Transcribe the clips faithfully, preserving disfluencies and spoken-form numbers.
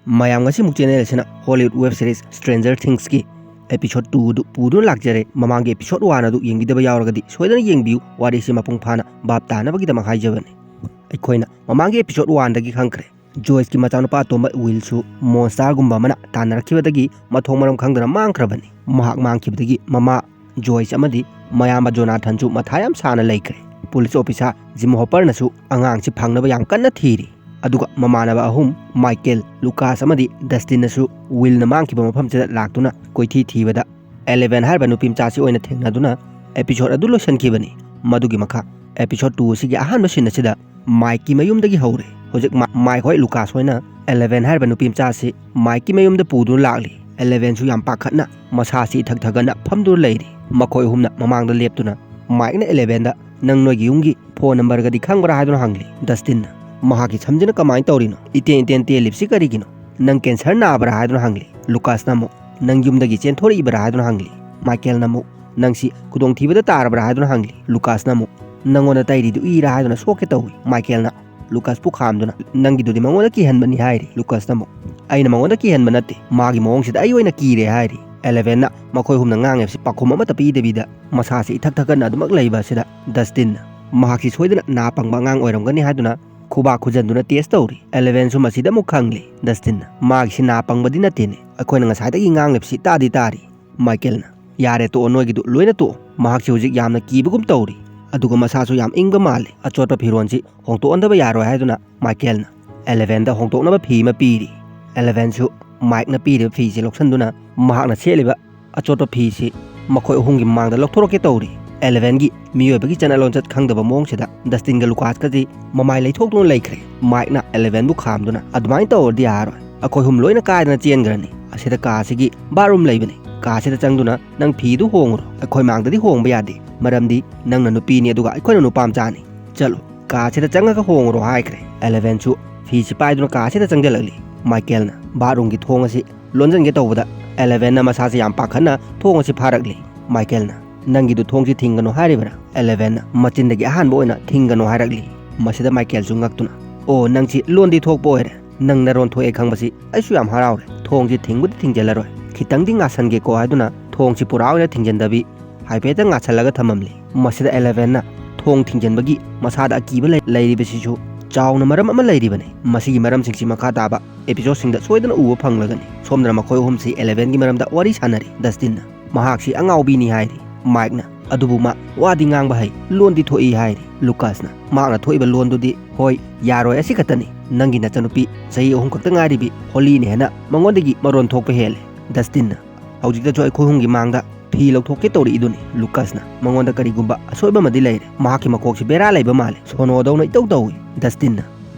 ꯃꯌꯥꯝ, ꯉꯁꯤꯃꯨꯛ ꯆꯦꯅꯦꯜ ꯑꯁꯤꯅ ꯍꯣꯂꯤꯋꯨꯗ ꯋꯦꯕ ꯁꯤꯔꯤꯁ ꯁ꯭ꯇ꯭ꯔꯦꯟꯖꯔ ꯊꯤꯡꯁꯀꯤ ꯑꯦꯄꯤꯁꯣꯗ ꯇꯨ ꯑꯗꯨ ꯄꯨꯗꯨꯅ ꯂꯥꯛꯆꯔꯦ꯫ ꯃꯃꯥꯡꯒꯤ ꯑꯦꯄꯤꯁꯣꯗ ꯋꯥꯟ ꯑꯗꯨ ꯌꯦꯡꯕꯤꯗꯕ ꯌꯥꯎꯔꯒꯗꯤ ꯁꯣꯏꯗꯅ ꯌꯦꯡꯕꯤꯌꯨ, ꯋꯥꯔꯤꯁꯤ ꯃꯄꯨꯡ ꯐꯥꯅ ꯚꯥꯞ ꯇꯥꯅꯕꯒꯤꯗꯃꯛ ꯍꯥꯏꯖꯕꯅꯤ꯫ ꯑꯩꯈꯣꯏꯅ ꯃꯃꯥꯡꯒꯤ ꯑꯦꯄꯤꯁꯣꯗ ꯋꯥꯟꯗꯒꯤ ꯈꯪꯈ꯭ꯔꯦ, ꯖꯣꯏꯁꯀꯤ ꯃꯆꯥꯅꯨꯄꯥ ꯑꯇꯣꯝꯕ ꯋꯤꯜꯁꯨ ꯃꯣꯟꯁꯇꯥꯔꯒꯨꯝꯕ ꯑꯃꯅ ꯇꯥꯟꯅꯔꯛꯈꯤꯕꯗꯒꯤ ꯃꯊꯣꯡ ꯃꯔꯝ ꯈꯪꯗꯅ ꯃꯥꯡꯈ꯭ꯔꯕꯅꯤ꯫ ꯃꯍꯥꯛ ꯃꯥꯡꯈꯤꯕꯗꯒꯤ ꯃꯃꯥ ꯖꯣꯏꯁ ꯑꯃꯗꯤ ꯃꯌꯥꯝꯕ ꯖꯣꯅꯥꯊꯟꯁꯨ ꯃꯊꯥ ꯌꯥꯝ ꯁꯥꯅ ꯂꯩꯈ꯭ꯔꯦ꯫ ꯄꯨꯂꯤꯁ ꯑꯣꯐꯤꯁꯥꯔ ꯖꯤꯝ ꯍꯣꯄꯔꯅꯁꯨ ꯑꯉꯥꯡꯁꯤ ꯐꯪꯅꯕ ꯌꯥꯝ ꯀꯟꯅ ꯊꯤꯔꯤ꯫ ꯑꯗꯨꯒ ꯃꯃꯥꯟꯅꯕ ꯑꯍꯨꯝ, ꯃꯥꯏꯀꯦꯜ, ꯂꯨꯀꯥꯁ ꯑꯃꯗꯤ ꯗꯁꯇꯤꯟꯅꯁꯨ ꯋꯤꯜꯅ ꯃꯥꯡꯈꯤꯕ ꯃꯐꯝꯁꯤꯗ ꯂꯥꯛꯇꯨꯅ ꯀꯣꯏꯊꯤ ꯊꯤꯕꯗ ꯑꯦꯂꯦꯚꯦꯟ ꯍꯥꯏꯔꯤꯕ ꯅꯨꯄꯤ ꯃꯆꯥꯁꯤ ꯑꯣꯏꯅ ꯊꯦꯡꯅꯗꯨꯅ ꯑꯦꯄꯤꯁꯣꯗ ꯑꯗꯨ ꯂꯣꯏꯁꯤꯟꯈꯤꯕꯅꯤ꯫ ꯃꯗꯨꯒꯤ ꯃꯈꯥ ꯑꯦꯄꯤꯁꯣꯗ ꯇꯨ ꯑꯁꯤꯒꯤ ꯑꯍꯥꯟꯕ ꯁꯤꯟ ꯑꯁꯤꯗ ꯃꯥꯏꯛꯀꯤ ꯃꯌꯨꯝꯗꯒꯤ ꯍꯧꯔꯦ꯫ ꯍꯧꯖꯤꯛ ꯃꯥ-, ꯃꯥꯏꯛ ꯍꯣꯏ ꯂꯨꯀꯥꯁ ꯍꯣꯏꯅ ꯑꯦꯂꯦꯚꯦꯟ ꯍꯥꯏꯔꯤꯕ ꯅꯨꯄꯤ ꯃꯆꯥ ꯑꯁꯤ ꯃꯥꯏꯛꯀꯤ ꯃꯌꯨꯝꯗ ꯄꯨꯗꯨꯅ ꯂꯥꯛꯂꯤ꯫ ꯑꯦꯂꯦꯚꯦꯟꯁꯨ ꯌꯥꯝ ꯄꯥꯈꯠꯅ ꯃꯁꯥꯁꯤ ꯏꯊꯛ ꯊꯛꯀꯠꯅ ꯐꯝꯗꯨꯅ ꯂꯩꯔꯤ꯫ ꯃꯈꯣꯏ ꯑꯍꯨꯝꯅ ꯃꯃꯥꯡꯗ ꯂꯦꯞꯇꯨꯅ ꯃꯥꯏꯛꯅ ꯑꯦꯂꯦꯚꯦꯟꯗ, "ꯅꯪ ꯅꯣꯏꯒꯤ ꯌꯨꯝꯒꯤ ꯐꯣꯟ ꯅꯝꯕꯔꯒꯗꯤ ꯈꯪꯕ꯭ꯔꯥ?" ꯍꯥꯏꯗꯨꯅ ꯍꯪꯂꯤ꯫ ꯗꯁꯇꯤꯟꯅ, "ꯃꯍꯥꯛꯀꯤ ꯁꯝꯁꯤꯅ ꯀꯃꯥꯏꯅ ꯇꯧꯔꯤꯅꯣ? ꯏꯇꯦꯟ ꯏꯇꯦꯟ ꯇꯦꯜꯂꯤꯕꯁꯤ ꯀꯔꯤꯒꯤꯅꯣ? ꯅꯪ ꯀꯦꯟꯁꯔ ꯅꯥꯕ꯭ꯔꯥ?" ꯍꯥꯏꯗꯨꯅ ꯍꯪꯂꯤ꯫ ꯂꯨꯀꯥꯁꯅ ꯑꯃꯨꯛ, "ꯅꯪ ꯌꯨꯝꯗꯒꯤ ꯆꯦꯟꯊꯣꯔꯛꯏꯕ꯭ꯔꯥ?" ꯍꯥꯏꯗꯨꯅ ꯍꯪꯂꯤ꯫ ꯃꯥꯏꯀꯦꯜꯅ ꯑꯃꯨꯛ, "ꯅꯪꯁꯤ ꯈꯨꯗꯣꯡꯊꯤꯕꯗ ꯇꯥꯔꯕ꯭ꯔꯥ?" ꯍꯥꯏꯗꯨꯅ ꯍꯪꯂꯤ꯫ ꯂꯨꯀꯥꯁꯅ ꯑꯃꯨꯛ, "ꯅꯪꯉꯣꯟꯗ ꯇꯩꯔꯤꯗꯨ ꯏꯔꯥ ꯍꯥꯏꯗꯨꯅ ꯁꯣꯛꯀꯦ ꯇꯧꯏ꯫" ꯃꯥꯏꯀꯦꯜꯅ ꯂꯨꯀꯥꯁꯄꯨ ꯈꯥꯝꯗꯨꯅ, "ꯅꯪꯒꯤꯗꯨꯗꯤ ꯃꯉꯣꯟꯗ ꯀꯤꯍꯟꯕꯅꯤ" ꯍꯥꯏꯔꯤ꯫ ꯂꯨꯀꯥꯁꯅ ꯑꯃꯨꯛ, "ꯑꯩꯅ ꯃꯉꯣꯟꯗ ꯀꯤꯍꯟꯕ ꯅꯠꯇꯦ, ꯃꯥꯒꯤ ꯃꯑꯣꯡꯁꯤꯗ ꯑꯩ ꯑꯣꯏꯅ ꯀꯤꯔꯦ" ꯍꯥꯏꯔꯤ꯫ ꯑꯦꯂꯦꯚꯦꯟꯅ ꯃꯈꯣꯏ ꯑꯍꯨꯝꯅ ꯉꯥꯡꯉꯤꯕꯁꯤ ꯄꯥꯎꯈꯨꯝ ꯑꯃꯠꯇ ꯄꯤꯗꯕꯤꯗ ꯃꯁꯥꯁꯤ ꯏꯊꯛ ꯊꯛꯀꯠꯅ ꯑꯗꯨꯃꯛ ꯂꯩꯕ ꯑꯁꯤꯗ ꯗꯁꯇꯤꯟꯅ ꯃꯍꯥꯛꯁꯤ ꯁꯣꯏꯗꯅ ꯅꯥ ꯄꯪꯕ ꯑꯉꯥꯡ ꯑꯣꯏꯔꯝꯒꯅꯤ ꯍꯥꯏꯗꯨꯅ ꯈꯨꯕꯥꯛ ꯈꯨꯖꯟꯗꯨꯅ ꯇꯦꯁ ꯇꯧꯔꯤ꯫ ꯑꯦꯂꯦꯚꯦꯟꯁꯨ ꯃꯁꯤꯗ ꯑꯃꯨꯛ ꯈꯪꯂꯤ꯫ ꯗꯁꯇꯤꯟꯅ, "ꯃꯥꯒꯤꯁꯤ ꯅꯥ ꯄꯪꯕꯗꯤ ꯅꯠꯇꯦꯅꯦ, ꯑꯩꯈꯣꯏꯅ ꯉꯁꯥꯏꯗꯒꯤ ꯉꯥꯡꯂꯤꯕꯁꯤ ꯇꯥꯗꯤ ꯇꯥꯔꯤ꯫" ꯃꯥꯏꯀꯦꯜꯅ, "ꯌꯥꯔꯦ ꯇꯣꯛꯑꯣ, ꯅꯣꯏꯒꯤꯗꯨ ꯂꯣꯏꯅ ꯇꯣꯛꯑꯣ꯫ ꯃꯍꯥꯛꯁꯤ ꯍꯧꯖꯤꯛ ꯌꯥꯝꯅ ꯀꯤꯕꯒꯨꯝ ꯇꯧꯔꯤ, ꯑꯗꯨꯒ ꯃꯁꯥꯁꯨ ꯌꯥꯝ ꯏꯪꯕ ꯃꯥꯜꯂꯤ꯫ ꯑꯆꯣꯠꯄ ꯐꯤꯔꯣꯟꯁꯤ ꯍꯣꯡꯗꯣꯛꯍꯟꯗꯕ ꯌꯥꯔꯣꯏ" ꯍꯥꯏꯗꯨꯅ ꯃꯥꯏꯀꯦꯜꯅ ꯑꯦꯂꯦꯚꯦꯟꯗ ꯍꯣꯡꯗꯣꯛꯅꯕ ꯐꯤ ꯑꯃ ꯄꯤꯔꯤ꯫ ꯑꯦꯂꯦꯚꯦꯟꯁꯨ ꯃꯥꯏꯛꯅ ꯄꯤꯔꯤꯕ ꯐꯤꯁꯤ ꯂꯧꯁꯤꯟꯗꯨꯅ ꯃꯍꯥꯛꯅ ꯁꯦꯠꯂꯤꯕ ꯑꯆꯣꯠꯄ ꯐꯤꯁꯤ ꯃꯈꯣꯏ ꯑꯍꯨꯝꯒꯤ ꯃꯃꯥꯡꯗ ꯂꯧꯊꯣꯔꯛꯀꯦ ꯇꯧꯔꯤ꯫ ꯑꯦꯂꯦꯚꯦꯟꯒꯤ ꯃꯤꯑꯣꯏꯕꯒꯤ ꯆꯠꯅ ꯂꯣꯟꯆꯠ ꯈꯪꯗꯕ ꯃꯑꯣꯡꯁꯤꯗ ꯗꯁꯇꯤꯟꯒ ꯂꯨꯀꯥꯁꯀꯁꯤ ꯃꯃꯥꯏ ꯂꯩꯊꯣꯛꯇꯨꯅ ꯂꯩꯈ꯭ꯔꯦ꯫ ꯃꯥꯏꯛꯅ ꯑꯦꯂꯦꯚꯦꯟꯕꯨ ꯈꯥꯝꯗꯨꯅ, "ꯑꯗꯨꯃꯥꯏꯅ ꯇꯧꯔꯗꯤ ꯌꯥꯔꯔꯣꯏ꯫ ꯑꯩꯈꯣꯏ ꯑꯍꯨꯝ ꯂꯣꯏꯅ ꯀꯥꯏꯗꯅ ꯆꯦꯟꯈ꯭ꯔꯅꯤ꯫ ꯑꯁꯤꯗ ꯀꯥ ꯑꯁꯤꯒꯤ ꯕꯥꯠꯔꯨꯝ ꯂꯩꯕꯅꯤ꯫ ꯀꯥ ꯑꯁꯤꯗ ꯆꯪꯗꯨꯅ ꯅꯪ ꯐꯤꯗꯨ ꯍꯣꯡꯉꯨꯔꯣ꯫ ꯑꯩꯈꯣꯏ ꯃꯥꯡꯗꯗꯤ ꯍꯣꯡꯕ ꯌꯥꯗꯦ, ꯃꯔꯝꯗꯤ ꯅꯪꯅ ꯅꯨꯄꯤꯅꯤ, ꯑꯗꯨꯒ ꯑꯩꯈꯣꯏꯅ ꯅꯨꯄꯥ ꯃꯆꯥꯅꯤ꯫ ꯆꯠꯂꯨ, ꯀꯥ ꯑꯁꯤꯗ ꯆꯪꯉꯒ ꯍꯣꯡꯉꯨꯔꯣ" ꯍꯥꯏꯈ꯭ꯔꯦ꯫ ꯑꯦꯂꯦꯚꯦꯟꯁꯨ ꯐꯤꯁꯤ ꯄꯥꯏꯗꯨꯅ ꯀꯥ ꯑꯁꯤꯗ ꯆꯪꯁꯤꯜꯂꯛꯂꯤ꯫ ꯃꯥꯏꯀꯦꯜꯅ ꯕꯥꯠꯔꯨꯝꯒꯤ ꯊꯣꯡ ꯑꯁꯤ ꯂꯣꯟꯁꯤꯟꯒꯦ ꯇꯧꯕꯗ ꯑꯦꯂꯦꯚꯦꯟꯅ ꯃꯁꯥꯁꯤ ꯌꯥꯝ ꯄꯥꯈꯠꯅ ꯊꯣꯡ ꯑꯁꯤ ꯐꯥꯔꯛꯂꯤ꯫ ꯃꯥꯏꯀꯦꯜꯅ, "ꯅꯪꯒꯤꯗꯨ ꯊꯣꯡꯁꯤ ꯊꯤꯡꯒꯅꯨ ꯍꯥꯏꯔꯤꯕ꯭ꯔꯥ?" ꯑꯦꯂꯦꯚꯦꯟꯅ ꯃꯆꯤꯟꯗꯒꯤ ꯑꯍꯥꯟꯕ ꯑꯣꯏꯅ ꯊꯤꯡꯒꯅꯨ ꯍꯥꯏꯔꯛꯂꯤ꯫ ꯃꯁꯤꯗ ꯃꯥꯏꯀꯦꯜꯁꯨ ꯉꯛꯇꯨꯅ, "ꯑꯣ, ꯅꯪꯁꯤ ꯂꯣꯟꯗꯤ ꯊꯣꯛꯄ ꯑꯣꯏꯔꯦ, "ꯅꯪ ꯅꯔꯣꯟ ꯊꯣꯛꯑꯦ ꯈꯪꯕꯁꯤ ꯑꯩꯁꯨ ꯌꯥꯝ ꯍꯔꯥꯎꯔꯦ꯫ ꯊꯣꯡꯁꯤ ꯊꯤꯡꯕꯨꯗꯤ ꯊꯤꯡꯖꯤꯜꯂꯔꯣꯏ, ꯈꯤꯇꯪꯗꯤ ꯉꯥꯁꯟꯒꯦꯀꯣ" ꯍꯥꯏꯗꯨꯅ ꯊꯣꯡꯁꯤ ꯄꯨꯔꯥ ꯑꯣꯏꯅ ꯊꯤꯡꯖꯤꯟꯗꯕꯤ ꯍꯥꯏꯐꯦꯠꯇ ꯉꯥꯁꯜꯂꯒ ꯊꯝꯃꯝꯂꯤ꯫ ꯃꯁꯤꯗ ꯑꯦꯂꯦꯚꯦꯟꯅ ꯊꯣꯡ ꯊꯤꯡꯖꯤꯟꯕꯒꯤ ꯃꯁꯥꯗ ꯑꯀꯤꯕ ꯂꯩ-, ꯂꯩꯔꯤꯕꯁꯤꯁꯨ ꯆꯥꯎꯅ ꯃꯔꯝ ꯑꯃ ꯂꯩꯔꯤꯕꯅꯤ꯫ ꯃꯁꯤꯒꯤ ꯃꯔꯝꯁꯤꯡꯁꯤ ꯃꯈꯥ ꯇꯥꯕ ꯑꯦꯄꯤꯁꯣꯗꯁꯤꯡꯗ ꯁꯣꯏꯗꯅ ꯎꯕ ꯐꯪꯂꯒꯅꯤ꯫ ꯁꯣꯝꯗꯅ ꯃꯈꯣꯏ ꯑꯍꯨꯝꯁꯤ ꯑꯦꯂꯦꯚꯦꯟꯒꯤ ꯃꯔꯝꯗ ꯋꯥꯔꯤ ꯁꯥꯟꯅꯔꯤ꯫ ꯗꯁꯇꯤꯟꯅ, "ꯃꯍꯥꯛꯁꯤ ꯑꯉꯥꯎꯕꯤꯅꯤ" ꯍꯥꯏꯔꯤ꯫ ꯃꯥꯏꯛꯅ, "ꯑꯗꯨꯕꯨ ꯃꯥ ꯋꯥꯗꯤ ꯉꯥꯡꯕ ꯍꯩ, ꯂꯣꯟꯗꯤ ꯊꯣꯛꯏ" ꯍꯥꯏꯔꯤ꯫ ꯂꯨꯀꯥꯁꯅ, "ꯃꯍꯥꯛꯅ ꯊꯣꯛꯏꯕ ꯂꯣꯟꯗꯨꯗꯤ, ꯍꯣꯏ, ꯌꯥꯔꯣꯏ, ꯑꯁꯤ ꯈꯛꯇꯅꯤ꯫ ꯅꯪꯒꯤ ꯅꯆꯟꯅꯨꯄꯤ ꯆꯍꯤ ꯑꯍꯨꯝ ꯈꯛꯇ ꯉꯥꯏꯔꯤꯕꯤ ꯍꯣꯂꯤꯅ ꯍꯦꯟꯅ ꯃꯉꯣꯟꯗꯒꯤ ꯃꯔꯣꯟ ꯊꯣꯛꯄ ꯍꯦꯜꯂꯦ"꯫ ꯗꯁꯇꯤꯟꯅ, "ꯍꯧꯖꯤꯛꯇꯁꯨ ꯑꯩꯈꯣꯏ ꯑꯍꯨꯝꯒꯤ ꯃꯥꯡꯗ ꯐꯤ ꯂꯧꯊꯣꯛꯀꯦ ꯇꯧꯔꯛꯏꯗꯨꯅꯤ꯫ ꯂꯨꯀꯥꯁꯅ, ꯃꯉꯣꯟꯗ ꯀꯔꯤꯒꯨꯝꯕ ꯑꯁꯣꯏꯕ ꯑꯃꯗꯤ ꯂꯩꯔꯦ꯫ ꯃꯍꯥꯛꯀꯤ ꯃꯀꯣꯛꯁꯤ ꯕꯦꯔꯥ ꯂꯩꯕ ꯃꯥꯜꯂꯦ꯫ ꯁꯣꯅꯣꯗꯧꯅ ꯏꯇꯧ ꯇꯧꯏ"꯫ ꯗꯁꯇꯤꯟꯅ,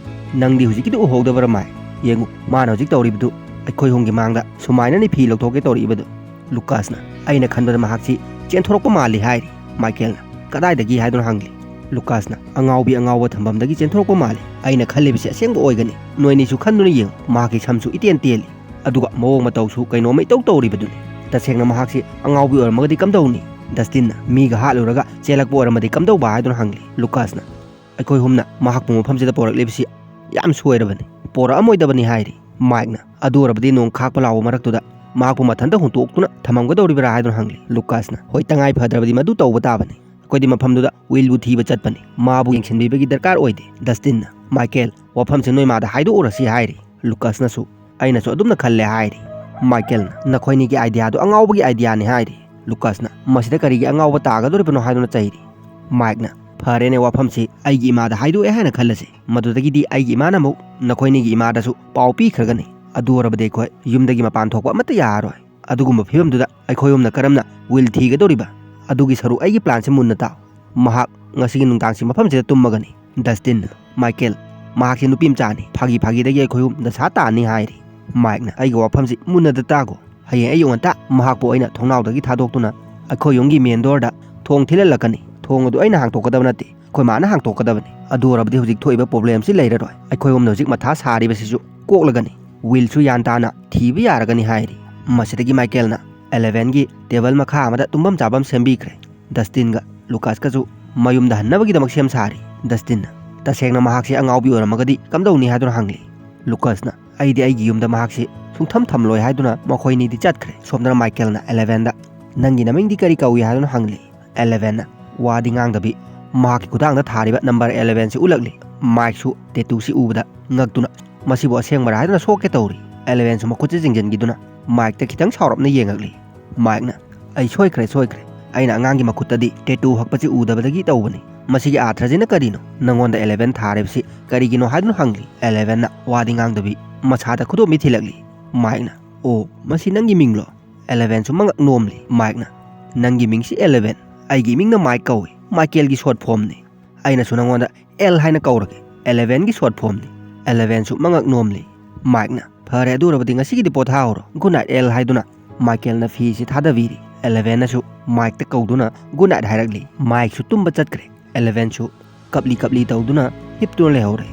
"ꯅꯪꯗꯤ ꯍꯧꯖꯤꯛꯀꯤꯗꯨ ꯎꯍꯧꯗꯕ꯭ꯔꯥ ꯃꯥꯏ? ꯌꯦꯡꯉꯨ, ꯃꯥꯅ ꯍꯧꯖꯤꯛ ꯇꯧꯔꯤꯕꯗꯨ ꯑꯩꯈꯣꯏ ꯑꯍꯨꯝꯒꯤ ꯃꯥꯡꯗ ꯁꯨꯃꯥꯏꯅꯅꯤ ꯐꯤ ꯂꯧꯊꯣꯛꯀꯦ ꯇꯧꯔꯛꯏꯕꯗꯨ"꯫ ꯂꯨꯀꯥꯁꯅ, "ꯑꯩꯅ ꯈꯟꯕꯗ ꯃꯍꯥꯛꯁꯤ ꯆꯦꯟꯊꯣꯔꯛꯄ ꯃꯥꯜꯂꯤ" ꯍꯥꯏꯔꯤ꯫ ꯃꯥꯏꯀꯦꯜꯅ, "ꯀꯗꯥꯏꯗꯒꯤ?" ꯍꯥꯏꯗꯨꯅ ꯍꯪꯂꯤ꯫ ꯂꯨꯀꯥꯁꯅ, "ꯑꯉꯥꯎꯕꯤ ꯑꯉꯥꯎꯕ ꯊꯝꯐꯝꯗꯒꯤ ꯆꯦꯟꯊꯣꯔꯛꯄ ꯃꯥꯜꯂꯤ꯫ ꯑꯩꯅ ꯈꯜꯂꯤꯕꯁꯤ ꯑꯁꯦꯡꯕ ꯑꯣꯏꯒꯅꯤ꯫ ꯅꯣꯏꯅꯤꯁꯨ ꯈꯟꯗꯨꯅ ꯌꯦꯡꯉꯨ, ꯃꯍꯥꯛꯀꯤ ꯁꯝꯁꯨ ꯏꯇꯦꯟ ꯇꯦꯜꯂꯤ꯫ ꯑꯗꯨꯒ ꯃꯑꯣꯡ ꯃꯇꯧꯁꯨ ꯀꯩꯅꯣꯝꯃ ꯏꯇꯧ ꯇꯧꯔꯤꯕꯗꯨꯅꯤ꯫ ꯇꯁꯦꯡꯅ ꯃꯍꯥꯛꯁꯤ ꯑꯉꯥꯎꯕꯤ ꯑꯣꯏꯔꯝꯃꯒꯗꯤ ꯀꯝꯗꯧꯅꯤ? ꯗꯁꯇꯤꯟꯅ ꯃꯤꯒ ꯍꯥꯠꯂꯨꯔꯒ ꯆꯦꯜꯂꯛꯄ ꯑꯣꯏꯔꯝꯃꯗꯤ ꯀꯝꯗꯧꯕ?" ꯍꯥꯏꯗꯨꯅ ꯍꯪꯂꯤ꯫ ꯂꯨꯀꯥꯁꯅ, "ꯑꯩꯈꯣꯏ ꯑꯍꯨꯝꯅ ꯃꯍꯥꯛꯄꯨ ꯃꯐꯝꯁꯤꯗ ꯄꯣꯔꯛꯂꯤꯕꯁꯤ ꯌꯥꯝ ꯁꯣꯏꯔꯕꯅꯤ꯫ ꯄꯣꯔꯛꯑꯝꯃꯣꯏꯗꯕꯅꯤ" ꯍꯥꯏꯔꯤ꯫ ꯃꯥꯏꯛꯅ, "ꯑꯗꯨ ꯑꯣꯏꯔꯕꯗꯤ ꯅꯣꯡ ꯈꯥꯛꯄ ꯂꯥꯎꯕ ꯃꯔꯛꯇꯨꯗ ꯃꯍꯥꯛꯄꯨ ꯃꯊꯟꯇ ꯍꯨꯟꯇꯣꯛꯇꯨꯅ ꯊꯝꯃꯝꯒꯗꯧꯔꯤꯕ꯭ꯔꯥ?" ꯍꯥꯏꯗꯨꯅ ꯍꯪꯂꯤ꯫ ꯂꯨꯀꯥꯁꯅ, "ꯍꯣꯏ, ꯇꯉꯥꯏ ꯐꯗ꯭ꯔꯕꯗꯤ ꯃꯗꯨ ꯇꯧꯕ ꯇꯥꯕꯅꯤ꯫ ꯑꯩꯈꯣꯏꯗꯤ ꯃꯐꯝꯗꯨꯗ ꯋꯤꯜꯕꯨ ꯊꯤꯕ ꯆꯠꯄꯅꯤ꯫ ꯃꯥꯕꯨ ꯌꯦꯡꯁꯤꯟꯕꯤꯕꯒꯤ ꯗꯔꯀꯥꯔ ꯑꯣꯏꯗꯦ"꯫ ꯗꯁꯇꯤꯟꯅ, "ꯃꯥꯏꯀꯦꯜ, ꯋꯥꯐꯝꯁꯤ ꯅꯣꯏ ꯃꯥꯗ ꯍꯥꯏꯗꯣꯛꯎꯔꯁꯤ" ꯍꯥꯏꯔꯤ꯫ ꯂꯨꯀꯥꯁꯅꯁꯨ, "ꯑꯩꯅꯁꯨ ꯑꯗꯨꯝꯅ ꯈꯜꯂꯦ" ꯍꯥꯏꯔꯤ꯫ ꯃꯥꯏꯀꯦꯜꯅ, "ꯅꯈꯣꯏꯅꯤꯒꯤ ꯑꯥꯏꯗꯤꯌꯥꯗꯨ ꯑꯉꯥꯎꯕꯒꯤ ꯑꯥꯏꯗꯤꯌꯥꯅꯤ" ꯍꯥꯏꯔꯤ꯫ ꯂꯨꯀꯥꯁꯅ, "ꯃꯁꯤꯗ ꯀꯔꯤꯒꯤ ꯑꯉꯥꯎꯕ ꯇꯥꯒꯗꯧꯔꯤꯕꯅꯣ?" ꯍꯥꯏꯗꯨꯅ ꯆꯩꯔꯤ꯫ ꯃꯥꯏꯛꯅ, "ꯐꯔꯦꯅꯦ, ꯋꯥꯐꯝꯁꯤ ꯑꯩꯒꯤ ꯏꯃꯥꯗ ꯍꯥꯏꯗꯣꯛꯑꯦ ꯍꯥꯏꯅ ꯈꯜꯂꯁꯤ꯫ ꯃꯗꯨꯗꯒꯤꯗꯤ ꯑꯩꯒꯤ ꯏꯃꯥꯅ ꯑꯃꯨꯛ ꯅꯈꯣꯏꯅꯤꯒꯤ ꯏꯃꯥꯗꯁꯨ ꯄꯥꯎ ꯄꯤꯈ꯭ꯔꯒꯅꯤ꯫ ꯑꯗꯨ ꯑꯣꯏꯔꯕꯗꯤ ꯑꯩꯈꯣꯏ ꯌꯨꯝꯗꯒꯤ ꯃꯄꯥꯟ ꯊꯣꯛꯄ ꯑꯃꯠꯇ ꯌꯥꯔꯔꯣꯏ꯫ ꯑꯗꯨꯒꯨꯝꯕ ꯐꯤꯕꯝꯗꯨꯗ ꯑꯩꯈꯣꯏ ꯑꯍꯨꯝꯅ ꯀꯔꯝꯅ ꯋꯤꯜ ꯊꯤꯒꯗꯧꯔꯤꯕ? ꯑꯗꯨꯒꯤ ꯁꯔꯨꯛ ꯑꯩꯒꯤ ꯄ꯭ꯂꯥꯟꯁꯤ ꯃꯨꯟꯅ ꯇꯥꯎ꯫ ꯃꯍꯥꯛ ꯉꯁꯤꯒꯤ ꯅꯨꯡꯗꯥꯡꯁꯤ ꯃꯐꯝꯁꯤꯗ ꯇꯨꯝꯃꯒꯅꯤ"꯫ ꯗꯁꯇꯤꯟ, "ꯃꯥꯏꯀꯦꯜ, ꯃꯍꯥꯛꯁꯤ ꯅꯨꯄꯤ ꯃꯆꯥꯅꯤ꯫ ꯐꯥꯒꯤ ꯐꯥꯒꯤꯗꯒꯤ ꯑꯩꯈꯣꯏ ꯑꯍꯨꯝ ꯗꯁꯥ ꯇꯥꯅꯤ" ꯍꯥꯏꯔꯤ꯫ ꯃꯥꯏꯛꯅ, "ꯑꯩꯒꯤ ꯋꯥꯐꯝꯁꯤ ꯃꯨꯟꯅꯗ ꯇꯥꯒꯣ꯫ ꯍꯌꯦꯡ ꯑꯌꯨꯛ ꯉꯟꯇꯥ ꯃꯍꯥꯛꯄꯨ ꯑꯩꯅ ꯊꯣꯡꯅꯥꯎꯗꯒꯤ ꯊꯥꯗꯣꯛꯇꯨꯅ ꯑꯩꯈꯣꯏ ꯌꯨꯝꯒꯤ ꯃꯦꯟ ꯗꯣꯔꯗ ꯊꯣꯡ ꯊꯤꯜꯍꯜꯂꯛꯀꯅꯤ꯫ ꯊꯣꯡ ꯑꯗꯨ ꯑꯩꯅ ꯍꯥꯡꯇꯣꯛꯀꯗꯕ ꯅꯠꯇꯦ, ꯑꯩꯈꯣꯏ ꯃꯥꯅ ꯍꯥꯡꯇꯣꯛꯀꯗꯕꯅꯤ꯫ ꯑꯗꯨ ꯑꯣꯏꯔꯕꯗꯤ ꯍꯧꯖꯤꯛ ꯊꯣꯛꯏꯕ ꯄ꯭ꯔꯣꯕ꯭ꯂꯦꯝꯁꯤ ꯂꯩꯔꯔꯣꯏ꯫ ꯑꯩꯈꯣꯏ ꯑꯍꯨꯝꯅ ꯍꯧꯖꯤꯛ ꯃꯊꯥ ꯁꯥꯔꯤꯕꯁꯤꯁꯨ ꯀꯣꯛꯂꯒꯅꯤ꯫ ꯋꯤꯜꯁꯨ ꯌꯥꯟ ꯇꯥꯅ ꯊꯤꯕ ꯌꯥꯔꯒꯅꯤ" ꯍꯥꯏꯔꯤ꯫ ꯃꯁꯤꯗꯒꯤ ꯃꯥꯏꯀꯦꯜꯅ ꯑꯦꯂꯦꯚꯦꯟꯒꯤ ꯇꯦꯕꯜ ꯃꯈꯥ ꯑꯃꯗ ꯇꯨꯝꯐꯝ ꯆꯥꯐꯝ ꯁꯦꯝꯕꯤꯈ꯭ꯔꯦ꯫ ꯗꯁꯇꯤꯟꯒ ꯂꯨꯀꯥꯁꯀꯁꯨ ꯃꯌꯨꯝꯗ ꯍꯟꯅꯕꯒꯤꯗꯃꯛ ꯁꯦꯝ ꯁꯥꯔꯤ꯫ ꯗꯁꯇꯤꯟꯅ, "ꯇꯁꯦꯡꯅ ꯃꯍꯥꯛꯁꯤ ꯑꯉꯥꯎꯕꯤ ꯑꯣꯏꯔꯝꯃꯒꯗꯤ ꯀꯝꯗꯧꯅꯤ?" ꯍꯥꯏꯗꯨꯅ ꯍꯪꯂꯤ꯫ ꯂꯨꯀꯁꯅ, "ꯑꯩꯗꯤ ꯑꯩꯒꯤ ꯌꯨꯝꯗ ꯃꯍꯥꯛꯁꯤ ꯁꯨꯡꯊꯝ ꯊꯝꯂꯣꯏ" ꯍꯥꯏꯗꯨꯅ ꯃꯈꯣꯏꯅꯤꯗꯤ ꯆꯠꯈ꯭ꯔꯦ꯫ ꯁꯣꯝꯗꯅ ꯃꯥꯏꯀꯦꯜꯅ ꯑꯦꯂꯦꯚꯦꯟꯗ, "ꯅꯪꯒꯤ ꯅꯃꯤꯡꯗꯤ ꯀꯔꯤ ꯀꯧꯏ?" ꯍꯥꯏꯗꯨꯅ ꯍꯪꯂꯤ꯫ ꯑꯦꯂꯦꯚꯦꯟꯅ ꯋꯥꯗꯤ ꯉꯥꯡꯗꯕꯤ ꯃꯍꯥꯛꯀꯤ ꯈꯨꯗꯥꯡꯗ ꯊꯥꯔꯤꯕ ꯅꯝꯕꯔ ꯑꯦꯂꯦꯚꯦꯟꯁꯤ ꯎꯠꯂꯛꯂꯤ꯫ ꯃꯥꯏꯛꯁꯨ ꯇꯦꯇꯨꯁꯤ ꯎꯕꯗ ꯉꯛꯇꯨꯅ, "ꯃꯁꯤꯕꯨ ꯑꯁꯦꯡꯕꯔꯥ?" ꯍꯥꯏꯗꯨꯅ ꯁꯣꯛꯀꯦ ꯇꯧꯔꯤ꯫ ꯑꯦꯂꯦꯚꯦꯟꯁꯨ ꯃꯈꯨꯠꯁꯤ ꯆꯤꯡꯁꯤꯟꯈꯤꯗꯨꯅ ꯃꯥꯏꯛꯇ ꯈꯤꯇꯪ ꯁꯥꯎꯔꯞꯅ ꯌꯦꯡꯉꯛꯂꯤ꯫ ꯃꯥꯏꯛꯅ, "ꯑꯩ ꯁꯣꯏꯈ꯭ꯔꯦ, ꯁꯣꯏꯈ꯭ꯔꯦ꯫ ꯑꯩꯅ ꯑꯉꯥꯡꯒꯤ ꯃꯈꯨꯠꯇꯗꯤ ꯇꯦꯇꯨ ꯍꯛꯄꯁꯤ ꯎꯗꯕꯗꯒꯤ ꯇꯧꯕꯅꯤ꯫ ꯃꯁꯤꯒꯤ ꯑꯥꯔꯊꯁꯤꯅ ꯀꯔꯤꯅꯣ? ꯅꯪꯉꯣꯟꯗ ꯑꯦꯂꯦꯚꯦꯟ ꯊꯥꯔꯤꯕꯁꯤ ꯀꯔꯤꯒꯤꯅꯣ?" ꯍꯥꯏꯗꯨꯅ ꯍꯪꯂꯤ꯫ ꯑꯦꯂꯦꯚꯦꯟꯅ ꯋꯥꯗꯤ ꯉꯥꯡꯗꯕꯤ ꯃꯁꯥꯗ ꯈꯨꯗꯣꯝꯕꯤ ꯊꯤꯜꯂꯛꯂꯤ꯫ ꯃꯥꯏꯛꯅ, "ꯑꯣ, ꯃꯁꯤ ꯅꯪꯒꯤ ꯃꯤꯡꯂꯣ?" ꯑꯦꯂꯦꯚꯦꯟꯁꯨ ꯃꯉꯛ ꯅꯣꯝꯂꯤ꯫ ꯃꯥꯏꯛꯅ, "ꯅꯪꯒꯤ ꯃꯤꯡꯁꯤ ꯑꯦꯂꯦꯚꯦꯟ, ꯑꯩꯒꯤ ꯏꯃꯤꯡꯅ ꯃꯥꯏꯛ ꯀꯧꯏ꯫ ꯃꯥꯏꯀꯦꯜꯒꯤ ꯁꯣꯔꯠ ꯐꯣꯝꯅꯤ꯫ ꯑꯩꯅꯁꯨ ꯅꯪꯉꯣꯟꯗ ꯑꯦꯜ ꯍꯥꯏꯅ ꯀꯧꯔꯒꯦ, ꯑꯦꯂꯦꯚꯦꯟꯒꯤ ꯁꯣꯔꯠ ꯐꯣꯝꯅꯤ꯫" ꯑꯦꯂꯦꯚꯦꯟꯁꯨ ꯃꯉꯛ ꯅꯣꯝꯂꯤ꯫ ꯃꯥꯏꯛꯅ, "ꯐꯔꯦ, ꯑꯗꯨ ꯑꯣꯏꯔꯕꯗꯤ ꯉꯁꯤꯒꯤꯗꯤ ꯄꯣꯊꯥꯍꯧꯔꯣ꯫ ꯒꯨꯗ ꯅꯥꯏꯠ, ꯑꯦꯜ" ꯍꯥꯏꯗꯨꯅ ꯃꯥꯏꯀꯦꯜꯅ ꯐꯤꯁꯤ ꯊꯥꯗꯕꯤꯔꯤ꯫ ꯑꯦꯂꯦꯚꯦꯟꯅꯁꯨ ꯃꯥꯏꯛꯇ ꯀꯧꯗꯨꯅ ꯒꯨꯗ ꯅꯥꯏꯠ ꯍꯥꯏꯔꯛꯂꯤ꯫ ꯃꯥꯏꯛꯁꯨ ꯇꯨꯝꯕ ꯆꯠꯈ꯭ꯔꯦ꯫ ꯑꯦꯂꯦꯚꯦꯟꯁꯨ ꯀꯞꯂꯤ ꯀꯞꯂꯤ ꯇꯧꯗꯨꯅ ꯍꯤꯞꯇꯨꯅ ꯂꯩꯍꯧꯔꯦ꯫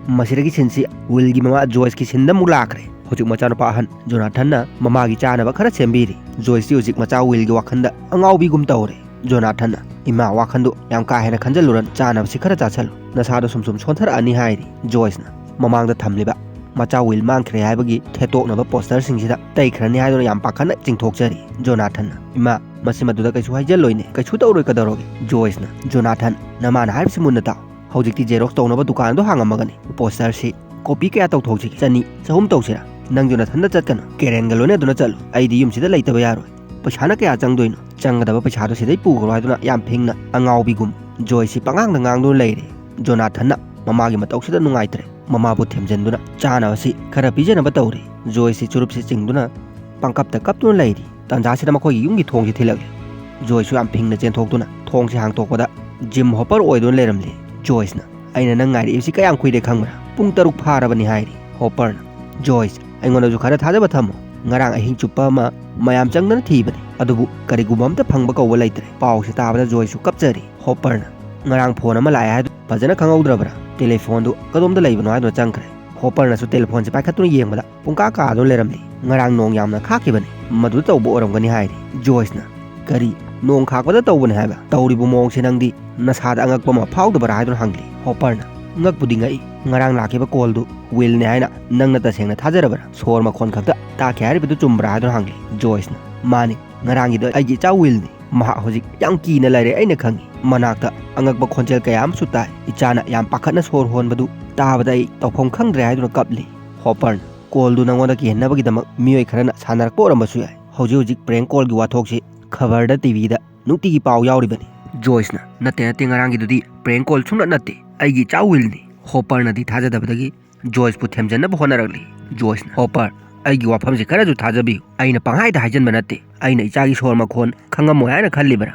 ꯃꯁꯤꯗꯒꯤ ꯁꯤꯟꯁꯤ ꯋꯤꯜꯒꯤ ꯃꯃꯥ ꯖꯣꯏꯁꯀꯤ ꯁꯤꯟꯗ ꯑꯃꯨꯛ ꯂꯥꯛꯈ꯭ꯔꯦ꯫ ꯍꯧꯖꯤꯛ ꯃꯆꯥꯅꯨꯄꯥ ꯑꯍꯟ ꯖꯣꯅꯥꯊꯟꯅ ꯃꯃꯥꯒꯤ ꯆꯥꯅꯕ ꯈꯔ ꯁꯦꯝꯕꯤꯔꯤ꯫ ꯖꯣꯏꯁꯇꯤ ꯍꯧꯖꯤꯛ ꯃꯆꯥ ꯋꯤꯜꯒꯤ ꯋꯥꯈꯜꯗ ꯑꯉꯥꯎꯕꯤꯒꯨꯝ ꯇꯧꯔꯦ꯫ ꯖꯣꯅꯥꯊꯟꯅ, "ꯏꯃꯥ, ꯋꯥꯈꯜꯗꯨ ꯌꯥꯝ ꯀꯥ ꯍꯦꯟꯅ ꯈꯟꯖꯜꯂꯨꯔꯅꯨ, ꯆꯥꯅꯕꯁꯤ ꯈꯔ ꯆꯥꯁꯜꯂꯨ, ꯅꯁꯥꯗꯣ ꯁꯨꯝ ꯁꯨꯝ ꯁꯣꯟꯊꯔꯛꯑꯅꯤ" ꯍꯥꯏꯔꯤ꯫ ꯖꯣꯏꯁꯅ ꯃꯃꯥꯡꯗ ꯊꯝꯂꯤꯕ ꯃꯆꯥ ꯋꯤꯜ ꯃꯥꯡꯈ꯭ꯔꯦ ꯍꯥꯏꯕꯒꯤ ꯊꯦꯠꯇꯣꯛꯅꯕ ꯄꯣꯁꯇꯔꯁꯤꯡꯁꯤꯗ ꯇꯩꯈ꯭ꯔꯅꯤ ꯍꯥꯏꯗꯨꯅ ꯌꯥꯝ ꯄꯥꯈꯠꯅ ꯆꯤꯡꯊꯣꯛꯆꯔꯤ꯫ ꯖꯣꯅꯥꯊꯟꯅ, "ꯏꯃꯥ, ꯃꯁꯤ ꯃꯗꯨꯗ ꯀꯩꯁꯨ ꯍꯥꯏꯖꯜꯂꯣꯏꯅꯦ, ꯀꯩꯁꯨ ꯇꯧꯔꯣꯏ, ꯀꯩꯗꯧꯔꯒꯦ?" ꯖꯣꯏꯁꯅ, "ꯖꯣꯅꯥꯊꯟ, ꯅꯃꯥꯅ ꯍꯥꯏꯔꯤꯕꯁꯤ ꯃꯨꯟꯅ ꯇꯥꯎ꯫ ꯍꯧꯖꯤꯛꯇꯤ ꯖꯦꯔꯣꯛꯁ ꯇꯧꯅꯕ ꯗꯨꯀꯥꯟ ꯑꯗꯨ ꯍꯥꯡꯉꯝꯃꯒꯅꯤ꯫ ꯄꯣꯁꯇꯔꯁꯤ ꯀꯣꯄꯤ ꯀꯌꯥ ꯇꯧꯊꯣꯛꯁꯤꯒꯦ? ꯆꯅꯤ, ꯆꯍꯨꯝ ꯇꯧꯁꯤꯔꯥ? ꯅꯪꯁꯨ ꯅꯊꯟꯗ ꯆꯠꯀꯅꯨ, ꯀꯦꯔꯦꯟꯒ ꯂꯣꯏꯅꯗꯨꯅ ꯆꯠꯂꯨ꯫ ꯑꯩꯗꯤ ꯌꯨꯝꯁꯤꯗ ꯂꯩꯇꯕ ꯌꯥꯔꯣꯏ꯫ ꯄꯩꯁꯥꯅ ꯀꯌꯥ ꯆꯪꯗꯣꯏꯅꯣ? ꯆꯪꯒꯗꯕ ꯄꯩꯁꯥꯗꯣ ꯁꯤꯗꯩ ꯄꯨꯈ꯭ꯔꯣ" ꯍꯥꯏꯗꯨꯅ ꯌꯥꯝ ꯐꯤꯡꯅ ꯑꯉꯥꯎꯕꯤꯒꯨꯝ ꯖꯣꯏꯁꯤ ꯄꯉꯥꯡꯗ ꯉꯥꯡꯗꯨꯅ ꯂꯩꯔꯦ꯫ ꯖꯣꯅꯥꯊꯟꯅ ꯃꯃꯥꯒꯤ ꯃꯇꯧꯁꯤꯗ ꯅꯨꯡꯉꯥꯏꯇ꯭ꯔꯦ꯫ ꯃꯃꯥꯕꯨ ꯊꯦꯝꯖꯤꯟꯗꯨꯅ ꯆꯥꯅꯕꯁꯤ ꯈꯔ ꯄꯤꯖꯅꯕ ꯇꯧꯔꯤ꯫ ꯖꯣꯏꯁꯤ ꯆꯨꯔꯨꯞꯁꯤ ꯆꯤꯡꯗꯨꯅ ꯄꯪꯀꯞꯇ ꯀꯞꯇꯨꯅ ꯂꯩꯔꯤ꯫ ꯇꯥꯟꯖꯥꯁꯤꯗ ꯃꯈꯣꯏꯒꯤ ꯌꯨꯝꯒꯤ ꯊꯣꯡꯁꯤ ꯊꯤꯜꯂꯛꯂꯤ꯫ ꯖꯣꯏꯁꯁꯨ ꯌꯥꯝ ꯐꯤꯡꯅ ꯆꯦꯟꯊꯣꯛꯇꯨꯅ ꯊꯣꯡꯁꯤ ꯍꯥꯡꯇꯣꯛꯄꯗ ꯖꯤꯝ ꯍꯣꯄꯔ ꯑꯣꯏꯗꯨꯅ ꯂꯩꯔꯝꯂꯤ꯫ ꯖꯣꯏꯁꯅ, "ꯑꯩꯅ ꯅꯪ ꯉꯥꯏꯔꯛꯏꯕꯁꯤ ꯀꯌꯥꯝ ꯀꯨꯏꯔꯦ ꯈꯪꯕ꯭ꯔꯥ? ꯄꯨꯡ ꯇꯔꯨꯛ ꯐꯥꯔꯕꯅꯤ" ꯍꯥꯏꯔꯤ꯫ ꯍꯣꯄꯔꯅ, "ꯖꯣꯏꯁ, ꯑꯩꯉꯣꯟꯗꯁꯨ ꯈꯔ ꯊꯥꯖꯕ ꯊꯝꯃꯨ꯫ ꯉꯔꯥꯡ ꯑꯍꯤꯡ ꯆꯨꯞꯄ ꯑꯃ ꯃꯌꯥꯝ ꯆꯪꯗꯅ ꯊꯤꯕꯅꯤ, ꯑꯗꯨꯕꯨ ꯀꯔꯤꯒꯨꯝꯕ ꯑꯝꯇ ꯐꯪꯕ ꯀꯧꯕ ꯂꯩꯇ꯭ꯔꯦ꯫" ꯄꯥꯎꯁꯤ ꯇꯥꯕꯗ ꯖꯣꯏꯁꯁꯨ ꯀꯞꯆꯔꯤ꯫ ꯍꯣꯄꯔꯅ, "ꯉꯔꯥꯡ ꯐꯣꯟ ꯑꯃ ꯂꯥꯛꯑꯦ ꯍꯥꯏꯗꯨ ꯐꯖꯅ ꯈꯪꯍꯧꯗ꯭ꯔꯕ꯭ꯔꯥ? ꯇꯦꯂꯤꯐꯣꯟꯗꯨ ꯀꯗꯣꯝꯗ ꯂꯩꯕꯅꯣ?" ꯍꯥꯏꯗꯨꯅ ꯆꯪꯈ꯭ꯔꯦ꯫ ꯍꯣꯄꯔꯅꯁꯨ ꯇꯦꯂꯤꯐꯣꯟꯁꯤ ꯄꯥꯏꯈꯠꯇꯨꯅ ꯌꯦꯡꯕꯗ ꯄꯨꯡꯀꯥ ꯀꯥꯗꯨꯅ ꯂꯩꯔꯝꯂꯤ꯫ "ꯉꯔꯥꯡ ꯅꯣꯡ ꯌꯥꯝꯅ ꯈꯥꯛꯈꯤꯕꯅꯤ, ꯃꯗꯨꯗ ꯇꯧꯕ ꯑꯣꯏꯔꯝꯒꯅꯤ" ꯍꯥꯏꯔꯤ꯫ ꯖꯣꯏꯁꯅ, "ꯀꯔꯤ? ꯅꯣꯡ ꯈꯥꯛꯄꯗ ꯇꯧꯕꯅꯤ ꯍꯥꯏꯕ? ꯇꯧꯔꯤꯕ ꯃꯑꯣꯡꯁꯦ ꯅꯪꯗꯤ ꯅꯁꯥꯗ ꯑꯉꯛꯄ ꯑꯃ ꯐꯥꯎꯗꯕ꯭ꯔꯥ?" ꯍꯥꯏꯗꯨꯅ ꯍꯪꯂꯤ꯫ ꯍꯣꯄꯔꯅ, "ꯉꯛꯄꯨꯗꯤ ꯉꯛꯏ, "ꯉꯔꯥꯡ ꯂꯥꯛꯈꯤꯕ ꯀꯣꯜꯗꯨ ꯋꯤꯜꯅꯦ ꯍꯥꯏꯅ ꯅꯪꯅ ꯇꯁꯦꯡꯅ ꯊꯥꯖꯔꯕ꯭ꯔꯥ? ꯁꯣꯔ ꯃꯈꯣꯟ ꯈꯛꯇ ꯇꯥꯈꯤ ꯍꯥꯏꯔꯤꯕꯗꯨ ꯆꯨꯝꯕ꯭ꯔꯥ?" ꯍꯥꯏꯗꯨꯅ ꯍꯪꯂꯤ꯫ ꯖꯣꯏꯁꯅ, "ꯃꯥꯅꯤ, ꯉꯔꯥꯡꯒꯤꯗꯣ ꯑꯩꯒꯤ ꯏꯆꯥ ꯋꯤꯜꯅꯤ꯫ ꯃꯍꯥꯛ ꯍꯧꯖꯤꯛ ꯌꯥꯝ ꯀꯤꯅ ꯂꯩꯔꯦ, ꯑꯩꯅ ꯈꯪꯏ꯫ ꯃꯅꯥꯛꯇ ꯑꯉꯛꯄ ꯈꯣꯟꯖꯦꯜ ꯀꯌꯥ ꯑꯃꯁꯨ ꯇꯥꯏ꯫ ꯏꯆꯥꯅ ꯌꯥꯝ ꯄꯥꯈꯠꯅ ꯁꯣꯔ ꯍꯣꯟꯕꯗꯨ ꯇꯥꯕꯗ ꯑꯩ ꯇꯧꯐꯝ ꯈꯪꯗ꯭ꯔꯦ" ꯍꯥꯏꯗꯨꯅ ꯀꯞꯂꯤ꯫ ꯍꯣꯄꯔꯅ, "ꯀꯣꯜꯗꯨ ꯅꯉꯣꯟꯗ ꯀꯤꯍꯟꯅꯕꯒꯤꯗꯃꯛ ꯃꯤꯑꯣꯏ ꯈꯔꯅ ꯁꯥꯟꯅꯔꯛꯄ ꯑꯣꯏꯔꯝꯕꯁꯨ ꯌꯥꯏ꯫ ꯍꯧꯖꯤꯛ ꯍꯧꯖꯤꯛ ꯄ꯭ꯔꯦꯡ ꯀꯣꯜꯒꯤ ꯋꯥꯊꯣꯛꯁꯤ ꯈꯕꯔꯗ, ꯇꯤꯚꯤꯗ ꯅꯨꯡꯇꯤꯒꯤ ꯄꯥꯎ ꯌꯥꯎꯔꯤꯕꯅꯤ"꯫ ꯖꯣꯏꯁꯅ, "ꯅꯠꯇꯦ, ꯅꯠꯇꯦ, ꯉꯔꯥꯡꯒꯤꯗꯨꯗꯤ ꯄ꯭ꯔꯦꯡ ꯀꯣꯜ ꯁꯨꯡꯅꯠ ꯅꯠꯇꯦ꯫ ꯑꯩꯒꯤ ꯏꯆꯥ ꯋꯤꯜꯅꯤ"꯫ ꯍꯣꯄꯔꯅꯗꯤ ꯊꯥꯖꯗꯕꯗꯒꯤ ꯖꯣꯏꯁꯄꯨ ꯊꯦꯝꯖꯤꯟꯅꯕ ꯍꯣꯠꯅꯔꯛꯂꯤ꯫ ꯖꯣꯏꯁꯅ, "ꯍꯣꯄꯔ, ꯑꯩꯒꯤ ꯋꯥꯐꯝꯁꯤ ꯈꯔꯁꯨ ꯊꯥꯖꯕꯤꯌꯨ꯫ ꯑꯩꯅ ꯄꯪꯍꯥꯏꯗ ꯍꯥꯏꯖꯟꯕ ꯅꯠꯇꯦ꯫ ꯑꯩꯅ ꯏꯆꯥꯒꯤ ꯁꯣꯔ ꯃꯈꯣꯟ ꯈꯪꯉꯝꯃꯣꯏ ꯍꯥꯏꯅ ꯈꯜꯂꯤꯕ꯭ꯔꯥ?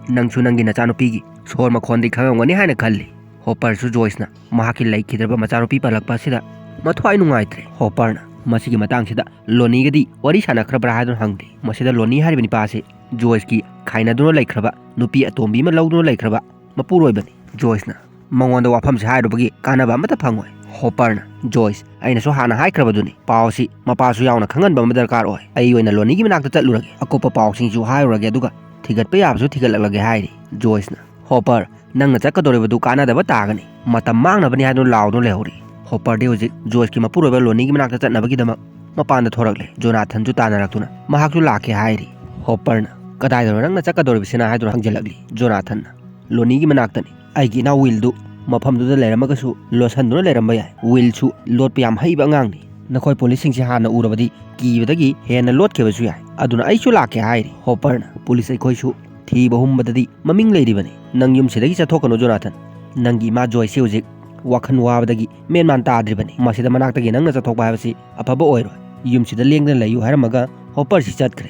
ꯅꯪꯁꯨ ꯅꯪꯒꯤ ꯅꯆꯥꯅꯨꯄꯤꯒꯤ ꯁꯣꯔ ꯃꯈꯣꯟꯗꯤ ꯈꯪꯉꯝꯒꯅꯤ ꯍꯥꯏꯅ ꯈꯜꯂꯤ"꯫ ꯍꯣꯄꯔꯁꯨ ꯖꯣꯏꯁꯅ ꯃꯍꯥꯛꯀꯤ ꯂꯩꯈꯤꯗ꯭ꯔꯕ ꯃꯆꯥꯅꯨꯄꯤ ꯄꯜꯂꯛꯄ ꯑꯁꯤꯗ ꯃꯊ꯭ꯋꯥꯏ ꯅꯨꯡꯉꯥꯏꯇ꯭ꯔꯦ꯫ ꯍꯣꯄꯔꯅ, "ꯃꯁꯤꯒꯤ ꯃꯇꯥꯡꯁꯤꯗ ꯂꯣꯅꯤꯒꯗꯤ ꯋꯥꯔꯤ ꯁꯥꯟꯅꯈ꯭ꯔꯕ꯭ꯔꯥ?" ꯍꯥꯏꯗꯨꯅ ꯍꯪꯂꯤ꯫ ꯃꯁꯤꯗ ꯂꯣꯅꯤ ꯍꯥꯏꯔꯤꯕ ꯅꯨꯄꯥ ꯑꯁꯤ ꯖꯣꯏꯁꯀꯤ ꯈꯥꯏꯅꯗꯨꯅ ꯂꯩꯈ꯭ꯔꯕ ꯅꯨꯄꯤ ꯑꯇꯣꯝꯕꯤ ꯑꯃ ꯂꯧꯗꯨꯅ ꯂꯩꯈ꯭ꯔꯕ ꯃꯄꯨꯔꯣꯏꯕꯅꯤ꯫ ꯖꯣꯏꯁꯅ, "ꯃꯉꯣꯟꯗ ꯋꯥꯐꯝꯁꯤ ꯍꯥꯏꯔꯨꯕꯒꯤ ꯀꯥꯟꯅꯕ ꯑꯃꯠꯇ ꯐꯪꯉꯣꯏ"꯫ ꯍꯣꯄꯔꯅ, "ꯖꯣꯏꯁ, ꯑꯩꯅꯁꯨ ꯍꯥꯟꯅ ꯍꯥꯏꯈ꯭ꯔꯕꯗꯨꯅꯤ, ꯄꯥꯎ ꯑꯁꯤ ꯃꯄꯥꯁꯨ ꯌꯥꯎꯅ ꯈꯪꯍꯟꯕ ꯑꯃ ꯗꯔꯀꯥꯔ ꯑꯣꯏ꯫ ꯑꯩ ꯑꯣꯏꯅ ꯂꯣꯅꯤꯒꯤ ꯃꯅꯥꯛꯇ ꯆꯠꯂꯨꯔꯒꯦ, ꯑꯀꯨꯞꯄ ꯄꯥꯎꯁꯤꯡꯁꯨ ꯍꯥꯏꯔꯨꯔꯒꯦ, ꯑꯗꯨꯒ ꯊꯤꯒꯠꯄ ꯌꯥꯕꯁꯨ ꯊꯤꯒꯠꯂꯛꯂꯒꯦ" ꯍꯥꯏꯔꯤ꯫ ꯖꯣꯏꯁꯅ, "ꯍꯣꯄꯔ, ꯅꯪꯅ ꯆꯠꯀꯗꯧꯔꯤꯕꯗꯨ ꯀꯥꯟꯅꯗꯕ ꯇꯥꯒꯅꯤ꯫ ꯃꯇꯝ ꯃꯥꯡꯅꯕꯅꯤ" ꯍꯥꯏꯗꯨꯅ ꯂꯥꯎꯗꯨꯅ ꯂꯩꯍꯧꯔꯤ꯫ ꯍꯣꯄꯔꯗꯤ ꯍꯧꯖꯤꯛ ꯖꯣꯏꯁꯀꯤ ꯃꯄꯨꯔꯣꯏꯕ ꯂꯣꯅꯤꯒꯤ ꯃꯅꯥꯛꯇ ꯆꯠꯅꯕꯒꯤꯗꯃꯛ ꯃꯄꯥꯟꯗ ꯊꯣꯔꯛꯂꯦ꯫ ꯖꯣꯅꯥꯊꯟꯁꯨ ꯇꯥꯟꯅꯔꯛꯇꯨꯅ ꯃꯍꯥꯛꯁꯨ ꯂꯥꯛꯀꯦ ꯍꯥꯏꯔꯤ꯫ ꯍꯣꯄꯔꯅ, "ꯀꯗꯥꯏꯗꯅꯣ ꯅꯪꯅ ꯆꯠꯀꯗꯧꯔꯤꯕꯁꯤꯅ?" ꯍꯥꯏꯗꯨꯅ ꯍꯪꯖꯤꯜꯂꯛꯂꯤ꯫ ꯖꯣꯅꯥꯊꯟꯅ, "ꯂꯣꯅꯤꯒꯤ ꯃꯅꯥꯛꯇꯅꯤ꯫ ꯑꯩꯒꯤ ꯏꯅꯥꯎ ꯋꯤꯜꯗꯨ ꯃꯐꯝꯗꯨꯗ ꯂꯩꯔꯝꯃꯒꯁꯨ ꯂꯣꯠꯁꯟꯗꯨꯅ ꯂꯩꯔꯝꯕ ꯌꯥꯏ꯫ ꯋꯤꯜꯁꯨ ꯂꯣꯠꯄ ꯌꯥꯝ ꯍꯩꯕ ꯑꯉꯥꯡꯅꯤ꯫ ꯅꯈꯣꯏ ꯄꯨꯂꯤꯁꯁꯤꯡꯁꯤ ꯍꯥꯟꯅ ꯎꯔꯕꯗꯤ ꯀꯤꯕꯗꯒꯤ ꯍꯦꯟꯅ ꯂꯣꯠꯈꯤꯕꯁꯨ ꯌꯥꯏ꯫ ꯑꯗꯨꯅ ꯑꯩꯁꯨ ꯂꯥꯛꯀꯦ" ꯍꯥꯏꯔꯤ꯫ ꯍꯣꯄꯔꯅ, "ꯄꯨꯂꯤꯁ ꯑꯩꯈꯣꯏꯁꯨ ꯊꯤꯕ ꯍꯨꯝꯕꯗꯗꯤ ꯃꯃꯤꯡ ꯂꯩꯔꯤꯕꯅꯤ꯫ ꯅꯪ ꯌꯨꯝꯁꯤꯗꯒꯤ ꯆꯠꯊꯣꯛꯀꯅꯨ, ꯖꯣꯅꯥꯊꯟ꯫ ꯅꯪꯒꯤ ꯏꯃꯥ ꯖꯣꯏꯁꯤ ꯍꯧꯖꯤꯛ ꯋꯥꯈꯜ ꯋꯥꯕꯗꯒꯤ ꯃꯦꯟ ꯃꯥꯟ ꯇꯥꯗ꯭ꯔꯤꯕꯅꯤ꯫ ꯃꯁꯤꯗ ꯃꯅꯥꯛꯇꯒꯤ ꯅꯪꯅ ꯆꯠꯊꯣꯛꯄ ꯍꯥꯏꯕꯁꯤ ꯑꯐꯕ ꯑꯣꯏꯔꯣꯏ꯫ ꯌꯨꯝꯁꯤꯗ ꯂꯦꯡꯗꯅ ꯂꯩꯌꯨ" ꯍꯥꯏꯔꯝꯃꯒ ꯍꯣꯄꯔꯁꯤ ꯆꯠꯈ꯭ꯔꯦ꯫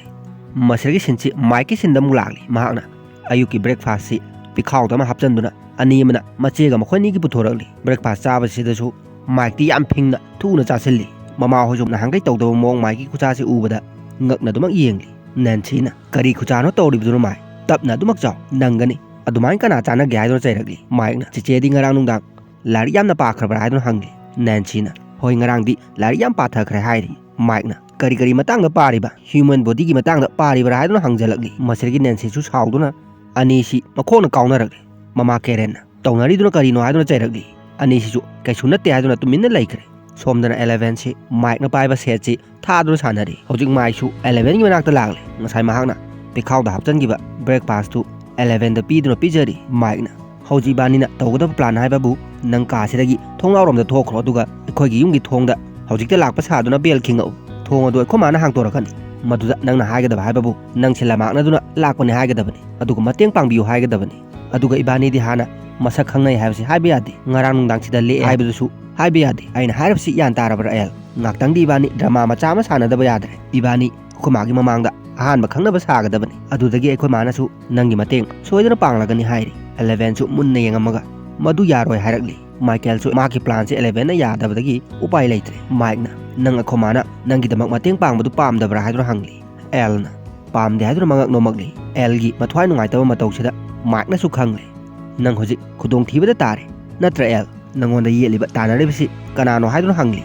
ꯃꯁꯤꯗꯒꯤ ꯁꯤꯟꯁꯤ ꯃꯥꯏꯛꯀꯤ ꯁꯤꯟꯗ ꯑꯃꯨꯛ ꯂꯥꯛꯂꯤ꯫ ꯃꯍꯥꯛꯅ ꯑꯌꯨꯛꯀꯤ ꯕ꯭ꯔꯦꯛꯐꯥꯁꯁꯤ ꯄꯤꯈꯥꯎꯗ ꯑꯃ ꯍꯥꯞꯆꯤꯟꯗꯨꯅ ꯑꯅꯤ ꯑꯃꯅ ꯃꯆꯦꯒ ꯃꯈꯣꯏ ꯑꯅꯤꯒꯤ ꯄꯨꯊꯣꯔꯛꯂꯤ꯫ ꯕ꯭ꯔꯦꯛꯐꯥꯁ ꯆꯥꯕꯁꯤꯗꯁꯨ ꯃꯥꯏꯛꯇꯤ ꯌꯥꯝ ꯐꯤꯡꯅ ꯊꯨꯅ ꯆꯥꯁꯤꯜꯂꯤ꯫ ꯃꯃꯥꯍꯣꯏꯁꯨ ꯅꯍꯥꯟꯈꯩ ꯇꯧꯗꯕ ꯃꯑꯣꯡ ꯃꯥꯏꯛꯀꯤ ꯈꯨꯆꯥꯁꯤ ꯎꯕꯗ ꯉꯛꯅ ꯑꯗꯨꯃꯛ ꯌꯦꯡꯂꯤ꯫ ꯅꯦꯟꯁꯤꯅ, "ꯀꯔꯤ ꯈꯨꯆꯥꯅꯣ ꯇꯧꯔꯤꯕꯗꯨꯅꯣ ꯃꯥꯏ? ꯇꯞꯅ ꯑꯗꯨꯃꯛ ꯆꯥꯎ, ꯅꯪꯒꯅꯤ꯫ ꯑꯗꯨꯃꯥꯏꯅ ꯀꯅꯥ ꯆꯥꯅꯒꯦ?" ꯍꯥꯏꯗꯨꯅ ꯆꯩꯔꯛꯂꯤ꯫ ꯃꯥꯏꯛꯅ, "ꯆꯤꯆꯦꯗꯤ ꯉꯔꯥꯡ ꯅꯨꯡꯗꯥꯡ ꯂꯥꯏꯔꯤꯛ ꯌꯥꯝꯅ ꯄꯥꯈ꯭ꯔꯕ꯭ꯔꯥ?" ꯍꯥꯏꯗꯨꯅ ꯍꯪꯂꯤ꯫ ꯅꯦꯟꯁꯤꯅ, "ꯍꯣꯏ, ꯉꯔꯥꯡꯗꯤ ꯂꯥꯏꯔꯤꯛ ꯌꯥꯝ ꯄꯥꯊꯈ꯭ꯔꯦ" ꯍꯥꯏꯔꯤ꯫ ꯃꯥꯏꯛꯅ, "ꯀꯔꯤ ꯀꯔꯤ ꯃꯇꯥꯡꯗ ꯄꯥꯔꯤꯕ? ꯍ꯭ꯌꯨꯃꯦꯟ ꯕꯣꯗꯤꯒꯤ ꯃꯇꯥꯡꯗ ꯄꯥꯔꯤꯕ꯭ꯔꯥ?" ꯍꯥꯏꯗꯨꯅ ꯍꯪꯖꯜꯂꯛꯂꯤ꯫ ꯃꯁꯤꯗꯒꯤ ꯅꯦꯟꯁꯤꯁꯨ ꯁꯥꯎꯗꯨꯅ ꯑꯅꯤꯁꯤ ꯃꯈꯣꯡꯅ ꯀꯥꯎꯅꯔꯛꯂꯤ꯫ ꯃꯃꯥ ꯀꯦꯔꯦꯟꯅ, "ꯇꯧꯅꯔꯤꯗꯨꯅ ꯀꯔꯤꯅꯣ?" ꯍꯥꯏꯗꯨꯅ ꯆꯩꯔꯛꯂꯤ꯫ ꯑꯅꯤꯁꯤꯁꯨ ꯀꯩꯁꯨ ꯅꯠꯇꯦ ꯍꯥꯏꯗꯨꯅ ꯇꯨꯃꯤꯟꯅ ꯂꯩꯈ꯭ꯔꯦ꯫ ꯁꯣꯝꯗꯅ ꯑꯦꯂꯦꯚꯦꯟꯁꯤ ꯃꯥꯏꯛꯅ ꯄꯥꯏꯕ ꯁꯦꯠꯁꯤ ꯊꯥꯗꯨꯅ ꯁꯥꯟꯅꯔꯤ꯫ ꯍꯧꯖꯤꯛ ꯃꯥꯏꯛꯁꯨ ꯑꯦꯂꯦꯚꯦꯟꯒꯤ ꯃꯅꯥꯛꯇ ꯂꯥꯛꯂꯦ꯫ ꯉꯁꯥꯏ ꯃꯍꯥꯛꯅ ꯄꯤꯈꯥꯎꯗ ꯍꯥꯞꯆꯤꯟꯈꯤꯕ ꯕ꯭ꯔꯦꯛꯐꯥꯁꯇꯨ ꯑꯦꯂꯦꯚꯦꯟꯗ ꯄꯤꯗꯨꯅ ꯄꯤꯖꯔꯤ꯫ ꯃꯥꯏꯛꯅ, "ꯍꯧꯖꯤꯛ ꯏꯕꯥꯅꯤꯅ ꯇꯧꯒꯗꯕ ꯄ꯭ꯂꯥꯟ ꯍꯥꯏꯕꯕꯨ ꯅꯪ ꯀꯥꯁꯤꯗꯒꯤ ꯊꯣꯡꯅꯥꯎꯔꯣꯝꯗ ꯊꯣꯛꯈ꯭ꯔꯣ, ꯑꯗꯨꯒ ꯑꯩꯈꯣꯏꯒꯤ ꯌꯨꯝꯒꯤ ꯊꯣꯡꯗ ꯍꯧꯖꯤꯛꯇ ꯂꯥꯛꯄ ꯁꯥꯗꯨꯅ ꯕꯦꯜ ꯈꯤꯡꯉꯛꯎ꯫ ꯊꯣꯡ ꯑꯗꯨ ꯑꯩꯈꯣꯏ ꯃꯥꯅ ꯍꯥꯡꯗꯣꯔꯛꯀꯅꯤ꯫ ꯃꯗꯨꯗ ꯅꯪꯅ ꯍꯥꯏꯒꯗꯕ ꯍꯥꯏꯕꯕꯨ ꯅꯪꯁꯦ ꯂꯃꯥꯛꯅꯗꯨꯅ ꯂꯥꯛꯄꯅꯤ ꯍꯥꯏꯒꯗꯕꯅꯤ, ꯑꯗꯨꯒ ꯃꯇꯦꯡ ꯄꯥꯡꯕꯤꯌꯨ ꯍꯥꯏꯒꯗꯕꯅꯤ꯫ ꯑꯗꯨꯒ ꯏꯕꯥꯅꯤꯗꯤ ꯍꯥꯟꯅ ꯃꯁꯛ ꯈꯪꯅꯩ ꯍꯥꯏꯕꯁꯤ ꯍꯥꯏꯕ ꯌꯥꯗꯦ꯫ ꯉꯔꯥꯡ ꯅꯨꯡꯗꯥꯡꯁꯤꯗ ꯂꯦꯛꯑꯦ ꯍꯥꯏꯕꯗꯨꯁꯨ ꯍꯥꯏꯕ ꯌꯥꯗꯦ꯫ ꯑꯩꯅ ꯍꯥꯏꯔꯕꯁꯤ ꯒ꯭ꯌꯥꯟ ꯇꯥꯔꯕ꯭ꯔꯥ ꯑꯦꯜ? ꯉꯥꯛꯇꯪꯗꯤ ꯏꯕꯥꯅꯤ ꯗ꯭ꯔꯃꯥ ꯃꯆꯥ ꯑꯃ ꯁꯥꯟꯅꯗꯕ ꯌꯥꯗ꯭ꯔꯦ꯫ ꯏꯕꯥꯅꯤ ꯑꯩꯈꯣꯏ ꯃꯥꯒꯤ ꯃꯃꯥꯡꯗ ꯑꯍꯥꯟꯕ ꯈꯪꯅꯕ ꯁꯥꯒꯗꯕꯅꯤ꯫ ꯑꯗꯨꯗꯒꯤ ꯑꯩꯈꯣꯏ ꯃꯥꯅꯁꯨ ꯅꯪꯒꯤ ꯃꯇꯦꯡ ꯁꯣꯏꯗꯅ ꯄꯥꯡꯂꯒꯅꯤ" ꯍꯥꯏꯔꯤ꯫ ꯑꯦꯂꯦꯚꯦꯟꯁꯨ ꯃꯨꯟꯅ ꯌꯦꯡꯉꯝꯃꯒ ꯃꯗꯨ ꯌꯥꯔꯣꯏ ꯍꯥꯏꯔꯛꯂꯤ꯫ ꯃꯥꯏꯀꯦꯜꯁꯨ ꯃꯍꯥꯛꯀꯤ ꯄ꯭ꯂꯥꯟꯁꯦ ꯑꯦꯂꯦꯚꯦꯟꯅ ꯌꯥꯗꯕꯗꯒꯤ ꯎꯄꯥꯏ ꯂꯩꯇ꯭ꯔꯦ꯫ ꯃꯥꯏꯛꯅ, "ꯅꯪ ꯑꯩꯈꯣꯏ ꯃꯥꯅ ꯅꯪꯒꯤꯗꯃꯛ ꯃꯇꯦꯡ ꯄꯥꯡꯕꯗꯨ ꯄꯥꯝꯗꯕ꯭ꯔꯥ?" ꯍꯥꯏꯗꯨꯅ ꯍꯪꯂꯤ꯫ ꯑꯦꯜꯅ, "ꯄꯥꯝꯗꯦ" ꯍꯥꯏꯗꯨꯅ ꯃꯉꯛ ꯅꯣꯝꯃꯛꯂꯤ꯫ ꯑꯦꯜꯒꯤ ꯃꯊ꯭ꯋꯥꯏ ꯅꯨꯡꯉꯥꯏꯇꯕ ꯃꯇꯧꯁꯤꯗ ꯃꯥꯏꯛꯅꯁꯨ ꯈꯪꯂꯦ꯫ "ꯅꯪ ꯍꯧꯖꯤꯛ ꯈꯨꯗꯣꯡꯊꯤꯕꯗ ꯇꯥꯔꯦ, ꯅꯠꯇ꯭ꯔ ꯑꯦꯜ? ꯅꯪꯉꯣꯟꯗ ꯌꯦꯠꯂꯤꯕ, ꯇꯥꯟꯅꯔꯤꯕꯁꯤ ꯀꯅꯥꯅꯣ?" ꯍꯥꯏꯗꯨꯅ ꯍꯪꯂꯤ꯫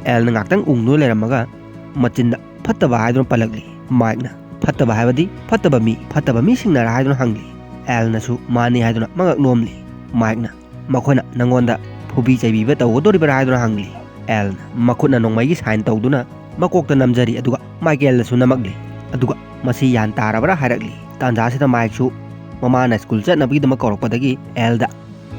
ꯑꯦꯜꯅ ꯉꯥꯛꯇꯪ ꯎꯪꯗꯨꯅ ꯂꯩꯔꯝꯃꯒ ꯃꯆꯤꯟꯗ "ꯐꯠꯇꯕ" ꯍꯥꯏꯗꯨꯅ ꯄꯜꯂꯛꯂꯤ꯫ ꯃꯥꯏꯛꯅ, "ꯐꯠꯇꯕ ꯍꯥꯏꯕꯗꯤ ꯐꯠꯇꯕ ꯃꯤ, ꯐꯠꯇꯕ ꯃꯤꯁꯤꯡꯅꯔ?" ꯍꯥꯏꯗꯨꯅ ꯍꯪꯂꯤ꯫ ꯑꯦꯜꯅꯁꯨ "ꯃꯥꯅꯤ" ꯍꯥꯏꯗꯨꯅ ꯃꯉꯛ ꯅꯣꯝꯂꯤ꯫ ꯃꯥꯏꯛꯅ, "ꯃꯈꯣꯏꯅ ꯅꯪꯉꯣꯟꯗ ꯐꯨꯕꯤ ꯆꯩꯕꯤꯕ ꯇꯧꯒꯗꯣꯔꯤꯕ꯭ꯔꯥ?" ꯍꯥꯏꯗꯨꯅ ꯍꯪꯂꯤ꯫ ꯑꯦꯜꯅ ꯃꯈꯨꯠꯅ ꯅꯣꯡꯃꯩꯒꯤ ꯁꯥꯏꯟ ꯇꯧꯗꯨꯅ ꯃꯀꯣꯛꯇ ꯅꯝꯖꯔꯤ, ꯑꯗꯨꯒ ꯃꯥꯏꯀꯦꯜꯗꯁꯨ ꯅꯝꯃꯛꯂꯤ꯫ ꯑꯗꯨꯒ "ꯃꯁꯤ ꯒ꯭ꯌꯥꯟ ꯇꯥꯔꯕ꯭ꯔꯥ?" ꯍꯥꯏꯔꯛꯂꯤ꯫ ꯇꯥꯟꯖꯥꯁꯤꯗ ꯃꯥꯏꯛꯁꯨ ꯃꯃꯥꯅ ꯁ꯭ꯀꯨꯜ ꯆꯠꯅꯕꯒꯤꯗꯃꯛ ꯀꯧꯔꯛꯄꯗꯒꯤ ꯑꯦꯜꯗ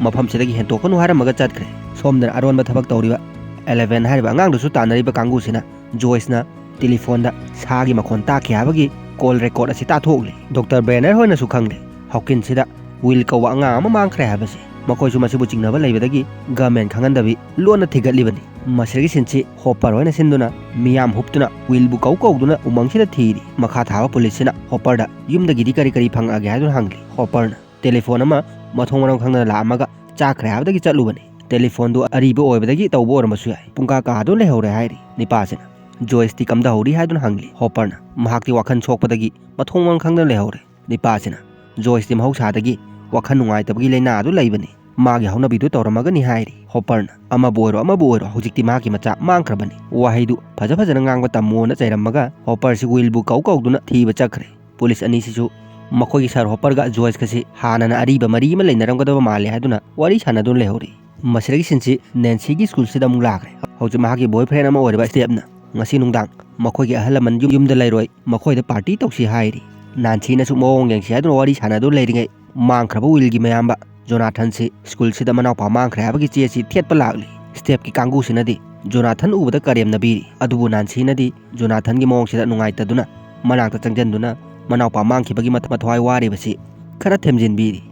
"ꯃꯐꯝꯁꯤꯗꯒꯤ ꯍꯦꯟꯇꯣꯛꯀꯅꯨ" ꯍꯥꯏꯔꯝꯃꯒ ꯆꯠꯈ꯭ꯔꯦ꯫ ꯁꯣꯝꯗꯅ ꯑꯔꯣꯟꯕ ꯊꯕꯛ ꯇꯧꯔꯤꯕ ꯑꯦꯂꯦꯚꯦꯟ ꯍꯥꯏꯔꯤꯕ ꯑꯉꯥꯡꯗꯨꯁꯨ ꯇꯥꯟꯅꯔꯤꯕ ꯀꯥꯡꯕꯨꯁꯤꯅ ꯖꯣꯏꯁꯅ ꯇꯦꯂꯤꯐꯣꯟꯗ ꯁꯥꯒꯤ ꯃꯈꯣꯟ ꯇꯥꯈꯤ ꯍꯥꯏꯕꯒꯤ ꯀꯣꯜ ꯔꯦꯀꯣꯔꯗ ꯑꯁꯤ ꯇꯥꯊꯣꯛꯂꯤ꯫ ꯗꯣꯛꯇꯔ ꯕꯦꯅꯔ ꯍꯣꯏꯅꯁꯨ ꯈꯪꯂꯦ ꯍꯣꯀꯤꯟꯁꯤꯗ ꯋꯤꯜ ꯀꯧꯕ ꯑꯉꯥꯡ ꯑꯃ ꯃꯥꯡꯈ꯭ꯔꯦ ꯍꯥꯏꯕꯁꯤ꯫ ꯃꯈꯣꯏꯁꯨ ꯃꯁꯤꯕꯨ ꯆꯤꯡꯅꯕ ꯂꯩꯕꯗꯒꯤ ꯒꯃꯦꯟ ꯈꯪꯍꯟꯗꯕꯤ ꯂꯣꯟꯅ ꯊꯤꯒꯠꯂꯤꯕꯅꯤ꯫ ꯃꯁꯤꯗꯒꯤ ꯁꯤꯟꯁꯤ ꯍꯣꯄꯔ ꯍꯣꯏꯅ ꯁꯤꯟꯗꯨꯅ ꯃꯤꯌꯥꯝ ꯍꯨꯞꯇꯨꯅ ꯋꯤꯜꯕꯨ ꯀꯧ ꯀꯧꯗꯨꯅ ꯎꯃꯪꯁꯤꯗ ꯊꯤꯔꯤ꯫ ꯃꯈꯥ ꯊꯥꯕ ꯄꯨꯂꯤꯁꯁꯤꯅ ꯍꯣꯄꯔꯗ "ꯌꯨꯝꯗꯒꯤꯗꯤ ꯀꯔꯤ ꯀꯔꯤ ꯐꯪꯂꯛꯑꯒꯦ?" ꯍꯥꯏꯗꯨꯅ ꯍꯪꯂꯤ꯫ ꯍꯣꯄꯔꯅ, "ꯇꯦꯂꯤꯐꯣꯟ ꯑꯃ ꯃꯊꯣꯡ ꯃꯔꯝ ꯈꯪꯗꯅ ꯂꯥꯛꯑꯝꯃꯒ ꯆꯥꯛꯈ꯭ꯔꯦ ꯍꯥꯏꯕꯗꯒꯤ ꯆꯠꯂꯨꯕꯅꯤ꯫ ꯇꯦꯂꯤꯐꯣꯟꯗꯨ ꯑꯔꯤꯕ ꯑꯣꯏꯕꯗꯒꯤ ꯇꯧꯕ ꯑꯣꯏꯔꯝꯕꯁꯨ ꯌꯥꯏ꯫ ꯄꯨꯡꯀꯥ ꯀꯥꯗꯨꯅ ꯂꯩꯍꯧꯔꯦ" ꯍꯥꯏꯔꯤ꯫ ꯅꯤꯄꯥꯁꯤꯅ, "ꯖꯣꯏꯁꯇꯤ ꯀꯝꯗꯍꯧꯔꯤ?" ꯍꯥꯏꯗꯨꯅ ꯍꯪꯂꯤ꯫ ꯍꯣꯄꯔꯅ, "ꯃꯍꯥꯛꯇꯤ ꯋꯥꯈꯜ ꯁꯣꯛꯄꯗꯒꯤ ꯃꯊꯣꯡ ꯃꯔꯝ ꯈꯪꯗꯅ ꯂꯩꯍꯧꯔꯦ"꯫ ꯅꯤꯄꯥꯁꯤꯅ, "ꯖꯣꯏꯁꯇꯤ ꯃꯍꯧꯁꯥꯗꯒꯤ ꯋꯥꯈꯜ ꯅꯨꯡꯉꯥꯏꯇꯕꯒꯤ ꯂꯥꯏꯅꯥ ꯑꯗꯨ ꯂꯩꯕꯅꯤ꯫ ꯃꯥꯒꯤ ꯍꯧꯅꯕꯤꯗꯨ ꯇꯧꯔꯝꯃꯒꯅꯤ" ꯍꯥꯏꯔꯤ꯫ ꯍꯣꯄꯔꯅ, "ꯑꯃꯕꯨ ꯑꯣꯏꯔꯣ, ꯑꯃꯕꯨ ꯑꯣꯏꯔꯣ, ꯍꯧꯖꯤꯛꯇꯤ ꯃꯍꯥꯛꯀꯤ ꯃꯆꯥ ꯃꯥꯡꯈ꯭ꯔꯕꯅꯤ꯫ ꯋꯥꯍꯩꯗꯨ ꯐꯖ ꯐꯖꯅ ꯉꯥꯡꯕ ꯇꯝꯃꯨꯅ" ꯆꯩꯔꯝꯃꯒ ꯍꯣꯄꯔꯁꯤ ꯋꯤꯜꯕꯨ ꯀꯧ ꯀꯧꯗꯨꯅ ꯊꯤꯕ ꯆꯠꯈ꯭ꯔꯦ꯫ ꯄꯨꯂꯤꯁ ꯑꯅꯤꯁꯤꯁꯨ ꯃꯈꯣꯏꯒꯤ ꯁꯥꯔ ꯍꯣꯄꯔꯒ ꯖꯣꯏꯁꯀꯁꯤ ꯍꯥꯟꯅꯅ ꯑꯔꯤꯕ ꯃꯔꯤ ꯑꯃ ꯂꯩꯅꯔꯝꯒꯗꯕ ꯃꯥꯜꯂꯦ ꯍꯥꯏꯗꯨꯅ ꯋꯥꯔꯤ ꯁꯥꯟꯅꯗꯨꯅ ꯂꯩꯍꯧꯔꯤ꯫ ꯃꯁꯤꯗꯒꯤ ꯁꯤꯟꯁꯤ ꯅꯦꯟꯁꯤꯒꯤ ꯁ꯭ꯀꯨꯜꯁꯤꯗ ꯑꯃꯨꯛ ꯂꯥꯛꯈ꯭ꯔꯦ꯫ ꯍꯧꯖꯤꯛ ꯃꯍꯥꯛꯀꯤ boyfriend ꯑꯃ ꯑꯣꯏꯔꯤꯕ ꯁ꯭ꯇꯦꯞꯅ ꯉꯁꯤ ꯅꯨꯡꯗꯥꯡ ꯃꯈꯣꯏꯒꯤ ꯑꯍꯜ ꯂꯃꯟ ꯌꯨꯝ-, ꯌꯨꯝꯗ ꯂꯩꯔꯣꯏ, ꯃꯈꯣꯏꯗ party ꯇꯧꯁꯤ ꯍꯥꯏꯔꯤ꯫ ꯅꯥꯟꯁꯤꯅꯁꯨ ꯃꯑꯣꯡ ꯌꯦꯡꯁꯤ ꯍꯥꯏꯗꯨꯅ ꯋꯥꯔꯤ ꯁꯥꯟꯅꯗꯨꯅ ꯂꯩꯔꯤꯉꯩ, ꯃꯥꯡꯈ꯭ꯔꯕ ꯋꯤꯜꯒꯤ ꯃꯌꯥꯝꯕ ꯖꯣꯅꯥꯊꯟꯁꯤ ꯁ꯭ꯀꯨꯜꯁꯤꯗ ꯃꯅꯥꯎꯄꯥ ꯃꯥꯡꯈ꯭ꯔꯦ ꯍꯥꯏꯕꯒꯤ ꯆꯦ ꯑꯁꯤ ꯊꯦꯠꯄ ꯂꯥꯛꯂꯤ꯫ ꯁ꯭ꯇꯦꯞꯀꯤ ꯀꯥꯡꯕꯨꯁꯤꯅꯗꯤ ꯖꯣꯅꯥꯊꯟ ꯎꯕꯗ ꯀꯔꯦꯝꯅꯕꯤꯔꯤ, ꯑꯗꯨꯕꯨ ꯅꯥꯟꯁꯤꯅꯗꯤ ꯖꯣꯅꯥꯊꯟꯒꯤ ꯃꯑꯣꯡꯁꯤꯗ ꯅꯨꯡꯉꯥꯏꯇꯗꯨꯅ ꯃꯅꯥꯛꯇ ꯆꯪꯁꯤꯟꯗꯨꯅ ꯃꯅꯥꯎꯄꯥ ꯃꯥꯡꯈꯤꯕꯒꯤ ꯃꯊ-, ꯃꯊ꯭ꯋꯥꯏ ꯋꯥꯔꯤꯕꯁꯤ ꯈꯔ ꯊꯦꯝꯖꯤꯟꯕꯤꯔꯤ꯫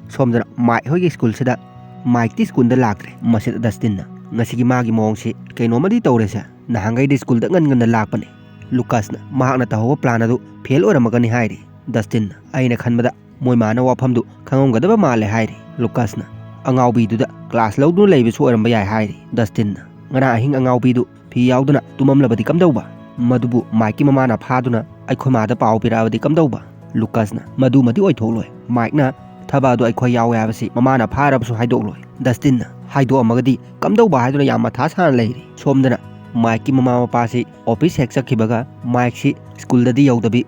ꯁꯣꯝꯗꯅ ꯃꯥꯏꯛ ꯍꯣꯏꯒꯤ ꯁ꯭ꯀꯨꯜꯁꯤꯗ ꯃꯥꯏꯛꯇꯤ ꯁ꯭ꯀꯨꯜꯗ ꯂꯥꯛꯇ꯭ꯔꯦ꯫ ꯃꯁꯤꯗ ꯗꯁꯇꯤꯟꯅ, "ꯉꯁꯤꯒꯤ ꯃꯥꯒꯤ ꯃꯑꯣꯡꯁꯤ ꯀꯩꯅꯣꯝꯃꯗꯤ ꯇꯧꯔꯦ ꯁꯥꯔ, ꯅꯍꯥꯟꯈꯩꯗꯤ ꯁ꯭ꯀꯨꯜꯗ ꯉꯟ ꯉꯟꯅ ꯂꯥꯛꯄꯅꯦ"꯫ ꯂꯨꯀꯥꯁꯅ, "ꯃꯍꯥꯛꯅ ꯇꯧꯍꯧꯕ plan ꯑꯗꯨ fail ꯑꯣꯏꯔꯝꯃꯒꯅꯤ" ꯍꯥꯏꯔꯤ꯫ ꯗꯁꯇꯤꯟꯅ, "ꯑꯩꯅ ꯈꯟꯕꯗ ꯃꯣꯏ ꯃꯥꯅ ꯋꯥꯐꯝꯗꯨ ꯈꯪꯉꯝꯒꯗꯕ ꯃꯥꯜꯂꯦ" ꯍꯥꯏꯔꯤ꯫ ꯂꯨꯀꯥꯁꯅ, "ꯑꯉꯥꯎꯕꯤꯗꯨꯗ class ꯂꯧꯗꯨꯅ ꯂꯩꯕꯁꯨ ꯑꯣꯏꯔꯝꯕ ꯌꯥꯏ" ꯍꯥꯏꯔꯤ꯫ ꯗꯁꯇꯤꯟꯅ, "ꯉꯔꯥꯡ ꯑꯍꯤꯡ ꯑꯉꯥꯎꯕꯤꯗꯨ ꯐꯤ ꯌꯥꯎꯗꯅ ꯇꯨꯝꯃꯝꯂꯕꯗꯤ ꯀꯝꯗꯧꯕ? ꯃꯗꯨꯕꯨ ꯃꯥꯏꯛꯀꯤ ꯃꯃꯥꯅ ꯐꯥꯗꯨꯅ ꯑꯩꯈꯣꯏ ꯃꯥꯗ ꯄꯥꯎ ꯄꯤꯔꯛꯑꯕꯗꯤ ꯀꯝꯗꯧꯕ?" ꯂꯨꯀꯥꯁꯅ, "ꯃꯗꯨꯃꯗꯤ ꯑꯣꯏꯊꯣꯛꯂꯣꯏ꯫ ꯃꯥꯏꯛꯅ ꯊꯕꯛ ꯑꯗꯨ ꯑꯩꯈꯣꯏ ꯌꯥꯎꯋꯦ ꯍꯥꯏꯕꯁꯤ ꯃꯃꯥꯅ ꯐꯥꯔꯕꯁꯨ ꯍꯥꯏꯗꯣꯛꯂꯣꯏ"꯫ ꯗꯁꯇꯤꯟꯅ, "ꯍꯥꯏꯗꯣꯛꯑꯝꯃꯒꯗꯤ ꯀꯝꯗꯧꯕ?" ꯍꯥꯏꯗꯨꯅ ꯌꯥꯝ ꯃꯊꯥ ꯁꯥꯅ ꯂꯩꯔꯤ꯫ ꯁꯣꯝꯗꯅ ꯃꯥꯏꯛꯀꯤ ꯃꯃꯥ ꯃꯄꯥꯁꯤ office ꯍꯦꯛ ꯆꯠꯈꯤꯕꯒ ꯃꯥꯏꯛꯁꯤ ꯁ꯭ꯀꯨꯜꯗꯗꯤ ꯌꯧꯗꯕꯤ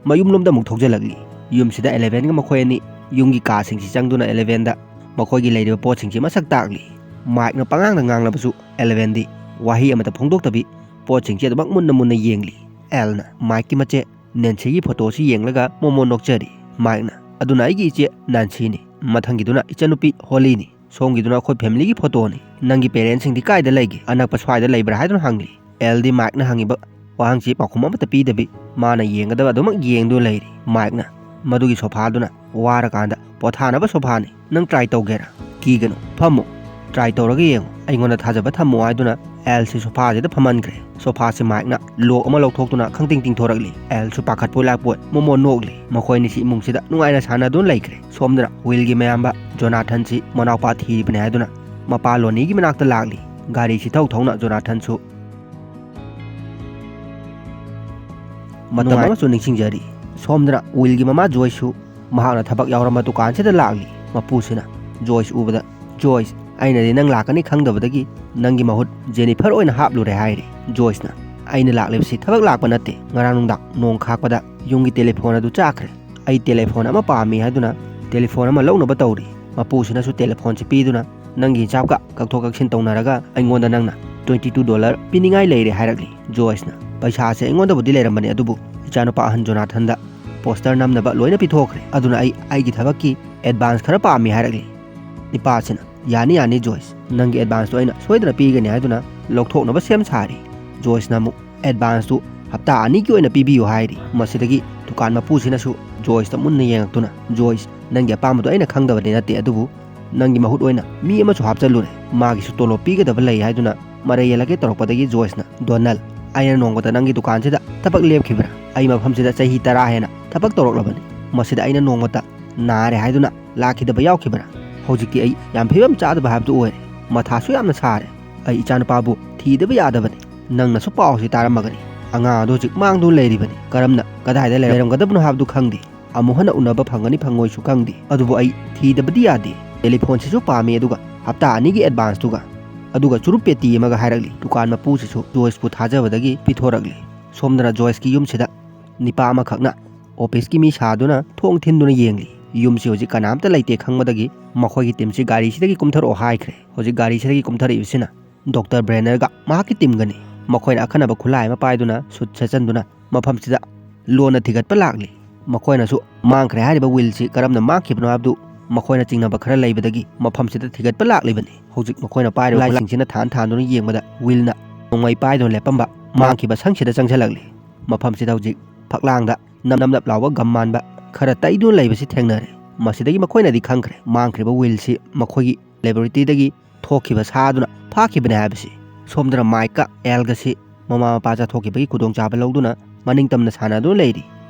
ꯃꯌꯨꯝꯂꯣꯝꯗ ꯑꯃꯨꯛ ꯊꯧꯖꯤꯜꯂꯛꯂꯤ꯫ ꯌꯨꯝꯁꯤꯗ ꯑꯦꯂꯦꯚꯦꯟꯒ ꯃꯈꯣꯏ ꯑꯅꯤ ꯌꯨꯝꯒꯤ ꯀꯥꯁꯤꯡꯁꯤ ꯆꯪꯗꯨꯅ ꯑꯦꯂꯦꯚꯦꯟꯗ ꯃꯈꯣꯏꯒꯤ ꯂꯩꯔꯤꯕ ꯄꯣꯠꯁꯤꯡꯁꯤ ꯃꯁꯛ ꯇꯥꯛꯂꯤ꯫ ꯃꯥꯏꯛꯅ ꯄꯉꯥꯡꯗ ꯉꯥꯡꯂꯕꯁꯨ ꯑꯦꯂꯦꯚꯦꯟꯗꯤ ꯋꯥꯍꯩ ꯑꯃꯠꯇ ꯐꯣꯡꯗꯣꯛꯇꯕꯤ ꯄꯣꯠꯁꯤꯡꯁꯤ ꯑꯗꯨꯃꯛ ꯃꯨꯟꯅ ꯃꯨꯟꯅ ꯌꯦꯡꯂꯤ꯫ ꯑꯦꯜꯅ ꯃꯥꯏꯛꯀꯤ ꯃꯆꯦ ꯅꯦꯟꯁꯤꯒꯤ ꯐꯣꯇꯣꯁꯤ ꯌꯦꯡꯂꯒ ꯃꯣꯃꯣꯟ ꯅꯣꯛꯆꯔꯤ꯫ ꯃꯥꯏꯛꯅ, "ꯑꯗꯨꯅ ꯑꯩꯒꯤ ꯏꯆꯦ ꯅꯥꯟꯁꯤꯅꯤ, ꯃꯊꯪꯒꯤꯗꯨꯅ ꯏꯆꯟꯅꯨꯄꯤ ꯍꯣꯂꯤꯅꯤ, ꯁꯣꯝꯒꯤꯗꯨꯅ ꯑꯩꯈꯣꯏ familyꯒꯤ ꯐꯣꯇꯣꯅꯤ꯫ ꯅꯪꯒꯤ parentꯁꯤꯡꯗꯤ ꯀꯥꯏꯗ ꯂꯩꯒꯦ? ꯑꯅꯛꯄ ꯁ꯭ꯋꯥꯏꯗ ꯂꯩꯕ꯭ꯔꯥ?" ꯍꯥꯏꯗꯨꯅ ꯍꯪꯂꯤ꯫ ꯑꯦꯜꯗꯤ ꯃꯥꯏꯛꯅ ꯍꯪꯉꯤꯕ ꯋꯥꯍꯪꯁꯤ ꯄꯥꯎꯈꯨꯝ ꯑꯃꯠꯇ ꯄꯤꯗꯕꯤ ꯃꯥꯅ ꯌꯦꯡꯒꯗꯕ ꯑꯗꯨꯃꯛ ꯌꯦꯡꯗꯨꯅ ꯂꯩꯔꯤ꯫ ꯃꯥꯏꯛꯅ, "ꯃꯗꯨꯒꯤ ꯁꯣꯐꯥꯗꯨꯅ ꯋꯥꯔꯀꯥꯟꯗ ꯄꯣꯊꯥꯅꯕ ꯁꯣꯐꯥꯅꯤ꯫ ꯅꯪ try ꯇꯧꯒꯦꯔꯥ? ꯀꯤꯒꯅꯨ, ꯐꯝꯃꯨ꯫ Try ꯇꯧꯔꯒ ꯌꯦꯡꯉꯨ꯫ ꯑꯩꯉꯣꯟꯗ ꯊꯥꯖꯕ ꯊꯝꯃꯨ" ꯍꯥꯏꯗꯨꯅ ꯑꯦꯜꯁꯤ ꯁꯣꯐꯥꯁꯤꯗ ꯐꯝꯍꯟꯈ꯭ꯔꯦ꯫ ꯁꯣꯐꯥꯁꯤ ꯃꯥꯏꯛꯅ lock ꯑꯃ ꯂꯧꯊꯣꯛꯇꯨꯅ ꯈꯪꯇꯤꯡ ꯇꯤꯡꯊꯣꯔꯛꯂꯤ꯫ ꯑꯦꯜꯁꯨ ꯄꯥꯈꯠꯄꯣꯏ ꯂꯥꯛꯄꯣꯏ ꯃꯣꯃꯣꯟ ꯅꯣꯛꯂꯤ꯫ ꯃꯈꯣꯏ ꯑꯅꯤꯁꯤ ꯏꯃꯨꯡꯁꯤꯗ ꯅꯨꯡꯉꯥꯏꯅ ꯁꯥꯟꯅꯗꯨꯅ ꯂꯩꯈ꯭ꯔꯦ꯫ ꯁꯣꯝꯗꯅ ꯋꯤꯜꯒꯤ ꯃꯌꯥꯝꯕ ꯖꯣꯅꯥꯊꯟꯁꯤ ꯃꯅꯥꯎꯄꯥ ꯊꯤꯔꯤꯕꯅꯤ ꯍꯥꯏꯗꯨꯅ ꯃꯄꯥ ꯂꯣꯅꯤꯒꯤ ꯃꯅꯥꯛꯇ ꯂꯥꯛꯂꯤ꯫ ꯒꯥꯔꯤꯁꯤ ꯊꯧ ꯊꯧꯅ ꯖꯣꯅꯥꯊꯟꯁꯨ ꯃꯇꯝ ꯅꯨꯡꯉꯥꯏ- ꯑꯃꯁꯨ ꯅꯤꯡꯁꯤꯡꯖꯔꯤ꯫ ꯁꯣꯝꯗꯅ ꯋꯤꯜꯒꯤ ꯃꯃꯥ ꯖꯣꯏꯁꯁꯨ ꯃꯍꯥꯛꯅ ꯊꯕꯛ ꯌꯥꯎꯔꯝꯕ ꯗꯨꯀꯥꯟꯁꯤꯗ ꯂꯥꯛꯂꯤ꯫ ꯃꯄꯨꯁꯤꯅ ꯖꯣꯏꯁ ꯎꯕꯗ, "ꯖꯣꯏꯁ, ꯑꯩꯅꯗꯤ ꯅꯪ ꯂꯥꯛꯀꯅꯤ ꯈꯪꯗꯕꯗꯒꯤ ꯅꯪꯒꯤ ꯃꯍꯨꯠ ꯖꯦꯅꯤꯐꯔ ꯑꯣꯏꯅ ꯍꯥꯞꯂꯨꯔꯦ" ꯍꯥꯏꯔꯤ꯫ ꯖꯣꯏꯁꯅ, "ꯑꯩꯅ ꯂꯥꯛꯂꯤꯕꯁꯤ ꯊꯕꯛ ꯂꯥꯛꯄ ꯅꯠꯇꯦ꯫ ꯉꯔꯥꯡ ꯅꯨꯡꯗꯥꯡ ꯅꯣꯡ ꯈꯥꯛꯄꯗ ꯌꯨꯝꯒꯤ telephone ꯑꯗꯨ ꯆꯥꯈ꯭ꯔꯦ꯫ ꯑꯩ telephone ꯑꯃ ꯄꯥꯝꯃꯤ" ꯍꯥꯏꯗꯨꯅ telephone ꯑꯃ ꯂꯧꯅꯕ ꯇꯧꯔꯤ꯫ ꯃꯄꯨꯁꯤꯅꯁꯨ telephoneꯁꯤ ꯄꯤꯗꯨꯅ ꯅꯪꯒꯤ ꯍꯤꯁꯥꯞꯀ ꯀꯛꯊꯣꯛ ꯀꯛꯁꯤꯟ ꯇꯧꯅꯔꯒ ꯑꯩꯉꯣꯟꯗ ꯅꯪꯅ twenty two dollar ꯄꯤꯅꯤꯡꯉꯥꯏ ꯂꯩꯔꯦ ꯍꯥꯏꯔꯛꯂꯤ꯫ ꯖꯣꯏꯁꯅ, "ꯄꯩꯁꯥꯁꯦ ꯑꯩꯉꯣꯟꯗꯕꯨꯗꯤ ꯂꯩꯔꯝꯕꯅꯦ, ꯑꯗꯨꯕꯨ ꯏꯆꯥꯅꯨꯄꯥ ꯑꯍꯟ ꯖꯣꯅꯥꯊꯟꯗ ꯄꯣꯁꯇꯔ ꯅꯝꯅꯕ ꯂꯣꯏꯅ ꯄꯤꯊꯣꯛꯈ꯭ꯔꯦ, ꯑꯗꯨꯅ ꯑꯩ ꯑꯩꯒꯤ ꯊꯕꯛꯀꯤ ꯑꯦꯗꯚꯥꯟꯁ ꯈꯔ ꯄꯥꯝꯃꯤ" ꯍꯥꯏꯔꯛꯂꯤ꯫ ꯅꯤꯄꯥꯁꯤꯅ, "ꯌꯥꯅꯤ ꯌꯥꯅꯤ ꯖꯣꯏꯁ, ꯅꯪꯒꯤ ꯑꯦꯗꯚꯥꯟꯁꯇꯣ ꯑꯩꯅ ꯁꯣꯏꯗꯅ ꯄꯤꯒꯅꯤ" ꯍꯥꯏꯗꯨꯅ ꯂꯧꯊꯣꯛꯅꯕ ꯁꯦꯝ ꯁꯥꯔꯤ꯫ ꯖꯣꯏꯁꯅ ꯑꯃꯨꯛ ꯑꯦꯗꯚꯥꯟꯁꯇꯨ ꯍꯞꯇꯥ ꯑꯅꯤꯒꯤ ꯑꯣꯏꯅ ꯄꯤꯕꯤꯌꯨ ꯍꯥꯏꯔꯤ꯫ ꯃꯁꯤꯗꯒꯤ ꯗꯨꯀꯥꯟ ꯃꯄꯨꯁꯤꯅꯁꯨ ꯖꯣꯏꯁꯇ ꯃꯨꯟꯅ ꯌꯦꯡꯉꯛꯇꯨꯅ, "ꯖꯣꯏꯁ, ꯅꯪꯒꯤ ꯑꯄꯥꯝꯕꯗꯣ ꯑꯩꯅ ꯈꯪꯗꯕꯗꯤ ꯅꯠꯇꯦ, ꯑꯗꯨꯕꯨ ꯅꯪꯒꯤ ꯃꯍꯨꯠ ꯑꯣꯏꯅ ꯃꯤ ꯑꯃꯁꯨ ꯍꯥꯞꯆꯜꯂꯨꯔꯦ, ꯃꯥꯒꯤꯁꯨ ꯇꯣꯂꯣꯞ ꯄꯤꯒꯗꯕ ꯂꯩ" ꯍꯥꯏꯗꯨꯅ ꯃꯔꯩ ꯌꯦꯜꯂꯛꯀꯦ ꯇꯧꯔꯛꯄꯗꯒꯤ ꯖꯣꯏꯁꯅ, "ꯗꯣꯅꯜ, ꯑꯩꯅ ꯅꯣꯡꯃꯇ ꯅꯪꯒꯤ ꯗꯨꯀꯥꯟꯁꯤꯗ ꯊꯕꯛ ꯂꯦꯞꯈꯤꯕ꯭ꯔꯥ? ꯑꯩ ꯃꯐꯝꯁꯤꯗ ꯆꯍꯤ ꯇꯔꯥ ꯍꯦꯟꯅ ꯊꯕꯛ ꯇꯧꯔꯛꯂꯕꯅꯤ, ꯃꯁꯤꯗ ꯑꯩꯅ ꯅꯣꯡꯃꯇ ꯅꯥꯔꯦ ꯍꯥꯏꯗꯨꯅ ꯂꯥꯛꯈꯤꯗꯕ ꯌꯥꯎꯈꯤꯕ꯭ꯔꯥ? ꯍꯧꯖꯤꯛꯇꯤ ꯑꯩ ꯌꯥꯝ ꯐꯤꯕꯝ ꯆꯥꯗꯕ ꯍꯥꯏꯕꯗꯨ ꯑꯣꯏꯔꯦ, ꯃꯊꯥꯁꯨ ꯌꯥꯝꯅ ꯁꯥꯔꯦ꯫ ꯑꯩ ꯏꯆꯥꯅꯨꯄꯥꯕꯨ ꯊꯤꯗꯕ ꯌꯥꯗꯕꯅꯤ, ꯅꯪꯅꯁꯨ ꯄꯥꯎꯁꯤ ꯇꯥꯔꯝꯃꯒꯅꯤ꯫ ꯑꯉꯥꯡ ꯑꯗꯨ ꯍꯧꯖꯤꯛ ꯃꯥꯡꯗꯨꯅ ꯂꯩꯔꯤꯕꯅꯤ, ꯀꯔꯝꯅ ꯀꯗꯥꯏꯗ ꯂꯩꯔꯝꯒꯗꯕꯅꯣ ꯍꯥꯏꯕꯗꯨ ꯈꯪꯗꯦ, ꯑꯃꯨꯛ ꯍꯟꯅ ꯎꯅꯕ ꯐꯪꯒꯅꯤ ꯐꯪꯉꯣꯏꯁꯨ ꯈꯪꯗꯦ, ꯑꯗꯨꯕꯨ ꯑꯩ ꯊꯤꯗꯕꯗꯤ ꯌꯥꯗꯦ꯫ ꯇꯦꯂꯤꯐꯣꯟꯁꯤꯁꯨ ꯄꯥꯝꯃꯤ, ꯑꯗꯨꯒ ꯍꯞꯇꯥ ꯑꯅꯤꯒꯤ ꯑꯦꯗꯚꯥꯟꯁꯇꯨꯒ, ꯑꯗꯨꯒ ꯆꯨꯔꯨꯞ ꯄꯦꯇꯤ ꯑꯃꯒ" ꯍꯥꯏꯔꯛꯂꯤ꯫ ꯗꯨꯀꯥꯟ ꯃꯄꯨꯁꯤꯁꯨ ꯖꯣꯏꯁꯄꯨ ꯊꯥꯖꯕꯗꯒꯤ ꯄꯤꯊꯣꯔꯛꯂꯤ꯫ ꯁꯣꯝꯗꯅ ꯖꯣꯏꯁꯀꯤ ꯌꯨꯝꯁꯤꯗ ꯅꯤꯄꯥ ꯑꯃꯈꯛꯅ ꯑꯣꯐꯤꯁꯀꯤ ꯃꯤ ꯁꯥꯗꯨꯅ ꯊꯣꯡ ꯊꯤꯟꯗꯨꯅ ꯌꯦꯡꯂꯤ꯫ ꯌꯨꯝꯁꯤ ꯍꯧꯖꯤꯛ ꯀꯅꯥꯝꯇ ꯂꯩꯇꯦ ꯈꯪꯕꯗꯒꯤ ꯃꯈꯣꯏꯒꯤ ꯇꯤꯝꯁꯤ ꯒꯥꯔꯤꯁꯤꯗꯒꯤ ꯀꯨꯝꯊꯔꯛꯑꯣ ꯍꯥꯏꯈ꯭ꯔꯦ꯫ ꯍꯧꯖꯤꯛ ꯒꯥꯔꯤꯁꯤꯗꯒꯤ ꯀꯨꯝꯊꯔꯛꯏꯕꯁꯤꯅ ꯗꯣꯛꯇꯔ ꯕ꯭ꯔꯦꯅꯔꯒ ꯃꯍꯥꯛꯀꯤ ꯇꯤꯝꯒꯅꯤ꯫ ꯃꯈꯣꯏꯅ ꯑꯈꯟꯅꯕ ꯈꯨꯠꯂꯥꯏ ꯑꯃ ꯄꯥꯏꯗꯨꯅ ꯁꯨꯠ ꯁꯦꯠꯆꯟꯗꯨꯅ ꯃꯐꯝꯁꯤꯗ ꯂꯣꯟꯅ ꯊꯤꯒꯠꯄ ꯂꯥꯛꯂꯤ꯫ ꯃꯈꯣꯏꯅꯁꯨ ꯃꯥꯡꯈ꯭ꯔꯦ ꯍꯥꯏꯔꯤꯕ ꯋꯤꯜꯁꯤ ꯀꯔꯝꯅ ꯃꯥꯡꯈꯤꯕꯅꯣ ꯍꯥꯏꯕꯗꯨ ꯃꯈꯣꯏꯅ ꯆꯤꯡꯅꯕ ꯈꯔ ꯂꯩꯕꯗꯒꯤ ꯃꯐꯝꯁꯤꯗ ꯊꯤꯒꯠꯄ ꯂꯥꯛꯂꯤꯕꯅꯤ꯫ ꯍꯧꯖꯤꯛ ꯃꯈꯣꯏꯅ ꯄꯥꯏꯔꯤꯕ ꯈꯨꯠꯂꯥꯏꯁꯤꯡꯁꯤꯅ ꯊꯥꯟ ꯊꯥꯟꯗꯨꯅ ꯌꯦꯡꯕꯗ ꯋꯤꯜꯅ ꯅꯣꯡꯃꯩ ꯄꯥꯏꯗꯨꯅ ꯂꯦꯞꯄꯝꯕ ꯃꯥꯡꯈꯤꯕ ꯁꯪꯁꯤꯗ ꯆꯪꯁꯤꯜꯂꯛꯂꯤ꯫ ꯃꯐꯝꯁꯤꯗ ꯍꯧꯖꯤꯛ ꯐꯛꯂꯥꯡꯗ ꯅꯞ ꯅꯞ ꯂꯥꯎꯕ ꯒꯝ ꯃꯥꯟꯕ ꯈꯔ ꯇꯩꯗꯨꯅ ꯂꯩꯕꯁꯤ ꯊꯦꯡꯅꯔꯦ꯫ ꯃꯁꯤꯗꯒꯤ ꯃꯈꯣꯏꯅꯗꯤ ꯈꯪꯈ꯭ꯔꯦ ꯃꯥꯡꯈ꯭ꯔꯤꯕ ꯋꯤꯜꯁꯤ ꯃꯈꯣꯏꯒꯤ ꯂꯦꯕꯣꯔꯦꯇꯔꯤꯗꯒꯤ ꯊꯣꯛꯈꯤꯕ ꯁꯥꯗꯨꯅ ꯐꯥꯈꯤꯕꯅꯤ ꯍꯥꯏꯕꯁꯤ꯫ ꯁꯣꯝꯗꯅ ꯃꯥꯏꯛꯀ ꯑꯦꯜꯒꯁꯤ ꯃꯃꯥ ꯃꯄꯥ ꯆꯠꯊꯣꯛꯈꯤꯕꯒꯤ ꯈꯨꯗꯣꯡꯆꯥꯕ ꯂꯧꯗꯨꯅ ꯃꯅꯤꯡ ꯇꯝꯅ ꯁꯥꯟꯅꯗꯨꯅ ꯂꯩꯔꯤ꯫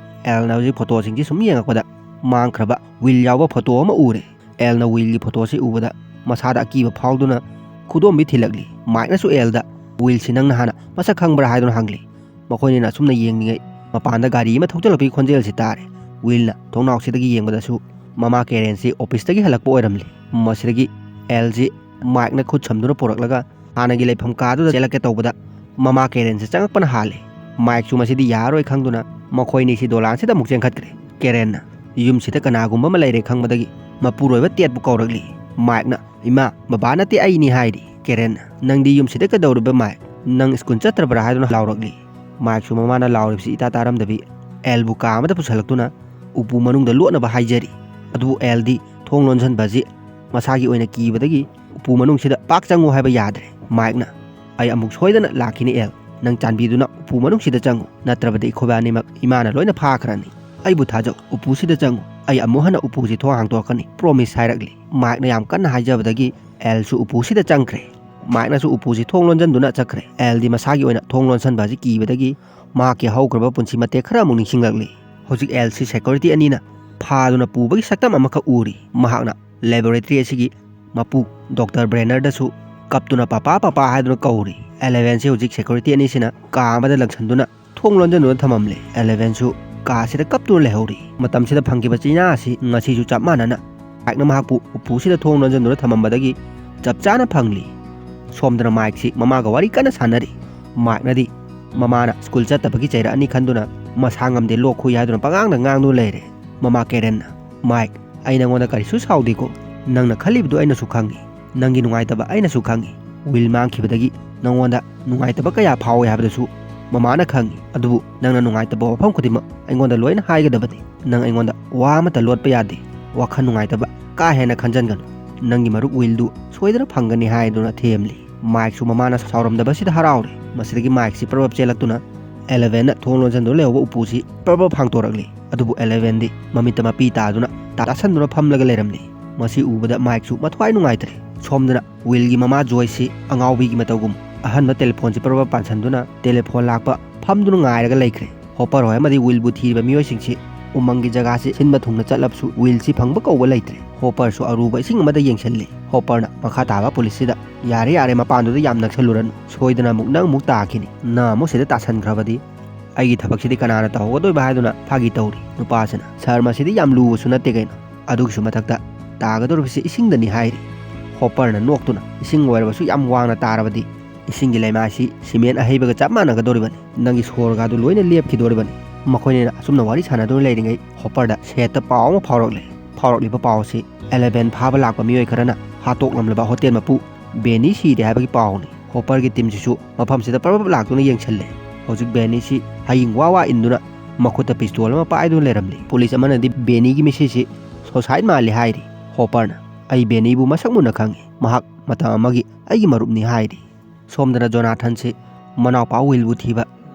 ꯑꯦꯜꯅ ꯍꯧꯖꯤꯛ ꯐꯣꯇꯣꯁꯤꯡꯁꯤ ꯁꯨꯝ ꯌꯦꯡꯉꯛꯄꯗ ꯃꯥꯡꯈ꯭ꯔꯕ ꯋꯤꯜ ꯌꯥꯎꯕ ꯐꯣꯇꯣ ꯑꯃ ꯎꯔꯦ꯫ ꯑꯦꯜꯅ ꯋꯤꯜꯒꯤ ꯐꯣꯇꯣꯁꯤ ꯎꯕꯗ ꯃꯁꯥꯗ ꯑꯀꯤꯕ ꯐꯥꯎꯗꯨꯅ ꯈꯨꯗꯣꯝꯕꯤ ꯊꯤꯜꯂꯛꯂꯤ꯫ ꯃꯥꯏꯛꯅꯁꯨ ꯑꯦꯜꯗ, "ꯋꯤꯜꯁꯤ ꯅꯪꯅ ꯍꯥꯟꯅ ꯃꯁꯛ ꯈꯪꯕ꯭ꯔꯥ?" ꯍꯥꯏꯗꯨꯅ ꯍꯪꯂꯤ꯫ ꯃꯈꯣꯏꯅꯤꯅ ꯑꯁꯨꯝꯅ ꯌꯦꯡꯂꯤꯉꯩ ꯃꯄꯥꯟꯗ ꯒꯥꯔꯤ ꯑꯃ ꯊꯧꯖꯤꯜꯂꯛꯄꯒꯤ ꯈꯣꯟꯖꯦꯜꯁꯤ ꯇꯥꯔꯦ꯫ ꯋꯤꯜꯅ ꯊꯣꯡꯅꯥꯎꯁꯤꯗꯒꯤ ꯌꯦꯡꯕꯗꯁꯨ ꯃꯃꯥ ꯀꯦꯔꯦꯟꯁꯤ ꯑꯣꯐꯤꯁꯇꯒꯤ ꯍꯜꯂꯛꯄ ꯑꯣꯏꯔꯝꯂꯤ꯫ ꯃꯁꯤꯗꯒꯤ ꯑꯦꯜꯁꯤ ꯃꯥꯏꯛꯅ ꯈꯨꯠ ꯁꯝꯗꯨꯅ ꯄꯨꯔꯛꯂꯒ ꯍꯥꯟꯅꯒꯤ ꯂꯩꯐꯝ ꯀꯥꯗꯨꯗ ꯆꯦꯜꯂꯛꯀꯦ ꯇꯧꯕꯗ ꯃꯃꯥ ꯀꯦꯔꯦꯟꯁꯤ ꯆꯪꯉꯛꯄꯅ ꯍꯥꯜꯂꯤ꯫ ꯃꯥꯏꯛꯁꯨ ꯃꯁꯤꯗꯤ ꯌꯥꯔꯔꯣꯏ ꯈꯪꯗꯨꯅ ꯃꯈꯣꯏꯅꯤꯁꯤ ꯗꯣꯂꯥꯟꯁꯤꯗ ꯑꯃꯨꯛ ꯆꯦꯟꯈꯠꯈ꯭ꯔꯦ꯫ ꯀꯦꯔꯦꯟꯅ ꯌꯨꯝꯁꯤꯗ ꯀꯅꯥꯒꯨꯝꯕ ꯑꯃ ꯂꯩꯔꯦ ꯈꯪꯕꯗꯒꯤ ꯃꯄꯨꯔꯣꯏꯕ ꯇꯦꯠꯄꯨ ꯀꯧꯔꯛꯂꯤ꯫ ꯃꯥꯏꯛꯅ, "ꯏꯃꯥ, ꯕꯕꯥ ꯅꯠꯇꯦ, ꯑꯩꯅꯤ" ꯍꯥꯏꯔꯤ꯫ ꯀꯦꯔꯦꯟꯅ, "ꯅꯪꯗꯤ ꯌꯨꯝꯁꯤꯗ ꯀꯩꯗꯧꯔꯤꯕ ꯃꯥꯏꯛ? ꯅꯪ ꯁ꯭ꯀꯨꯜ ꯆꯠꯇ꯭ꯔꯕ꯭ꯔꯥ?" ꯍꯥꯏꯗꯨꯅ ꯂꯥꯎꯔꯛꯂꯤ꯫ ꯃꯥꯏꯛꯁꯨ ꯃꯃꯥꯅ ꯂꯥꯎꯔꯤꯕꯁꯤ ꯏꯇꯥ ꯇꯥꯔꯝꯗꯕꯤ ꯑꯦꯜꯕꯨ ꯀꯥ ꯑꯃꯗ ꯄꯨꯁꯜꯂꯛꯇꯨꯅ ꯎꯄꯨ ꯃꯅꯨꯡꯗ ꯂꯣꯠꯅꯕ ꯍꯥꯏꯖꯔꯤ꯫ ꯑꯗꯨꯕꯨ ꯑꯦꯜꯗꯤ ꯊꯣꯡ ꯂꯣꯟꯁꯤꯟꯕ ꯑꯁꯤ ꯃꯁꯥꯒꯤ ꯑꯣꯏꯅ ꯀꯤꯕꯗꯒꯤ ꯎꯄꯨ ꯃꯅꯨꯡꯁꯤꯗ ꯄꯥꯛ ꯆꯪꯉꯨ ꯍꯥꯏꯕ ꯌꯥꯗ꯭ꯔꯦ꯫ ꯃꯥꯏꯛꯅ, "ꯑꯩ ꯑꯃꯨꯛ ꯁꯣꯏꯗꯅ ꯂꯥꯛꯈꯤꯅꯤ ꯑꯦꯜ꯫ ꯅꯪ ꯆꯥꯟꯕꯤꯗꯨꯅ ꯎꯄꯨ ꯃꯅꯨꯡꯁꯤꯗ ꯆꯪꯉꯨ, ꯅꯠꯇ꯭ꯔꯕꯗꯤ ꯑꯩꯈꯣꯏꯕꯥꯅꯤꯃꯛ ꯏꯃꯥꯅ ꯂꯣꯏꯅ ꯐꯥꯈ꯭ꯔꯅꯤ꯫ ꯑꯩꯕꯨ ꯊꯥꯖꯧ, ꯎꯄꯨꯁꯤꯗ ꯆꯪꯉꯨ, ꯑꯩ ꯑꯃꯨꯛ ꯍꯟꯅ ꯎꯄꯨꯁꯤ ꯊꯣꯡ ꯍꯥꯡꯗꯣꯔꯛꯀꯅꯤ, ꯄ꯭ꯔꯣꯃꯤꯁ" ꯍꯥꯏꯔꯛꯂꯤ꯫ ꯃꯥꯏꯛꯅ ꯌꯥꯝ ꯀꯟꯅ ꯍꯥꯏꯖꯕꯗꯒꯤ ꯑꯦꯜꯁꯨ ꯎꯄꯨꯁꯤꯗ ꯆꯪꯈ꯭ꯔꯦ꯫ ꯃꯥꯏꯛꯅꯁꯨ ꯎꯄꯨꯁꯤ ꯊꯣꯡ ꯂꯣꯟꯁꯤꯟꯗꯨꯅ ꯆꯠꯈ꯭ꯔꯦ꯫ ꯑꯦꯜꯗꯤ ꯃꯁꯥꯒꯤ ꯑꯣꯏꯅ ꯊꯣꯡ ꯂꯣꯟꯁꯤꯟꯕ ꯑꯁꯤ ꯀꯤꯕꯗꯒꯤ ꯃꯍꯥꯛꯀꯤ ꯍꯧꯈ꯭ꯔꯕ ꯄꯨꯟꯁꯤ ꯃꯇꯦꯛ ꯈꯔ ꯑꯃꯨꯛ ꯅꯤꯡꯁꯤꯡꯂꯛꯂꯤ꯫ ꯍꯧꯖꯤꯛ ꯑꯦꯜꯁꯤ ꯁꯦꯀ꯭ꯌꯨꯔꯤꯇꯤ ꯑꯅꯤꯅ ꯐꯥꯗꯨꯅ ꯄꯨꯕꯒꯤ ꯁꯛꯇꯝ ꯑꯃꯈꯛ ꯎꯔꯤ꯫ ꯃꯍꯥꯛꯅ ꯂꯦꯕꯣꯔꯦꯇꯔꯤ ꯑꯁꯤꯒꯤ ꯃꯄꯨ ꯗꯣꯛꯇꯔ ꯕ꯭ꯔꯦꯅꯔꯗꯁꯨ ꯀꯞꯇꯨꯅ "ꯄꯄꯥ, ꯄꯄꯥ" ꯍꯥꯏꯗꯨꯅ ꯀꯧꯔꯤ꯫ ꯑꯦꯂꯦꯚꯦꯟꯁꯤ ꯍꯧꯖꯤꯛ ꯁꯦꯀ꯭ꯌꯨꯔꯤꯇꯤ ꯑꯅꯤꯁꯤꯅ ꯀꯥ ꯑꯃꯗ ꯂꯪꯁꯤꯟꯗꯨꯅ ꯊꯣꯡ ꯂꯣꯟꯁꯤꯟꯗꯨꯅ ꯊꯝꯃꯝꯂꯦ꯫ ꯑꯦꯂꯦꯚꯦꯟꯁꯨ ꯀꯥꯁꯤꯗ ꯀꯞꯇꯨꯅ ꯂꯩꯍꯧꯔꯤ꯫ ꯃꯇꯝꯁꯤꯗ ꯐꯪꯈꯤꯕ ꯆꯩꯅꯥ ꯑꯁꯤ ꯉꯁꯤꯁꯨ ꯆꯞ ꯃꯥꯟꯅꯅ ꯃꯥꯏꯛꯅ ꯃꯍꯥꯛꯄꯨ ꯎꯄꯨꯁꯤꯗ ꯊꯣꯡ ꯂꯣꯟꯁꯤꯟꯗꯨꯅ ꯊꯝꯃꯝꯕꯗꯒꯤ ꯆꯞ ꯆꯥꯅ ꯐꯪꯂꯤ꯫ ꯁꯣꯝꯗꯅ ꯃꯥꯏꯛꯁꯤ ꯃꯃꯥꯒ ꯋꯥꯔꯤ ꯀꯟꯅ ꯁꯥꯟꯅꯔꯤ꯫ ꯃꯥꯏꯛꯅꯗꯤ ꯃꯃꯥꯅ ꯁ꯭ꯀꯨꯜ ꯆꯠꯇꯕꯒꯤ ꯆꯩꯔꯛꯑꯅꯤ ꯈꯟꯗꯨꯅ "ꯃꯁꯥ ꯉꯝꯗꯦ, ꯂꯣꯛ ꯈꯨꯏ" ꯍꯥꯏꯗꯨꯅ ꯄꯉꯥꯡꯗ ꯉꯥꯡꯗꯨꯅ ꯂꯩꯔꯦ꯫ ꯃꯃꯥ ꯀꯦꯔꯦꯟꯅ, "ꯃꯥꯏꯛ, ꯑꯩ ꯅꯉꯣꯟꯗ ꯀꯔꯤꯁꯨ ꯁꯥꯎꯗꯦꯀꯣ꯫ ꯅꯪꯅ ꯈꯜꯂꯤꯕꯗꯨ ꯑꯩꯅꯁꯨ ꯈꯪꯉꯤ꯫ ꯅꯪꯒꯤ ꯅꯨꯡꯉꯥꯏꯇꯕ ꯑꯩꯅꯁꯨ ꯈꯪꯉꯤ꯫ ꯋꯤꯜ ꯃꯥꯡꯈꯤꯕꯗꯒꯤ ꯅꯉꯣꯟꯗ ꯅꯨꯡꯉꯥꯏꯇꯕ ꯀꯌꯥ ꯐꯥꯎꯏ ꯍꯥꯏꯕꯗꯨꯁꯨ ꯃꯃꯥꯅ ꯈꯪꯉꯤ꯫ ꯑꯗꯨꯕꯨ ꯅꯪꯅ ꯅꯨꯡꯉꯥꯏꯇꯕ ꯋꯥꯐꯝ ꯈꯨꯗꯤꯡꯃꯛ ꯑꯩꯉꯣꯟꯗ ꯂꯣꯏꯅ ꯍꯥꯏꯒꯗꯕꯅꯤ꯫ ꯅꯪ ꯑꯩꯉꯣꯟꯗ ꯋꯥ ꯑꯃꯠꯇ ꯂꯣꯠꯄ ꯌꯥꯗꯦ꯫ ꯋꯥꯈꯜ ꯅꯨꯡꯉꯥꯏꯇꯕ ꯀꯥ ꯍꯦꯟꯅ ꯈꯟꯖꯟꯒꯅꯨ꯫ ꯅꯪꯒꯤ ꯃꯔꯨꯞ ꯋꯤꯜꯗꯨ ꯁꯣꯏꯗꯅ ꯐꯪꯒꯅꯤ" ꯍꯥꯏꯗꯨꯅ ꯊꯦꯝꯂꯤ꯫ ꯃꯥꯏꯛꯁꯨ ꯃꯃꯥꯅ ꯁꯥꯎꯔꯝꯗꯕꯁꯤꯗ ꯍꯔꯥꯎꯔꯦ꯫ ꯃꯁꯤꯗꯒꯤ ꯃꯥꯏꯛꯁꯤ ꯄ꯭ꯔꯞ ꯄ꯭ꯔꯞ ꯆꯦꯜꯂꯛꯇꯨꯅ ꯑꯦꯂꯦꯚꯦꯟꯅ ꯊꯣꯡ ꯂꯣꯟꯁꯤꯟꯗꯨꯅ ꯂꯩꯍꯧꯕ ꯎꯄꯨꯁꯤ ꯄ꯭ꯔꯞ ꯄ꯭ꯔꯞ ꯍꯥꯡꯇꯣꯔꯛꯂꯤ꯫ ꯑꯗꯨꯕꯨ ꯑꯦꯂꯦꯚꯦꯟꯗꯤ ꯃꯃꯤꯠꯇ ꯃꯄꯤ ꯇꯥꯗꯨꯅ ꯇꯥꯁꯟꯗꯨꯅ ꯐꯝꯂꯒ ꯂꯩꯔꯝꯂꯤ꯫ ꯃꯁꯤ ꯎꯕꯗ ꯃꯥꯏꯛꯁꯨ ꯃꯊ꯭ꯋꯥꯏ ꯅꯨꯡꯉꯥꯏꯇ꯭ꯔꯦ꯫ ꯁꯣꯝꯗꯅ ꯋꯤꯜꯒꯤ ꯃꯃꯥ ꯖꯣꯏꯁꯁꯤ ꯑꯉꯥꯎꯕꯤꯒꯤ ꯃꯇꯧꯒꯨꯝ ꯑꯍꯟꯕ ꯇꯦꯂꯤꯐꯣꯟꯁꯤ ꯄ꯭ꯔꯞ ꯄ꯭ꯔꯞ ꯄꯥꯟꯁꯤꯟꯗꯨꯅ ꯇꯦꯂꯤꯐꯣꯟ ꯂꯥꯛꯄ ꯐꯝꯗꯨꯅ ꯉꯥꯏꯔꯒ ꯂꯩꯈ꯭ꯔꯦ꯫ ꯍꯣꯄꯔ ꯍꯣꯏ ꯑꯃꯗꯤ ꯋꯤꯜꯕꯨ ꯊꯤꯔꯤꯕ ꯃꯤꯑꯣꯏꯁꯤꯡꯁꯤ ꯎꯃꯪꯒꯤ ꯖꯒꯥꯁꯤ ꯁꯤꯟꯕ ꯊꯨꯡꯅ ꯆꯠꯂꯕꯁꯨ ꯋꯤꯜꯁꯤ ꯐꯪꯕ ꯀꯧꯕ ꯂꯩꯇ꯭ꯔꯦ꯫ ꯍꯣꯄꯔꯁꯨ ꯑꯔꯨꯕ ꯏꯁꯤꯡ ꯑꯃꯗ ꯌꯦꯡꯁꯤꯜꯂꯤ꯫ ꯍꯣꯄꯔꯅ ꯃꯈꯥ ꯇꯥꯕ ꯄꯨꯂꯤꯁꯁꯤꯗ, "ꯌꯥꯔꯦ, ꯌꯥꯔꯦ, ꯃꯄꯥꯟꯗꯨꯗ ꯌꯥꯝ ꯅꯛꯁꯜꯂꯨꯔꯅꯨ꯫ ꯁꯣꯏꯗꯅ ꯑꯃꯨꯛ ꯅꯪ ꯑꯃꯨꯛ ꯇꯥꯈꯤꯅꯤ꯫ ꯅꯪ ꯑꯃꯨꯛ ꯁꯤꯗ ꯇꯥꯁꯟꯈ꯭ꯔꯕꯗꯤ ꯑꯩꯒꯤ ꯊꯕꯛꯁꯤꯗꯤ ꯀꯅꯥꯅ ꯇꯧꯍꯧꯒꯗꯣꯏꯕ?" ꯍꯥꯏꯗꯨꯅ ꯐꯥꯒꯤ ꯇꯧꯔꯤ꯫ ꯅꯨꯄꯥꯁꯤꯅ, "ꯁꯍꯔ, ꯃꯁꯤꯗꯤ ꯌꯥꯝ ꯂꯨꯕꯁꯨ ꯅꯠꯇꯦ ꯀꯩꯅꯣ꯫ ꯑꯗꯨꯒꯤꯁꯨ ꯃꯊꯛꯇ ꯇꯥꯒꯗꯧꯔꯤꯕꯁꯤ ꯏꯁꯤꯡꯗꯅꯤ" ꯍꯥꯏꯔꯤ꯫ ꯍꯣꯄꯔꯅ ꯅꯣꯛꯇꯨꯅ, "ꯏꯁꯤꯡ ꯑꯣꯏꯔꯕꯁꯨ ꯌꯥꯝ ꯋꯥꯡꯅ ꯇꯥꯔꯕꯗꯤ ꯏꯁꯤꯡꯒꯤ ꯂꯩꯃꯥꯏꯁꯤ ꯁꯤꯃꯦꯟ ꯑꯍꯩꯕꯒ ꯆꯞ ꯃꯥꯟꯅꯒꯗꯧꯔꯤꯕꯅꯤ꯫ ꯅꯪꯒꯤ ꯁꯣꯔꯒꯗꯨ ꯂꯣꯏꯅ ꯂꯦꯞꯈꯤꯗꯧꯔꯤꯕꯅꯤ꯫" ꯃꯈꯣꯏꯅꯤꯅ ꯑꯁꯨꯝꯅ ꯋꯥꯔꯤ ꯁꯥꯟꯅꯗꯨꯅ ꯂꯩꯔꯤꯉꯩ ꯍꯣꯄꯔꯗ ꯁꯦꯠꯇ ꯄꯥꯎ ꯑꯃ ꯐꯥꯎꯔꯛꯂꯦ꯫ ꯄꯥꯎꯔꯛꯂꯤꯕ ꯄꯥꯎ ꯑꯁꯤ ꯑꯦꯂꯦꯚꯦꯟ ꯐꯥꯕ ꯂꯥꯛꯄ ꯃꯤꯑꯣꯏ ꯈꯔꯅ ꯍꯥꯠꯇꯣꯛꯂꯝꯂꯕ ꯍꯣꯇꯦꯜ ꯃꯄꯨ ꯕꯦꯅꯤ ꯁꯤꯔꯦ ꯍꯥꯏꯕꯒꯤ ꯄꯥꯎꯅꯤ꯫ ꯍꯣꯄꯔꯒꯤ ꯇꯤꯝꯁꯤꯁꯨ ꯃꯐꯝꯁꯤꯗ ꯄ꯭ꯔꯞ ꯄ꯭ꯔꯞ ꯂꯥꯛꯇꯨꯅ ꯌꯦꯡꯁꯤꯜꯂꯦ꯫ ꯍꯧꯖꯤꯛ ꯕꯦꯅꯤꯁꯤ ꯍꯌꯤꯡ ꯋꯥ ꯋꯥ ꯏꯟꯗꯨꯅ ꯃꯈꯨꯠꯇ ꯄꯤꯁꯇꯣꯜ ꯑꯃ ꯄꯥꯏꯗꯨꯅ ꯂꯩꯔꯝꯂꯤ꯫ ꯄꯨꯂꯤꯁ ꯑꯃꯅꯗꯤ ꯕꯦꯅꯤꯒꯤ ꯃꯤꯁꯤꯁꯤ ꯁꯣꯁꯥꯏꯠ ꯃꯥꯜꯂꯤ ꯍꯥꯏꯔꯤ꯫ ꯍꯣꯄꯔꯅ, "ꯑꯩ ꯕꯦꯅꯤꯕꯨ ꯃꯁꯛ ꯃꯨꯟꯅ ꯈꯪꯏ꯫ ꯃꯍꯥꯛ ꯃꯇꯝ ꯑꯃꯒꯤ ꯑꯩꯒꯤ ꯃꯔꯨꯞꯅꯤ" ꯍꯥꯏꯔꯤ꯫ ꯁꯣꯝꯗꯅ ꯖꯣꯅꯥꯊꯟꯁꯤ ꯃꯅꯥꯎꯄꯥ ꯋꯤꯜꯕꯨ ꯊꯤꯕ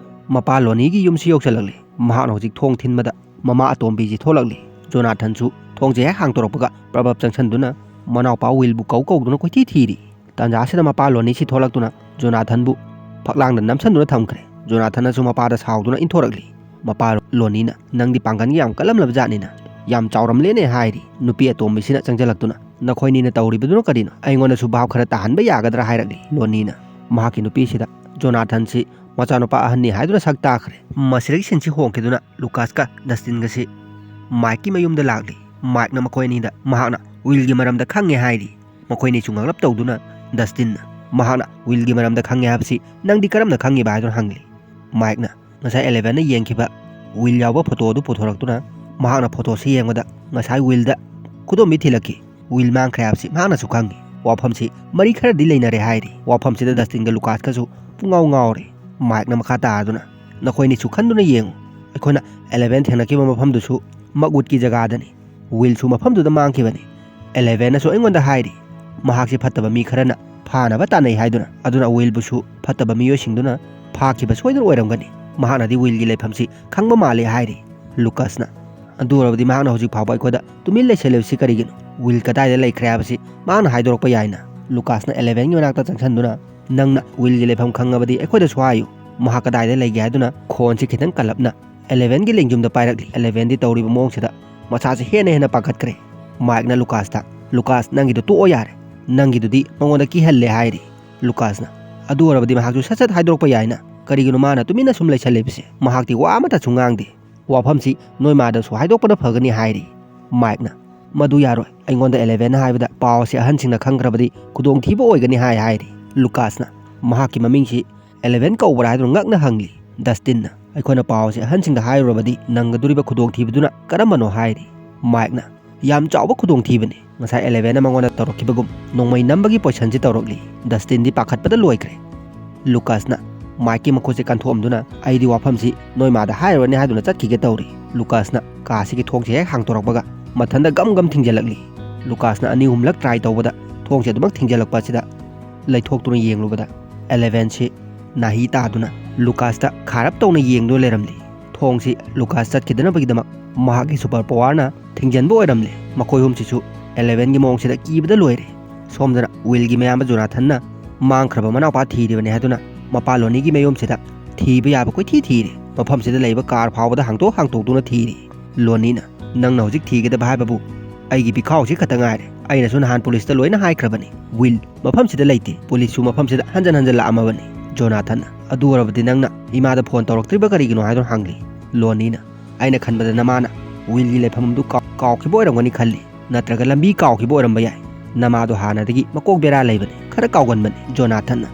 ꯃꯄꯥ ꯂꯣꯅꯤꯒꯤ ꯌꯨꯝꯁꯤ ꯌꯧꯁꯤꯜꯂꯛꯂꯤ꯫ ꯃꯍꯥꯛꯅ ꯍꯧꯖꯤꯛ ꯊꯣꯡ ꯊꯤꯟꯕꯗ ꯃꯃꯥ ꯑꯇꯣꯝꯕꯤꯁꯤ ꯊꯣꯛꯂꯛꯂꯤ꯫ ꯖꯣꯅꯥꯊꯟꯁꯨ ꯊꯣꯡꯁꯦ ꯍꯦꯛ ꯍꯥꯡꯗꯣꯔꯛꯄꯒ ꯄ꯭ꯔꯞ ꯄ꯭ꯔꯞ ꯆꯪꯁꯤꯟꯗꯨꯅ ꯃꯅꯥꯎꯄꯥ ꯋꯤꯜꯕꯨ ꯀꯧ ꯀꯧꯗꯨꯅ ꯀꯣꯏꯊꯤ ꯊꯤꯔꯤ꯫ ꯇꯥꯟꯖꯥꯁꯤꯗ ꯃꯄꯥ ꯂꯣꯅꯤꯁꯤ ꯊꯣꯛꯂꯛꯇꯨꯅ ꯖꯣꯅꯥꯊꯟꯕꯨ ꯐꯛꯂꯥꯡꯗ ꯅꯝꯁꯤꯟꯗꯨꯅ ꯊꯝꯈ꯭ꯔꯦ꯫ ꯖꯣꯅꯥꯊꯟꯅꯁꯨ ꯃꯄꯥꯗ ꯁꯥꯎꯗꯨꯅ ꯏꯟꯊꯣꯔꯛꯂꯤ꯫ ꯃꯄꯥ ꯂꯣꯅꯤꯅ, "ꯅꯪꯗꯤ ꯄꯥꯡꯒꯜꯒ ꯌꯥꯝ ꯀꯜꯂꯝꯂꯕ ꯖꯥꯠꯅꯤꯅ, ꯌꯥꯝ ꯆꯥꯎꯔꯝꯂꯦꯅꯦ" ꯍꯥꯏꯔꯤ꯫ ꯅꯨꯄꯤ ꯑꯇꯣꯝꯕꯤꯁꯤꯅ ꯆꯪꯁꯤꯜꯂꯛꯇꯨꯅ, "ꯅꯈꯣꯏꯅꯤꯅ ꯇꯧꯔꯤꯕꯗꯨꯅ ꯀꯔꯤꯅꯣ? ꯑꯩꯉꯣꯟꯗꯁꯨ ꯚꯥꯞ ꯈꯔ ꯇꯥꯍꯟꯕ ꯌꯥꯒꯗ꯭ꯔꯥ?" ꯍꯥꯏꯔꯛꯂꯤ꯫ ꯂꯣꯅꯤꯅ ꯃꯍꯥꯛꯀꯤ ꯅꯨꯄꯤꯁꯤꯗ ꯖꯣꯅꯥꯊꯟꯁꯤ ꯃꯆꯥꯅꯨꯄꯥ ꯑꯍꯟꯅꯤ ꯍꯥꯏꯗꯨꯅ ꯁꯛ ꯇꯥꯈ꯭ꯔꯦ꯫ ꯃꯁꯤꯗꯒꯤ ꯁꯤꯟꯁꯤ ꯍꯣꯡꯈꯤꯗꯨꯅ ꯂꯨꯀꯥꯁꯀ ꯗꯁꯇꯤꯟꯒꯁꯤ ꯃꯥꯏꯛꯀꯤ ꯃꯌꯨꯝꯗ ꯂꯥꯛꯂꯤ꯫ ꯃꯥꯏꯛꯅ ꯃꯈꯣꯏ ꯑꯅꯤꯗ ꯃꯍꯥꯛꯅ ꯋꯤꯜꯒꯤ ꯃꯔꯝꯗ ꯈꯪꯉꯦ ꯍꯥꯏꯔꯤ꯫ ꯃꯈꯣꯏꯅꯤꯁꯨ ꯉꯛꯂꯞ ꯇꯧꯗꯨꯅ ꯗꯁꯇꯤꯟꯅ ꯃꯍꯥꯛꯅ ꯋꯤꯜꯒꯤ ꯃꯔꯝꯗ ꯈꯪꯉꯦ ꯍꯥꯏꯕꯁꯤ ꯅꯪꯗꯤ ꯀꯔꯝꯅ ꯈꯪꯉꯤꯕ ꯍꯥꯏꯗꯨꯅ ꯍꯪꯂꯤ꯫ ꯃꯥꯏꯛꯅ ꯉꯁꯥꯏ ꯑꯦꯂꯦꯚꯦꯟꯅ ꯌꯦꯡꯈꯤꯕ ꯋꯤꯜ ꯌꯥꯎꯕ ꯐꯣꯇꯣ ꯑꯗꯨ ꯄꯨꯊꯣꯔꯛꯇꯨꯅ ꯃꯍꯥꯛꯅ ꯐꯣꯇꯣꯁꯤ ꯌꯦꯡꯕꯗ ꯉꯁꯥꯏ ꯋꯤꯜꯗ ꯈꯨꯗꯣꯝꯕꯤ ꯊꯤꯜꯂꯛꯈꯤ꯫ ꯋꯤꯜ ꯃꯥꯡꯈ꯭ꯔꯦ ꯍꯥꯏꯕꯁꯤ ꯃꯍꯥꯛꯅꯁꯨ ꯈꯪꯉꯤ꯫ ꯋꯥꯐꯝꯁꯤ ꯃꯔꯤ ꯈꯔꯗꯤ ꯂꯩꯅꯔꯦ ꯍꯥꯏꯔꯤ꯫ ꯋꯥꯐꯝꯁꯤꯗ ꯗꯁꯇꯤꯟꯒ ꯂꯨꯀꯥꯁꯀꯁꯨ ꯄꯨꯡꯉꯥꯎ ꯉꯥꯎꯔꯦ꯫ ꯃꯥꯏꯛꯅ ꯃꯈꯥ ꯇꯥꯗꯨꯅ, "ꯅꯈꯣꯏꯅꯤꯁꯨ ꯈꯟꯗꯨꯅ ꯌꯦꯡꯉꯨ꯫ ꯑꯩꯈꯣꯏꯅ ꯑꯦꯂꯦꯚꯦꯟ ꯊꯦꯡꯅꯈꯤꯕ ꯃꯐꯝꯗꯨꯁꯨ ꯃꯛꯋꯨꯗꯀꯤ ꯖꯒꯥꯗꯅꯤ꯫ ꯋꯤꯜꯁꯨ ꯃꯐꯝꯗꯨꯗ ꯃꯥꯡꯈꯤꯕꯅꯤ꯫ ꯑꯦꯂꯦꯚꯦꯟꯅꯁꯨ ꯑꯩꯉꯣꯟꯗ ꯍꯥꯏꯔꯤ, ꯃꯍꯥꯛꯁꯤ ꯐꯠꯇꯕ ꯃꯤ ꯈꯔꯅ ꯐꯥꯅꯕ ꯇꯥꯟꯅꯩ ꯍꯥꯏꯗꯨꯅ꯫ ꯑꯗꯨꯅ ꯋꯤꯜꯕꯨꯁꯨ ꯐꯠꯇꯕ ꯃꯤꯑꯣꯏꯁꯤꯡꯗꯨꯅ ꯐꯥꯈꯤꯕ ꯁꯣꯏꯗꯅ ꯑꯣꯏꯔꯝꯒꯅꯤ꯫ ꯃꯍꯥꯛꯅꯗꯤ ꯋꯤꯜꯒꯤ ꯂꯩꯐꯝꯁꯤ ꯈꯪꯕ ꯃꯥꯜꯂꯤ" ꯍꯥꯏꯔꯤ꯫ ꯂꯨꯀꯥꯁꯅ, "ꯑꯗꯨ ꯑꯣꯏꯔꯕꯗꯤ ꯃꯍꯥꯛꯅ ꯍꯧꯖꯤꯛ ꯐꯥꯎꯕ ꯑꯩꯈꯣꯏꯗ ꯇꯨꯃꯤꯟ ꯂꯩꯁꯜꯂꯤꯕꯁꯤ ꯀꯔꯤꯒꯤꯅꯣ? ꯋꯤꯜ ꯀꯗꯥꯏꯗ ꯂꯩꯈ꯭ꯔꯦ ꯍꯥꯏꯕꯁꯤ ꯃꯍꯥꯛꯅ ꯍꯥꯏꯗꯣꯔꯛꯄ ꯌꯥꯏꯅ?" ꯂꯨꯀꯥꯁꯅ ꯑꯦꯂꯦꯚꯦꯟꯒꯤ ꯃꯅꯥꯛꯇ ꯆꯪꯁꯤꯟꯗꯨꯅ, "ꯅꯪꯅ ꯋꯤꯜꯒꯤ ꯂꯩꯐꯝ ꯈꯪꯉꯕꯗꯤ ꯑꯩꯈꯣꯏꯗꯁꯨ ꯍꯥꯏꯌꯨ꯫ ꯃꯍꯥꯛ ꯀꯗꯥꯏꯗ ꯂꯩꯒꯦ?" ꯍꯥꯏꯗꯨꯅ ꯈꯣꯟꯁꯤ ꯈꯤꯇꯪ ꯀꯜꯂꯞꯅ ꯑꯦꯂꯦꯚꯦꯟꯒꯤ ꯂꯦꯡꯖꯨꯝꯗ ꯄꯥꯏꯔꯛꯂꯤ꯫ ꯑꯦꯂꯦꯚꯦꯟꯗꯤ ꯇꯧꯔꯤꯕ ꯃꯑꯣꯡꯁꯤꯗ ꯃꯁꯥꯁꯦ ꯍꯦꯟꯅ ꯍꯦꯟꯅ ꯄꯥꯈꯠꯈ꯭ꯔꯦ꯫ ꯃꯥꯏꯛꯅ ꯂꯨꯀꯥꯁꯇ, "ꯂꯨꯀꯥꯁ, ꯅꯪꯒꯤꯗꯣ ꯇꯣꯛꯑꯣ ꯌꯥꯔꯦ꯫ ꯅꯪꯒꯤꯗꯨꯗꯤ ꯃꯉꯣꯟꯗ ꯀꯤꯍꯜꯂꯦ" ꯍꯥꯏꯔꯤ꯫ ꯂꯨꯀꯥꯁꯅ, "ꯑꯗꯨ ꯑꯣꯏꯔꯕꯗꯤ ꯃꯍꯥꯛꯁꯨ ꯁꯠ ꯁꯠ ꯍꯥꯏꯗꯣꯔꯛꯄ ꯌꯥꯏꯅ꯫ ꯀꯔꯤꯒꯤꯅꯣ ꯃꯥꯅ ꯇꯨꯃꯤꯟꯅ ꯁꯨꯝ ꯂꯩꯁꯜꯂꯤꯕꯁꯦ? ꯃꯍꯥꯛꯇꯤ ꯋꯥ ꯑꯃꯠꯇꯁꯨ ꯉꯥꯡꯗꯦ꯫ ꯋꯥꯐꯝꯁꯤ ꯅꯣꯏ ꯃꯥꯗꯁꯨ ꯍꯥꯏꯗꯣꯛꯄꯅ ꯐꯒꯅꯤ" ꯍꯥꯏꯔꯤ꯫ ꯃꯥꯏꯛꯅ, "ꯃꯗꯨ ꯌꯥꯔꯣꯏ꯫ ꯑꯩꯉꯣꯟꯗ ꯑꯦꯂꯦꯚꯦꯟꯅ ꯍꯥꯏꯕꯗ ꯄꯥꯎ ꯑꯁꯤ ꯑꯍꯟꯁꯤꯡꯅ ꯈꯪꯈ꯭ꯔꯕꯗꯤ ꯈꯨꯗꯣꯡꯊꯤꯕ ꯑꯣꯏꯒꯅꯤ" ꯍꯥꯏ ꯍꯥꯏꯔꯤ꯫ ꯂꯨꯀꯥꯁꯅ, "ꯃꯍꯥꯛꯀꯤ ꯃꯃꯤꯡꯁꯤ ꯑꯦꯂꯦꯚꯦꯟ ꯀꯧꯕ꯭ꯔꯥ?" ꯍꯥꯏꯗꯨꯅ ꯉꯛꯅ ꯍꯪꯂꯤ꯫ ꯗꯁꯇꯤꯟꯅ, "ꯑꯩꯈꯣꯏꯅ ꯄꯥꯎ ꯑꯁꯤ ꯑꯍꯟꯁꯤꯡꯗ ꯍꯥꯏꯔꯨꯔꯕꯗꯤ ꯅꯪꯒꯗꯧꯔꯤꯕ ꯈꯨꯗꯣꯡꯊꯤꯕꯗꯨꯅ ꯀꯔꯝꯕꯅꯣ?" ꯍꯥꯏꯔꯤ꯫ ꯃꯥꯏꯛꯅ, ꯌꯥꯝ ꯆꯥꯎꯕ ꯈꯨꯗꯣꯡꯊꯤꯕꯅꯤ꯫ ꯉꯁꯥꯏ ꯑꯦꯂꯦꯚꯦꯟꯅ ꯃꯉꯣꯟꯗ ꯇꯧꯔꯛꯈꯤꯕꯒꯨꯝ ꯅꯣꯡꯃꯩ ꯅꯝꯕꯒꯤ ꯄꯣꯏꯁꯟꯁꯤ ꯇꯧꯔꯛꯂꯤ꯫ ꯗꯁꯇꯤꯟꯗꯤ ꯄꯥꯈꯠꯄꯗ ꯂꯣꯏꯈ꯭ꯔꯦ꯫ ꯂꯨꯀꯥꯁꯅ ꯃꯥꯏꯛꯀꯤ ꯃꯈꯨꯠꯁꯦ ꯀꯟꯊꯣꯛꯑꯝꯗꯨꯅ, "ꯑꯩꯗꯤ ꯋꯥꯐꯝꯁꯤ ꯅꯣꯏ ꯃꯥꯗ ꯍꯥꯏꯔꯨꯔꯅꯤ" ꯍꯥꯏꯗꯨꯅ ꯆꯠꯈꯤꯒꯦ ꯇꯧꯔꯤ꯫ ꯂꯨꯀꯥꯁꯅ ꯀꯥꯁꯤꯒꯤ ꯊꯣꯡꯁꯦ ꯍꯦꯛ ꯍꯥꯡꯇꯣꯔꯛꯄꯒ ꯃꯊꯟꯇ ꯒꯝ ꯒꯝ ꯊꯤꯡꯖꯤꯜꯂꯛꯂꯤ꯫ ꯂꯨꯀꯥꯁꯅ ꯑꯅꯤ ꯑꯍꯨꯝꯂꯛ ꯇ꯭ꯔꯥꯏ ꯇꯧꯕꯗ ꯊꯣꯡꯁꯦ ꯑꯗꯨꯃꯛ ꯊꯤꯡꯖꯤꯜꯂꯛꯄ ꯑꯁꯤꯗ ꯂꯩꯊꯣꯛꯇꯨꯅ ꯌꯦꯡꯂꯨꯕꯗ ꯑꯦꯂꯦꯚꯦꯟꯁꯤ ꯅꯥꯍꯤ ꯇꯥꯗꯨꯅ ꯂꯨꯀꯥꯁꯇ ꯈꯥꯔꯞ ꯇꯧꯅ ꯌꯦꯡꯗꯨꯅ ꯂꯩꯔꯝꯂꯤ꯫ ꯊꯣꯡꯁꯤ ꯂꯨꯀꯥꯁ ꯆꯠꯈꯤꯗꯅꯕꯒꯤꯗꯃꯛ ꯃꯍꯥꯛꯀꯤ ꯁꯨꯄꯔ ꯄꯋꯥꯔꯅ ꯊꯤꯡꯖꯤꯟꯕ ꯑꯣꯏꯔꯝꯂꯦ꯫ ꯃꯈꯣꯏ ꯑꯍꯨꯝꯁꯤꯁꯨ ꯑꯦꯂꯦꯚꯦꯟꯒꯤ ꯃꯑꯣꯡꯁꯤꯗ ꯀꯤꯕꯗ ꯂꯣꯏꯔꯦ꯫ ꯁꯣꯝꯗꯅ ꯋꯤꯜꯒꯤ ꯃꯌꯥꯝꯕ ꯖꯣꯅꯥꯊꯟꯅ ꯃꯥꯡꯈ꯭ꯔꯕ ꯃꯅꯥꯎꯄꯥ ꯊꯤꯔꯤꯕꯅꯤ ꯍꯥꯏꯗꯨꯅ ꯃꯄꯥ ꯂꯣꯅꯤꯒꯤ ꯃꯌꯨꯝꯁꯤꯗ ꯊꯤꯕ ꯌꯥꯕ ꯀꯣꯏꯊꯤ ꯊꯤꯔꯦ꯫ ꯃꯐꯝꯁꯤꯗ ꯂꯩꯕ ꯀꯥꯔ ꯐꯥꯎꯕꯗ ꯍꯥꯡꯇꯣꯛ ꯍꯥꯡꯇꯣꯛꯇꯨꯅ ꯊꯤꯔꯤ꯫ ꯂꯣꯅꯤꯅ, "ꯅꯪꯅ ꯍꯧꯖꯤꯛ ꯊꯤꯒꯗꯕ ꯍꯥꯏꯕꯕꯨ ꯑꯩꯒꯤ ꯄꯤꯈꯥꯎꯁꯤ ꯈꯛꯇ ꯉꯥꯏꯔꯦ꯫ ꯑꯩꯅꯁꯨ ꯅꯍꯥꯟ ꯄꯨꯂꯤꯁꯇ ꯂꯣꯏꯅ ꯍꯥꯏꯈ꯭ꯔꯕꯅꯤ꯫ ꯋꯤꯜ ꯃꯐꯝꯁꯤꯗ ꯂꯩꯇꯦ꯫ ꯄꯨꯂꯤꯁꯁꯨ ꯃꯐꯝꯁꯤꯗ ꯍꯟꯖꯟ ꯍꯟꯖꯟ ꯂꯥꯛꯑꯝꯃꯕꯅꯤ꯫" ꯖꯣꯅꯥꯊꯟꯅ, "ꯑꯗꯨ ꯑꯣꯏꯔꯕꯗꯤ ꯅꯪꯅ ꯏꯃꯥꯗ ꯐꯣꯟ ꯇꯧꯔꯛꯇ꯭ꯔꯤꯕ ꯀꯔꯤꯒꯤꯅꯣ?" ꯍꯥꯏꯗꯨꯅ ꯍꯪꯂꯤ꯫ ꯂꯣꯅꯤꯅ, "ꯑꯩꯅ ꯈꯟꯕꯗ ꯅꯃꯥꯅ ꯋꯤꯜꯒꯤ ꯂꯩꯐꯝ ꯑꯗꯨ ꯀꯥꯎ-, ꯀꯥꯎꯈꯤꯕ ꯑꯣꯏꯔꯝꯒꯅꯤ ꯈꯜꯂꯤ꯫ ꯅꯠꯇ꯭ꯔꯒ ꯂꯝꯕꯤ ꯀꯥꯎꯈꯤꯕ ꯑꯣꯏꯔꯝꯕ ꯌꯥꯏ꯫ ꯅꯃꯥꯗꯣ ꯍꯥꯟꯅꯗꯒꯤ ꯃꯀꯣꯛ ꯕꯦꯔꯥ ꯂꯩꯕꯅꯤ, ꯈꯔ ꯀꯥꯎꯒꯟꯕꯅꯤ꯫" ꯖꯣꯅꯥꯊꯟꯅ,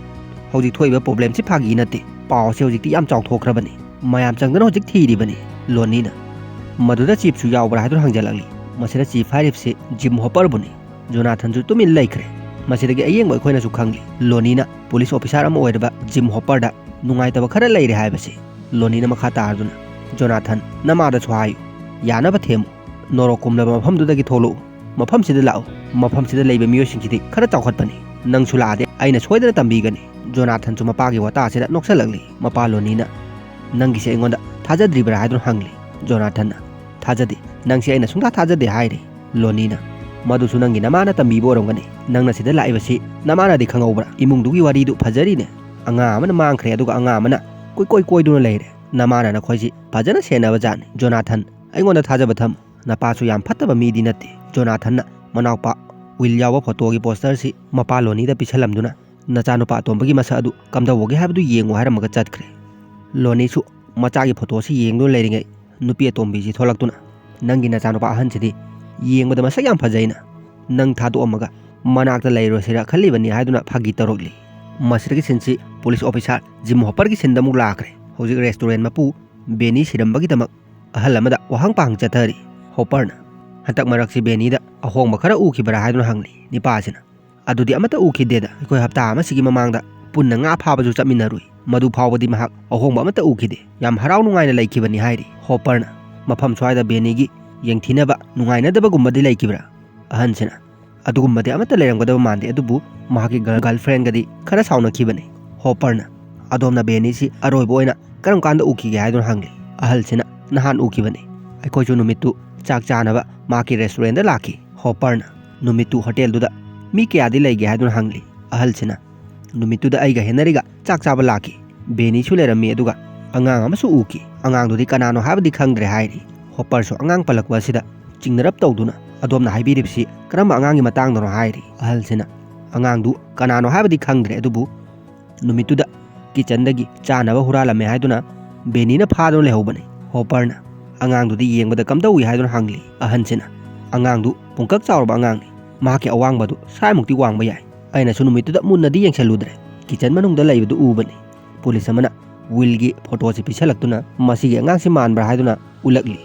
"ꯍꯧꯖꯤꯛ ꯊꯣꯛꯏꯕ ꯄ꯭ꯔꯣꯕ꯭ꯂꯦꯝꯁꯤ ꯐꯥꯒꯤ ꯅꯠꯇꯦ꯫ ꯄꯥꯎꯁꯦ ꯍꯧꯖꯤꯛꯇꯤ ꯌꯥꯝ ꯆꯥꯎꯊꯣꯛꯈ꯭ꯔꯕꯅꯤ꯫ ꯃꯌꯥꯝ ꯆꯪꯗꯅ ꯍꯧꯖꯤꯛ ꯊꯤꯔꯤꯕꯅꯤ꯫" ꯂꯣꯅꯤꯅ, "ꯃꯗꯨꯗ ꯆꯤꯞꯁꯨ ꯌꯥꯎꯕ꯭ꯔꯥ?" ꯍꯥꯏꯗꯨꯅ ꯍꯪꯖꯜꯂꯛꯂꯤ꯫ ꯃꯁꯤꯗ ꯆꯤꯞ ꯍꯥꯏꯔꯤꯕꯁꯤ ꯖꯤꯝ ꯍꯣꯄꯔꯕꯨꯅꯤ꯫ ꯖꯣꯅꯥꯊꯟꯁꯨ ꯇꯨꯃꯤꯟ ꯂꯩꯈ꯭ꯔꯦ꯫ ꯃꯁꯤꯗꯒꯤ ꯑꯌꯦꯡꯕ ꯑꯩꯈꯣꯏꯅꯁꯨ ꯈꯪꯂꯤ, ꯂꯣꯅꯤꯅ ꯄꯨꯂꯤꯁ ꯑꯣꯐꯤꯁꯥꯔ ꯑꯃ ꯑꯣꯏꯔꯕ ꯖꯤꯝ ꯍꯣꯄꯔꯗ ꯅꯨꯡꯉꯥꯏꯇꯕ ꯈꯔ ꯂꯩꯔꯦ ꯍꯥꯏꯕꯁꯤ꯫ ꯂꯣꯅꯤꯅ ꯃꯈꯥ ꯇꯥꯔꯗꯨꯅ, "ꯖꯣꯅꯥꯊꯟ, ꯅꯃꯥꯗꯁꯨ ꯍꯥꯏꯌꯨ, ꯌꯥꯅꯕ ꯊꯦꯝꯃꯨ꯫ ꯅꯣꯔꯣꯛ ꯀꯨꯝꯂꯕ ꯃꯐꯝꯗꯨꯗꯒꯤ ꯊꯣꯛꯂꯛꯎ꯫ ꯃꯐꯝꯁꯤꯗ ꯂꯥꯛꯎ꯫ ꯃꯐꯝꯁꯤꯗ ꯂꯩꯕ ꯃꯤꯑꯣꯏꯁꯤꯡꯁꯤꯗꯤ ꯈꯔ ꯆꯥꯎꯈꯠꯄꯅꯤ꯫ ꯅꯪꯁꯨ ꯂꯥꯛꯑꯗꯤ ꯑꯩꯅ ꯁꯣꯏꯗꯅ ꯇꯝꯕꯤꯒꯅꯤ꯫" ꯖꯣꯅꯥꯊꯟꯁꯨ ꯃꯄꯥꯒꯤ ꯋꯥꯇꯥ ꯑꯁꯤꯗ ꯅꯣꯛꯁꯜꯂꯛꯂꯤ꯫ ꯃꯄꯥ ꯂꯣꯅꯤꯅ, "ꯅꯪꯒꯤꯁꯦ ꯑꯩꯉꯣꯟꯗ ꯊꯥꯖꯗ꯭ꯔꯤꯕ꯭ꯔꯥ?" ꯍꯥꯏꯗꯨꯅ ꯍꯪꯂꯤ꯫ ꯖꯣꯅꯥꯊꯟꯅ, "ꯊꯥꯖꯗꯦ, ꯅꯪꯁꯦ ꯑꯩꯅ ꯁꯨꯡꯊꯥ ꯊꯥꯖꯗꯦ" ꯍꯥꯏꯔꯤ꯫ ꯂꯣꯅꯤꯅ, "ꯃꯗꯨꯁꯨ ꯅꯪꯒꯤ ꯅꯃꯥꯅ ꯇꯝꯕꯤꯕ ꯑꯣꯏꯔꯝꯒꯅꯤ꯫ ꯅꯪꯅ ꯁꯤꯗ ꯂꯥꯛꯏꯕꯁꯤ ꯅꯃꯥꯅꯗꯤ ꯈꯪꯍꯧꯕ꯭ꯔꯥ? ꯏꯃꯨꯡꯗꯨꯒꯤ ꯋꯥꯔꯤꯗꯨ ꯐꯖꯔꯤꯅꯦ꯫ ꯑꯉꯥꯡ ꯑꯃꯅ ꯃꯥꯡꯈ꯭ꯔꯦ, ꯑꯗꯨꯒ ꯑꯉꯥꯡ ꯑꯃꯅ ꯀꯣꯏꯀꯣꯏ ꯀꯣꯏꯗꯨꯅ ꯂꯩꯔꯦ꯫ ꯅꯃꯥꯅ ꯅꯈꯣꯏꯁꯤ ꯐꯖꯅ ꯁꯦꯟꯅꯕ ꯖꯥꯠꯅꯤ꯫ ꯖꯣꯅꯥꯊꯟ, ꯑꯩꯉꯣꯟꯗ ꯊꯥꯖꯕ ꯊꯝꯃꯨ꯫ ꯅꯄꯥꯁꯨ ꯌꯥꯝ ꯐꯠꯇꯕ ꯃꯤꯗꯤ ꯅꯠꯇꯦ꯫" ꯖꯣꯅꯥꯊꯟꯅ ꯃꯅꯥꯎꯄꯥ ꯋꯤꯜ ꯌꯥꯎꯕ ꯐꯣꯇꯣꯒꯤ ꯄꯣꯁꯇꯔꯁꯤ ꯃꯄꯥ ꯂꯣꯅꯤꯗ ꯄꯤꯁꯜꯂꯝꯗꯨꯅ, "ꯅꯆꯥꯅꯨꯄꯥ ꯑꯇꯣꯝꯕꯒꯤ ꯃꯁꯛ ꯑꯗꯨ ꯀꯝꯗꯧꯕꯒꯦ ꯍꯥꯏꯕꯗꯨ ꯌꯦꯡꯉꯨ" ꯍꯥꯏꯔꯝꯃꯒ ꯆꯠꯈ꯭ꯔꯦ꯫ ꯂꯣꯅꯤꯁꯨ ꯃꯆꯥꯒꯤ ꯐꯣꯇꯣꯁꯤ ꯌꯦꯡꯗꯨꯅ ꯂꯩꯔꯤꯉꯩ, ꯅꯨꯄꯤ ꯑꯇꯣꯝꯕꯤꯁꯤ ꯊꯣꯛꯂꯛꯇꯨꯅ, "ꯅꯪꯒꯤ ꯅꯆꯥꯅꯨꯄꯥ ꯑꯍꯟꯁꯤꯗꯤ ꯌꯦꯡꯕꯗ ꯃꯁꯛ ꯌꯥꯝ ꯐꯖꯩꯅ, ꯅꯪ ꯊꯥꯗꯣꯛꯑꯝꯃꯒ ꯃꯅꯥꯛꯇ ꯂꯩꯔꯨꯔꯁꯤꯔ ꯈꯜꯂꯤꯕꯅꯤ" ꯍꯥꯏꯗꯨꯅ ꯐꯥꯒꯤ ꯇꯧꯔꯛꯂꯤ꯫ ꯃꯁꯤꯗꯒꯤ ꯁꯤꯟꯁꯤ ꯄꯨꯂꯤꯁ ꯑꯣꯐꯤꯁꯥꯔ ꯖꯤꯝ ꯍꯣꯄꯔꯒꯤ ꯁꯤꯟꯗ ꯑꯃꯨꯛ ꯂꯥꯛꯈ꯭ꯔꯦ꯫ ꯍꯧꯖꯤꯛ ꯔꯦꯁꯇꯨꯔꯦꯟ ꯃꯄꯨ ꯕꯦꯅꯤ ꯁꯤꯔꯝꯕꯒꯤꯗꯃꯛ ꯑꯍꯜ ꯑꯃꯗ ꯋꯥꯍꯪ ꯄꯥꯍꯪ ꯆꯠꯊꯔꯤ꯫ ꯍꯣꯄꯔꯅ, ꯍꯟꯗꯛ ꯃꯔꯛꯁꯤ ꯕꯦꯅꯤꯗ ꯑꯍꯣꯡꯕ ꯈꯔ ꯎꯈꯤꯕ꯭ꯔꯥ ꯍꯥꯏꯗꯨꯅ ꯍꯪꯂꯤ ꯅꯤꯄꯥꯁꯤꯅ꯫ "ꯑꯗꯨꯗꯤ ꯑꯃꯠꯇ ꯎꯈꯤꯗꯦꯗ, ꯑꯩꯈꯣꯏ ꯍꯞꯇꯥ ꯑꯃꯁꯤꯒꯤ ꯃꯃꯥꯡꯗ ꯄꯨꯟꯅ ꯉꯥ ꯐꯥꯕꯁꯨ ꯆꯠꯃꯤꯟꯅꯔꯨꯏ, ꯃꯗꯨ ꯐꯥꯎꯕꯗꯤ ꯃꯍꯥꯛ ꯑꯍꯣꯡꯕ ꯑꯃꯠꯇ ꯎꯈꯤꯗꯦ, ꯌꯥꯝ ꯍꯔꯥꯎ ꯅꯨꯡꯉꯥꯏꯅ ꯂꯩꯈꯤꯕꯅꯤ" ꯍꯥꯏꯔꯤ ꯍꯣꯄꯔꯅ꯫ "ꯃꯐꯝ ꯁ꯭ꯋꯥꯏꯗ ꯕꯦꯅꯤꯒꯤ ꯌꯦꯡꯊꯤꯅꯕ, ꯅꯨꯡꯉꯥꯏꯅꯗꯕꯒꯨꯝꯕꯗꯤ ꯂꯩꯈꯤꯕ꯭ꯔꯥ?" ꯑꯍꯟꯁꯤꯅ꯫ "ꯑꯗꯨꯒꯨꯝꯕꯗꯤ ꯑꯃꯠꯇ ꯂꯩꯔꯝꯒꯗꯕ ꯃꯥꯟꯗꯦ, ꯑꯗꯨꯕꯨ ꯃꯍꯥꯛꯀꯤ ꯒꯔꯜ ꯐ꯭ꯔꯦꯟꯒꯗꯤ ꯈꯔ ꯁꯥꯎꯅꯈꯤꯕꯅꯤ" ꯍꯣꯄꯔꯅ꯫ "ꯑꯗꯣꯝꯅ ꯕꯦꯅꯤꯁꯤ ꯑꯔꯣꯏꯕ ꯑꯣꯏꯅ ꯀꯔꯝ ꯀꯥꯟꯗ ꯎꯈꯤꯒꯦ?" ꯍꯥꯏꯗꯨꯅ ꯍꯪꯂꯤ ꯑꯍꯜꯁꯤꯅ꯫ "ꯅꯍꯥꯟ ꯎꯈꯤꯕꯅꯤ, ꯑꯩꯈꯣꯏꯁꯨ ꯅꯨꯃꯤꯠꯇꯨ ꯆꯥꯛ ꯆꯥꯅꯕ ꯃꯍꯥꯛꯀꯤ ꯔꯦꯁꯇꯨꯔꯦꯟꯗ ꯂꯥꯛꯈꯤ" ꯍꯣꯄꯔꯅ꯫ "ꯅꯨꯃꯤꯠꯇꯨ ꯍꯣꯇꯦꯜꯗꯨꯗ ꯃꯤ ꯀꯌꯥꯗꯤ ꯂꯩꯒꯦ?" ꯍꯥꯏꯗꯨꯅ ꯍꯪꯂꯤ ꯑꯍꯜꯁꯤꯅ꯫ "ꯅꯨꯃꯤꯠꯇꯨꯗ ꯑꯩꯒ ꯍꯦꯅꯔꯤꯒ ꯆꯥꯛ ꯆꯥꯕ ꯂꯥꯛꯈꯤ, ꯕꯦꯅꯤꯁꯨ ꯂꯩꯔꯝꯃꯤ, ꯑꯗꯨꯒ ꯑꯉꯥꯡ ꯑꯃꯁꯨ ꯎꯈꯤ꯫ ꯑꯉꯥꯡꯗꯨꯗꯤ ꯀꯅꯥꯅꯣ ꯍꯥꯏꯕꯗꯤ ꯈꯪꯗ꯭ꯔꯦ" ꯍꯥꯏꯔꯤ ꯍꯣꯄꯔꯁꯨ꯫ ꯑꯉꯥꯡ ꯄꯜꯂꯛꯄ ꯑꯁꯤꯗ ꯆꯤꯡꯅꯔꯞ ꯇꯧꯗꯨꯅ, "ꯑꯗꯣꯝꯅ ꯍꯥꯏꯕꯤꯔꯤꯕꯁꯤ ꯀꯔꯝꯕ ꯑꯉꯥꯡꯒꯤ ꯃꯇꯥꯡꯗꯅꯣ?" ꯍꯥꯏꯔꯤ ꯑꯍꯜꯁꯤꯅ꯫ "ꯑꯉꯥꯡꯗꯨ ꯀꯅꯥꯅꯣ ꯍꯥꯏꯕꯗꯤ ꯈꯪꯗ꯭ꯔꯦ, ꯑꯗꯨꯕꯨ ꯅꯨꯃꯤꯠꯇꯨꯗ ꯀꯤꯆꯟꯗꯒꯤ ꯆꯥꯅꯕ ꯍꯨꯔꯥꯜꯂꯝꯃꯦ ꯍꯥꯏꯗꯨꯅ ꯕꯦꯅꯤꯅ ꯐꯥꯗꯨꯅ ꯂꯩꯍꯧꯕꯅꯤ" ꯍꯣꯄꯔꯅ꯫ "ꯑꯉꯥꯡꯗꯨꯗꯤ ꯌꯦꯡꯕꯗ ꯀꯝꯗꯧꯏ?" ꯍꯥꯏꯗꯨꯅ ꯍꯪꯂꯤ ꯑꯍꯟꯁꯤꯅ꯫ "ꯑꯉꯥꯡꯗꯨ ꯄꯨꯡꯀꯛ ꯆꯥꯎꯔꯕ ꯑꯉꯥꯡꯅꯤ, ꯃꯍꯥꯛꯀꯤ ꯑꯋꯥꯡꯕꯗꯨ ꯁ꯭ꯋꯥꯏꯃꯨꯛꯇꯤ ꯋꯥꯡꯕ ꯌꯥꯏ꯫ ꯑꯩꯅꯁꯨ ꯅꯨꯃꯤꯠꯇꯨꯗ ꯃꯨꯟꯅꯗꯤ ꯌꯦꯡꯁꯜꯂꯨꯗ꯭ꯔꯦ, ꯀꯤꯆꯟ ꯃꯅꯨꯡꯗ ꯂꯩꯕꯗꯨ ꯎꯕꯅꯤ꯫ ꯄꯨꯂꯤꯁ ꯑꯃꯅ ꯋꯤꯜꯒꯤ ꯐꯣꯇꯣꯁꯤ ꯄꯤꯁꯜꯂꯛꯇꯨꯅ ꯃꯁꯤꯒꯤ ꯑꯉꯥꯡꯁꯤ ꯃꯥꯟꯕ꯭ꯔꯥ ꯍꯥꯏꯗꯨꯅ ꯎꯠꯂꯛꯂꯤ"꯫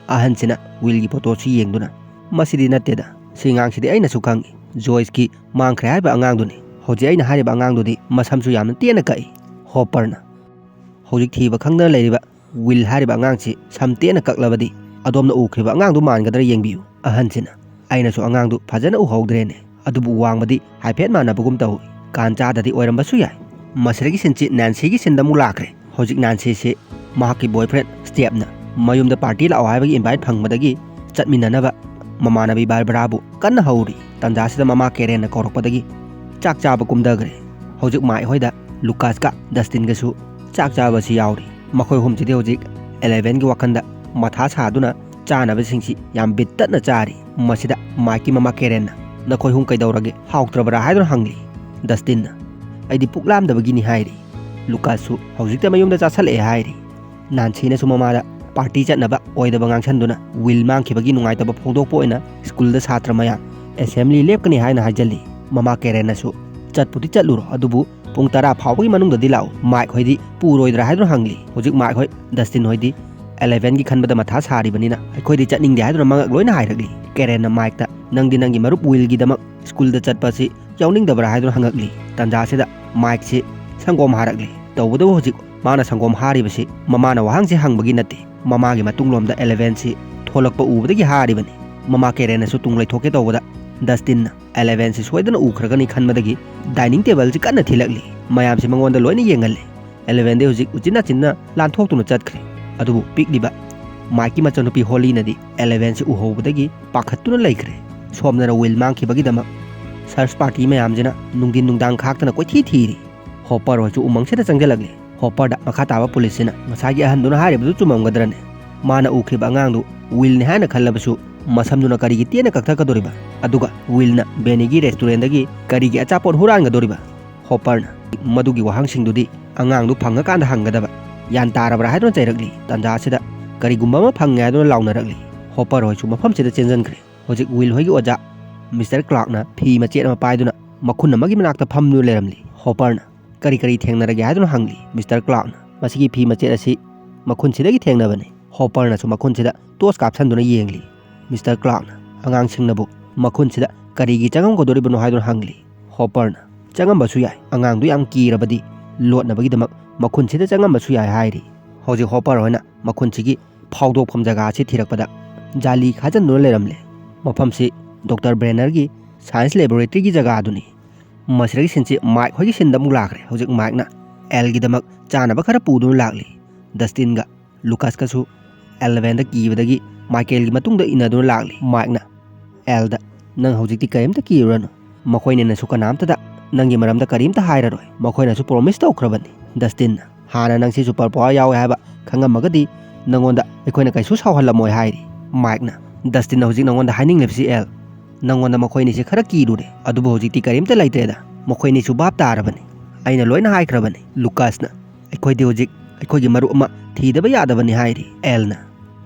ꯑꯍꯟꯁꯤꯅ ꯋꯤꯜꯒꯤ ꯐꯣꯇꯣꯁꯤ ꯌꯦꯡꯗꯨꯅ, "ꯃꯁꯤꯗꯤ ꯅꯠꯇꯦꯗ, ꯁꯤ ꯑꯉꯥꯡꯁꯤꯗꯤ ꯑꯩꯅꯁꯨ ꯈꯪꯏ, ꯖꯣꯏꯁꯀꯤ ꯃꯥꯡꯈ꯭ꯔꯦ ꯍꯥꯏꯕ ꯑꯉꯥꯡꯗꯨꯅꯤ꯫ ꯍꯧꯖꯤꯛ ꯑꯩꯅ ꯍꯥꯏꯔꯤꯕ ꯑꯉꯥꯡꯗꯨꯗꯤ ꯃꯁꯝꯁꯨ ꯌꯥꯝꯅ ꯇꯦꯟꯅ ꯀꯛꯏ"꯫ ꯍꯣꯄꯔꯅ꯫ "ꯍꯧꯖꯤꯛ ꯊꯤꯕ ꯈꯪꯗꯅ ꯂꯩꯔꯤꯕ ꯋꯤꯜ ꯍꯥꯏꯔꯤꯕ ꯑꯉꯥꯡꯁꯤ ꯁꯝ ꯇꯦꯟꯅ ꯀꯛꯂꯕꯗꯤ ꯑꯗꯣꯝꯅ ꯎꯈ꯭ꯔꯤꯕ ꯑꯉꯥꯡꯗꯨ ꯃꯥꯟꯒꯗ꯭ꯔꯥ ꯌꯦꯡꯕꯤꯌꯨ"꯫ ꯑꯍꯟꯁꯤꯅ꯫ "ꯑꯩꯅꯁꯨ ꯑꯉꯥꯡꯗꯨ ꯐꯖꯅ ꯎꯍꯧꯗ꯭ꯔꯦꯅꯦ, ꯑꯗꯨꯕꯨ ꯋꯥꯡꯕꯗꯤ ꯍꯥꯏꯐꯦꯠ ꯃꯥꯟꯅꯕꯒꯨꯝ ꯇꯧꯏ꯫ ꯀꯥꯟ ꯆꯥꯗꯗꯤ ꯑꯣꯏꯔꯝꯕꯁꯨ ꯌꯥꯏ"꯫ ꯃꯁꯤꯗꯒꯤ ꯁꯤꯟꯁꯤ ꯅꯦꯟꯁꯤꯒꯤ ꯁꯤꯟꯗ ꯑꯃꯨꯛ ꯂꯥꯛꯈ꯭ꯔꯦ꯫ ꯍꯧꯖꯤꯛ ꯅꯦꯟꯁꯤꯁꯤ ꯃꯍꯥꯛꯀꯤ ꯕꯣꯏꯐ꯭ꯔꯦꯟ ꯁ꯭ꯇꯦꯞꯅ ꯃꯌꯨꯝꯗ ꯄꯥꯔꯇꯤ ꯂꯥꯛꯑꯣ ꯍꯥꯏꯕꯒꯤ ꯏꯟꯚꯥꯏꯠ ꯐꯪꯕꯗꯒꯤ ꯆꯠꯃꯤꯟꯅꯅꯕ ꯃꯃꯥꯟꯅꯕꯤ ꯕꯥꯔꯕꯔꯥꯕꯨ ꯀꯟꯅ ꯍꯧꯔꯤ꯫ ꯇꯟꯖꯥꯁꯤꯗ ꯃꯃꯥ ꯀꯦꯔꯦꯟꯅ ꯀꯧꯔꯛꯄꯗꯒꯤ ꯆꯥꯛ ꯆꯥꯕ ꯀꯨꯝꯊꯈ꯭ꯔꯦ꯫ ꯍꯧꯖꯤꯛ ꯃꯥꯏꯛ ꯍꯣꯏꯗ ꯂꯨꯀꯥꯁꯀ ꯗꯁꯇꯤꯟꯒꯁꯨ ꯆꯥꯛ ꯆꯥꯕꯁꯤ ꯌꯥꯎꯔꯤ꯫ ꯃꯈꯣꯏ ꯑꯍꯨꯝꯁꯤꯗꯤ ꯍꯧꯖꯤꯛ ꯑꯦꯂꯦꯚꯦꯟꯒꯤ ꯋꯥꯈꯜꯗ ꯃꯊꯥ ꯁꯥꯗꯨꯅ ꯆꯥꯅꯕꯁꯤꯡꯁꯤ ꯌꯥꯝ ꯕꯤꯠ ꯇꯠꯅ ꯆꯥꯔꯤ꯫ ꯃꯁꯤꯗ ꯃꯥꯏꯛꯀꯤ ꯃꯃꯥ ꯀꯦꯔꯦꯟꯅ, "ꯅꯈꯣꯏ ꯑꯍꯨꯝ ꯀꯩꯗꯧꯔꯒꯦ? ꯍꯥꯎꯇ꯭ꯔꯕ꯭ꯔꯥ?" ꯍꯥꯏꯗꯨꯅ ꯍꯪꯂꯤ꯫ ꯗꯁꯇꯤꯟꯅ, "ꯑꯩꯗꯤ ꯄꯨꯛ ꯂꯥꯝꯗꯕꯒꯤꯅꯤ" ꯍꯥꯏꯔꯤ꯫ ꯂꯨꯀꯥꯁꯁꯨ ꯍꯧꯖꯤꯛꯇ ꯃꯌꯨꯝꯗ ꯆꯥꯁꯜꯂꯛꯑꯦ ꯍꯥꯏꯔꯤ꯫ ꯅꯥꯟꯁꯤꯅꯁꯨ ꯃꯃꯥꯗ ꯄꯥꯔꯇꯤ ꯆꯠꯅꯕ ꯑꯣꯏꯗꯕ ꯉꯥꯡꯁꯟꯗꯨꯅ ꯋꯤꯜ ꯃꯥꯡꯈꯤꯕꯒꯤ ꯅꯨꯡꯉꯥꯏꯇꯕ ꯐꯣꯡꯗꯣꯛꯄ ꯑꯣꯏꯅ ꯁ꯭ꯀꯨꯜꯗ ꯁꯥꯇ꯭ꯔ ꯃꯌꯥꯝ ꯑꯦꯁꯦꯝꯕ꯭ꯂꯤ ꯂꯦꯞꯀꯅꯤ ꯍꯥꯏꯅ ꯍꯥꯏꯖꯜꯂꯤ꯫ ꯃꯃꯥ ꯀꯦꯔꯦꯟꯅꯁꯨ, "ꯆꯠꯄꯨꯗꯤ ꯆꯠꯂꯨꯔꯣ, ꯑꯗꯨꯕꯨ ꯄꯨꯡ ꯇꯔꯥ ꯐꯥꯎꯕꯒꯤ ꯃꯅꯨꯡꯗꯗꯤ ꯂꯥꯛꯎ꯫ ꯃꯥꯏꯛ ꯍꯣꯏꯗꯤ ꯄꯨꯔꯣꯏꯗ꯭ꯔꯥ?" ꯍꯥꯏꯗꯨꯅ ꯍꯪꯂꯤ꯫ ꯍꯧꯖꯤꯛ ꯃꯥꯏꯛ ꯍꯣꯏ, ꯗꯁꯇꯤꯟ ꯍꯣꯏꯗꯤ ꯑꯦꯂꯦꯚꯦꯟꯒꯤ ꯈꯟꯕꯗ ꯃꯊꯥ ꯁꯥꯔꯤꯕꯅꯤꯅ ꯑꯩꯈꯣꯏꯗꯤ ꯆꯠꯅꯤꯡꯗꯦ ꯍꯥꯏꯗꯨꯅ ꯃꯉꯛ ꯂꯣꯏꯅ ꯍꯥꯏꯔꯛꯂꯤ꯫ ꯀꯦꯔꯦꯟꯅ ꯃꯥꯏꯛꯇ, "ꯅꯪꯗꯤ ꯅꯪꯒꯤ ꯃꯔꯨꯞ ꯋꯤꯜꯒꯤꯗꯃꯛ ꯁ꯭ꯀꯨꯜꯗ ꯆꯠꯄ ꯑꯁꯤ ꯌꯥꯎꯅꯤꯡꯗꯕ꯭ꯔꯥ?" ꯍꯥꯏꯗꯨꯅ ꯍꯪꯉꯛꯂꯤ꯫ ꯇꯥꯟꯖꯥꯁꯤꯗ ꯃꯥꯏꯛꯁꯤ ꯁꯪꯒꯣꯝ ꯍꯥꯔꯛꯂꯤ꯫ ꯇꯧꯕꯇꯕꯨ ꯍꯧꯖꯤꯛ ꯃꯥꯅ ꯁꯪꯒꯣꯝ ꯍꯥꯔꯤꯕꯁꯤ ꯃꯃꯥꯅ ꯋꯥꯍꯪꯁꯤ ꯍꯪꯕꯒꯤ ꯅꯠꯇꯦ, ꯃꯃꯥꯒꯤ ꯃꯇꯨꯡꯂꯣꯝꯗ ꯑꯦꯂꯦꯚꯦꯟꯁꯤ ꯊꯣꯛꯂꯛꯄ ꯎꯕꯗꯒꯤ ꯍꯥꯔꯤꯕꯅꯤ꯫ ꯃꯃꯥ ꯀꯦꯔꯦꯟꯅꯁꯨ ꯇꯨꯡ ꯂꯩꯊꯣꯛꯀꯦ ꯇꯧꯕꯗ ꯗꯁꯇꯤꯟꯅ ꯑꯦꯂꯦꯚꯦꯟꯁꯤ ꯁꯣꯏꯗꯅ ꯎꯈ꯭ꯔꯒꯅꯤ ꯈꯟꯕꯗꯒꯤ ꯗꯥꯏꯅꯤꯡ ꯇꯦꯕꯜꯁꯤ ꯀꯟꯅ ꯊꯤꯜꯂꯛꯂꯤ꯫ ꯃꯌꯥꯝꯁꯤ ꯃꯉꯣꯟꯗ ꯂꯣꯏꯅ ꯌꯦꯡꯍꯜꯂꯤ꯫ ꯑꯦꯂꯦꯚꯦꯟꯗꯤ ꯍꯧꯖꯤꯛ ꯎꯆꯤꯟ ꯅꯥꯆꯤꯟꯅ ꯂꯥꯟꯊꯣꯛꯇꯨꯅ ꯆꯠꯈ꯭ꯔꯦ꯫ ꯑꯗꯨꯕꯨ ꯄꯤꯛꯂꯤꯕ ꯃꯥꯏꯛꯀꯤ ꯃꯆꯟꯅꯨꯄꯤ ꯍꯣꯂꯤꯅꯗꯤ ꯑꯦꯂꯦꯚꯦꯟꯁꯤ ꯎꯍꯧꯕꯗꯒꯤ ꯄꯥꯈꯠꯇꯨꯅ ꯂꯩꯈ꯭ꯔꯦ꯫ ꯁꯣꯝꯗꯅ ꯋꯤꯜ ꯃꯥꯡꯈꯤꯕꯒꯤꯗꯃꯛ ꯁꯔꯆ ꯄꯥꯔꯇꯤ ꯃꯌꯥꯝꯁꯤꯅ ꯅꯨꯡꯊꯤꯟ ꯅꯨꯡꯗꯥꯡ ꯈꯥꯛꯇꯅ ꯀꯣꯏꯊꯤ ꯊꯤꯔꯤ꯫ ꯍꯣꯄꯔ ꯍꯣꯏꯁꯨ ꯎꯃꯪꯁꯤꯗ ꯆꯪꯁꯤꯜꯂꯛꯂꯤ꯫ ꯍꯣꯄꯔꯗ ꯃꯈꯥ ꯇꯥꯕ ꯄꯨꯂꯤꯁꯁꯤꯅ ꯉꯁꯥꯏꯒꯤ ꯑꯍꯟꯗꯨꯅ ꯍꯥꯏꯔꯤꯕꯗꯨ ꯆꯨꯝꯃꯝꯒꯗ꯭ꯔꯅꯦ? ꯃꯥꯅ ꯎꯈ꯭ꯔꯤꯕ ꯑꯉꯥꯡꯗꯨ ꯋꯤꯜꯅꯤ ꯍꯥꯏꯅ ꯈꯜꯂꯕꯁꯨ ꯃꯁꯝꯗꯨꯅ ꯀꯔꯤꯒꯤ ꯇꯦꯟꯅ ꯀꯛꯊꯛꯀꯗꯣꯔꯤꯕ? ꯑꯗꯨꯒ ꯋꯤꯜꯅ ꯕꯦꯅꯤꯒꯤ ꯔꯦꯁꯇꯨꯔꯦꯟꯗꯒꯤ ꯀꯔꯤꯒꯤ ꯑꯆꯥꯄꯣꯠ ꯍꯨꯔꯥꯟꯒꯗꯣꯔꯤꯕ? ꯍꯣꯄꯔꯅ ꯃꯗꯨꯒꯤ ꯋꯥꯍꯪꯁꯤꯡꯗꯨꯗꯤ ꯑꯉꯥꯡꯗꯨ ꯐꯪꯉꯀꯥꯟꯗ ꯍꯪꯒꯗꯕ꯫ ꯒ꯭ꯌꯥꯟ ꯇꯥꯔꯕ꯭ꯔꯥ ꯍꯥꯏꯗꯨꯅ ꯆꯩꯔꯛꯂꯤ꯫ ꯇꯥꯟꯖꯥꯁꯤꯗ ꯀꯔꯤꯒꯨꯝꯕ ꯑꯃ ꯐꯪꯉꯦ ꯍꯥꯏꯗꯨꯅ ꯂꯥꯎꯅꯔꯛꯂꯤ꯫ ꯍꯣꯄꯔ ꯍꯣꯏꯁꯨ ꯃꯐꯝꯁꯤꯗ ꯆꯦꯟꯁꯤꯟꯈ꯭ꯔꯦ꯫ ꯍꯧꯖꯤꯛ ꯋꯤꯜ ꯍꯣꯏꯒꯤ ꯑꯣꯖꯥ ꯃꯤꯁꯇꯔ ꯀ꯭ꯂꯥꯔꯛꯅ ꯐꯤ ꯃꯆꯦꯠ ꯑꯃ ꯄꯥꯏꯗꯨꯅ ꯃꯈꯨꯟ ꯑꯃꯒꯤ ꯃꯅꯥꯛꯇ ꯐꯝꯗꯨꯅ ꯂꯩꯔꯝꯂꯤ꯫ ꯍꯣꯄꯔꯅ ꯀꯔꯤ ꯀꯔꯤ ꯊꯦꯡꯅꯔꯒꯦ ꯍꯥꯏꯗꯨꯅ ꯍꯪꯂꯤ꯫ ꯃꯤꯁꯇꯔ ꯀ꯭ꯂꯥꯔꯛꯅ ꯃꯁꯤꯒꯤ ꯐꯤ ꯃꯆꯦꯠ ꯑꯁꯤ ꯃꯈꯨꯟꯁꯤꯗꯒꯤ ꯊꯦꯡꯅꯕꯅꯤ꯫ ꯍꯣꯄꯔꯅꯁꯨ ꯃꯈꯨꯟꯁꯤꯗ ꯇꯣꯔꯆ ꯀꯥꯞꯁꯟꯗꯨꯅ ꯌꯦꯡꯂꯤ꯫ ꯃꯤꯁꯇꯔ ꯀ꯭ꯂꯥꯔꯛꯅ ꯑꯉꯥꯡꯁꯤꯡꯅꯕꯨ ꯃꯈꯨꯟꯁꯤꯗ ꯀꯔꯤꯒꯤ ꯆꯪꯉꯝꯒꯗꯣꯔꯤꯕꯅꯣ ꯍꯥꯏꯗꯨꯅ ꯍꯪꯂꯤ꯫ ꯍꯣꯄꯔꯅ ꯆꯪꯉꯝꯕꯁꯨ ꯌꯥꯏ, ꯑꯉꯥꯡꯗꯨ ꯌꯥꯝ ꯀꯤꯔꯕꯗꯤ ꯂꯣꯠꯅꯕꯒꯤꯗꯃꯛ ꯃꯈꯨꯟꯁꯤꯗ ꯆꯪꯉꯝꯕꯁꯨ ꯌꯥꯏ ꯍꯥꯏꯔꯤ꯫ ꯍꯧꯖꯤꯛ ꯍꯣꯄꯔ ꯍꯣꯏꯅ ꯃꯈꯨꯟꯁꯤꯒꯤ ꯐꯥꯎꯗꯣꯛꯐꯝ ꯖꯒꯥ ꯑꯁꯤ ꯊꯤꯔꯛꯄꯗ ꯖꯥꯂꯤ ꯈꯥꯖꯤꯟꯗꯨꯅ ꯂꯩꯔꯝꯂꯦ꯫ ꯃꯐꯝꯁꯤ ꯗꯣꯛꯇꯔ ꯕ꯭ꯔꯦꯅꯔꯒꯤ ꯁꯥꯏꯟꯁ ꯂꯦꯕꯣꯔꯦꯇꯔꯤꯒꯤ ꯖꯒꯥ ꯑꯗꯨꯅꯤ꯫ ꯃꯁꯤꯗꯒꯤ ꯁꯤꯟꯁꯤ ꯃꯥꯏꯛ ꯍꯣꯏꯒꯤ ꯁꯤꯟꯗ ꯑꯃꯨꯛ ꯂꯥꯛꯈ꯭ꯔꯦ꯫ ꯍꯧꯖꯤꯛ ꯃꯥꯏꯛꯅ ꯑꯦꯜꯒꯤꯗꯃꯛ ꯆꯥꯅꯕ ꯈꯔ ꯄꯨꯗꯨꯅ ꯂꯥꯛꯂꯤ꯫ ꯗꯁꯇꯤꯟꯒ ꯂꯨꯀꯥꯁꯀꯁꯨ ꯑꯦꯂꯦꯚꯦꯟꯗ ꯀꯤꯕꯗꯒꯤ ꯃꯥꯏꯀꯦꯜꯒꯤ ꯃꯇꯨꯡꯗ ꯏꯟꯅꯗꯨꯅ ꯂꯥꯛꯂꯤ꯫ ꯃꯥꯏꯛꯅ ꯑꯦꯜꯗ, "ꯅꯪ ꯍꯧꯖꯤꯛꯇꯤ ꯀꯔꯤꯝꯇ ꯀꯤꯔꯨꯔꯅꯨ꯫ ꯃꯈꯣꯏꯅꯅꯁꯨ ꯀꯅꯥꯝꯇꯗ ꯅꯪꯒꯤ ꯃꯔꯝꯗ ꯀꯔꯤꯝꯇ ꯍꯥꯏꯔꯔꯣꯏ꯫ ꯃꯈꯣꯏꯅꯁꯨ ꯄ꯭ꯔꯣꯃꯤꯁ ꯇꯧꯈ꯭ꯔꯕꯅꯤ꯫" ꯗꯁꯇꯤꯟꯅ, "ꯍꯥꯟꯅ ꯅꯪꯁꯤ ꯁꯨꯄꯔ ꯄꯋꯥꯔ ꯌꯥꯎꯋꯦ ꯍꯥꯏꯕ ꯈꯪꯉꯝꯃꯒꯗꯤ ꯅꯪꯉꯣꯟꯗ ꯑꯩꯈꯣꯏꯅ ꯀꯩꯁꯨ ꯁꯥꯎꯍꯜꯂꯝꯃꯣꯏ" ꯍꯥꯏꯔꯤ꯫ ꯃꯥꯏꯛꯅ, "ꯗꯁꯇꯤꯟꯅ ꯍꯧꯖꯤꯛ ꯅꯪꯉꯣꯟꯗ ꯍꯥꯏꯅꯤꯡꯂꯤꯕꯁꯤ ꯑꯦꯜ, ꯅꯪꯉꯣꯟꯗ ꯃꯈꯣꯏ ꯑꯅꯤꯁꯤ ꯈꯔ ꯀꯤꯔꯨꯔꯦ, ꯑꯗꯨꯕꯨ ꯍꯧꯖꯤꯛꯇꯤ ꯀꯔꯤꯝꯇ ꯂꯩꯇ꯭ꯔꯦꯗ꯫ ꯃꯈꯣꯏ ꯑꯅꯤꯁꯨ ꯚꯥꯞ ꯇꯥꯔꯕꯅꯤ꯫ ꯑꯩꯅ ꯂꯣꯏꯅ ꯍꯥꯏꯈ꯭ꯔꯕꯅꯤ꯫" ꯂꯨꯀꯥꯁꯅ, "ꯑꯩꯈꯣꯏꯗꯤ ꯍꯧꯖꯤꯛ ꯑꯩꯈꯣꯏꯒꯤ ꯃꯔꯨꯞ ꯑꯃ ꯊꯤꯗꯕ ꯌꯥꯗꯕꯅꯤ" ꯍꯥꯏꯔꯤ꯫ ꯑꯦꯜꯅ,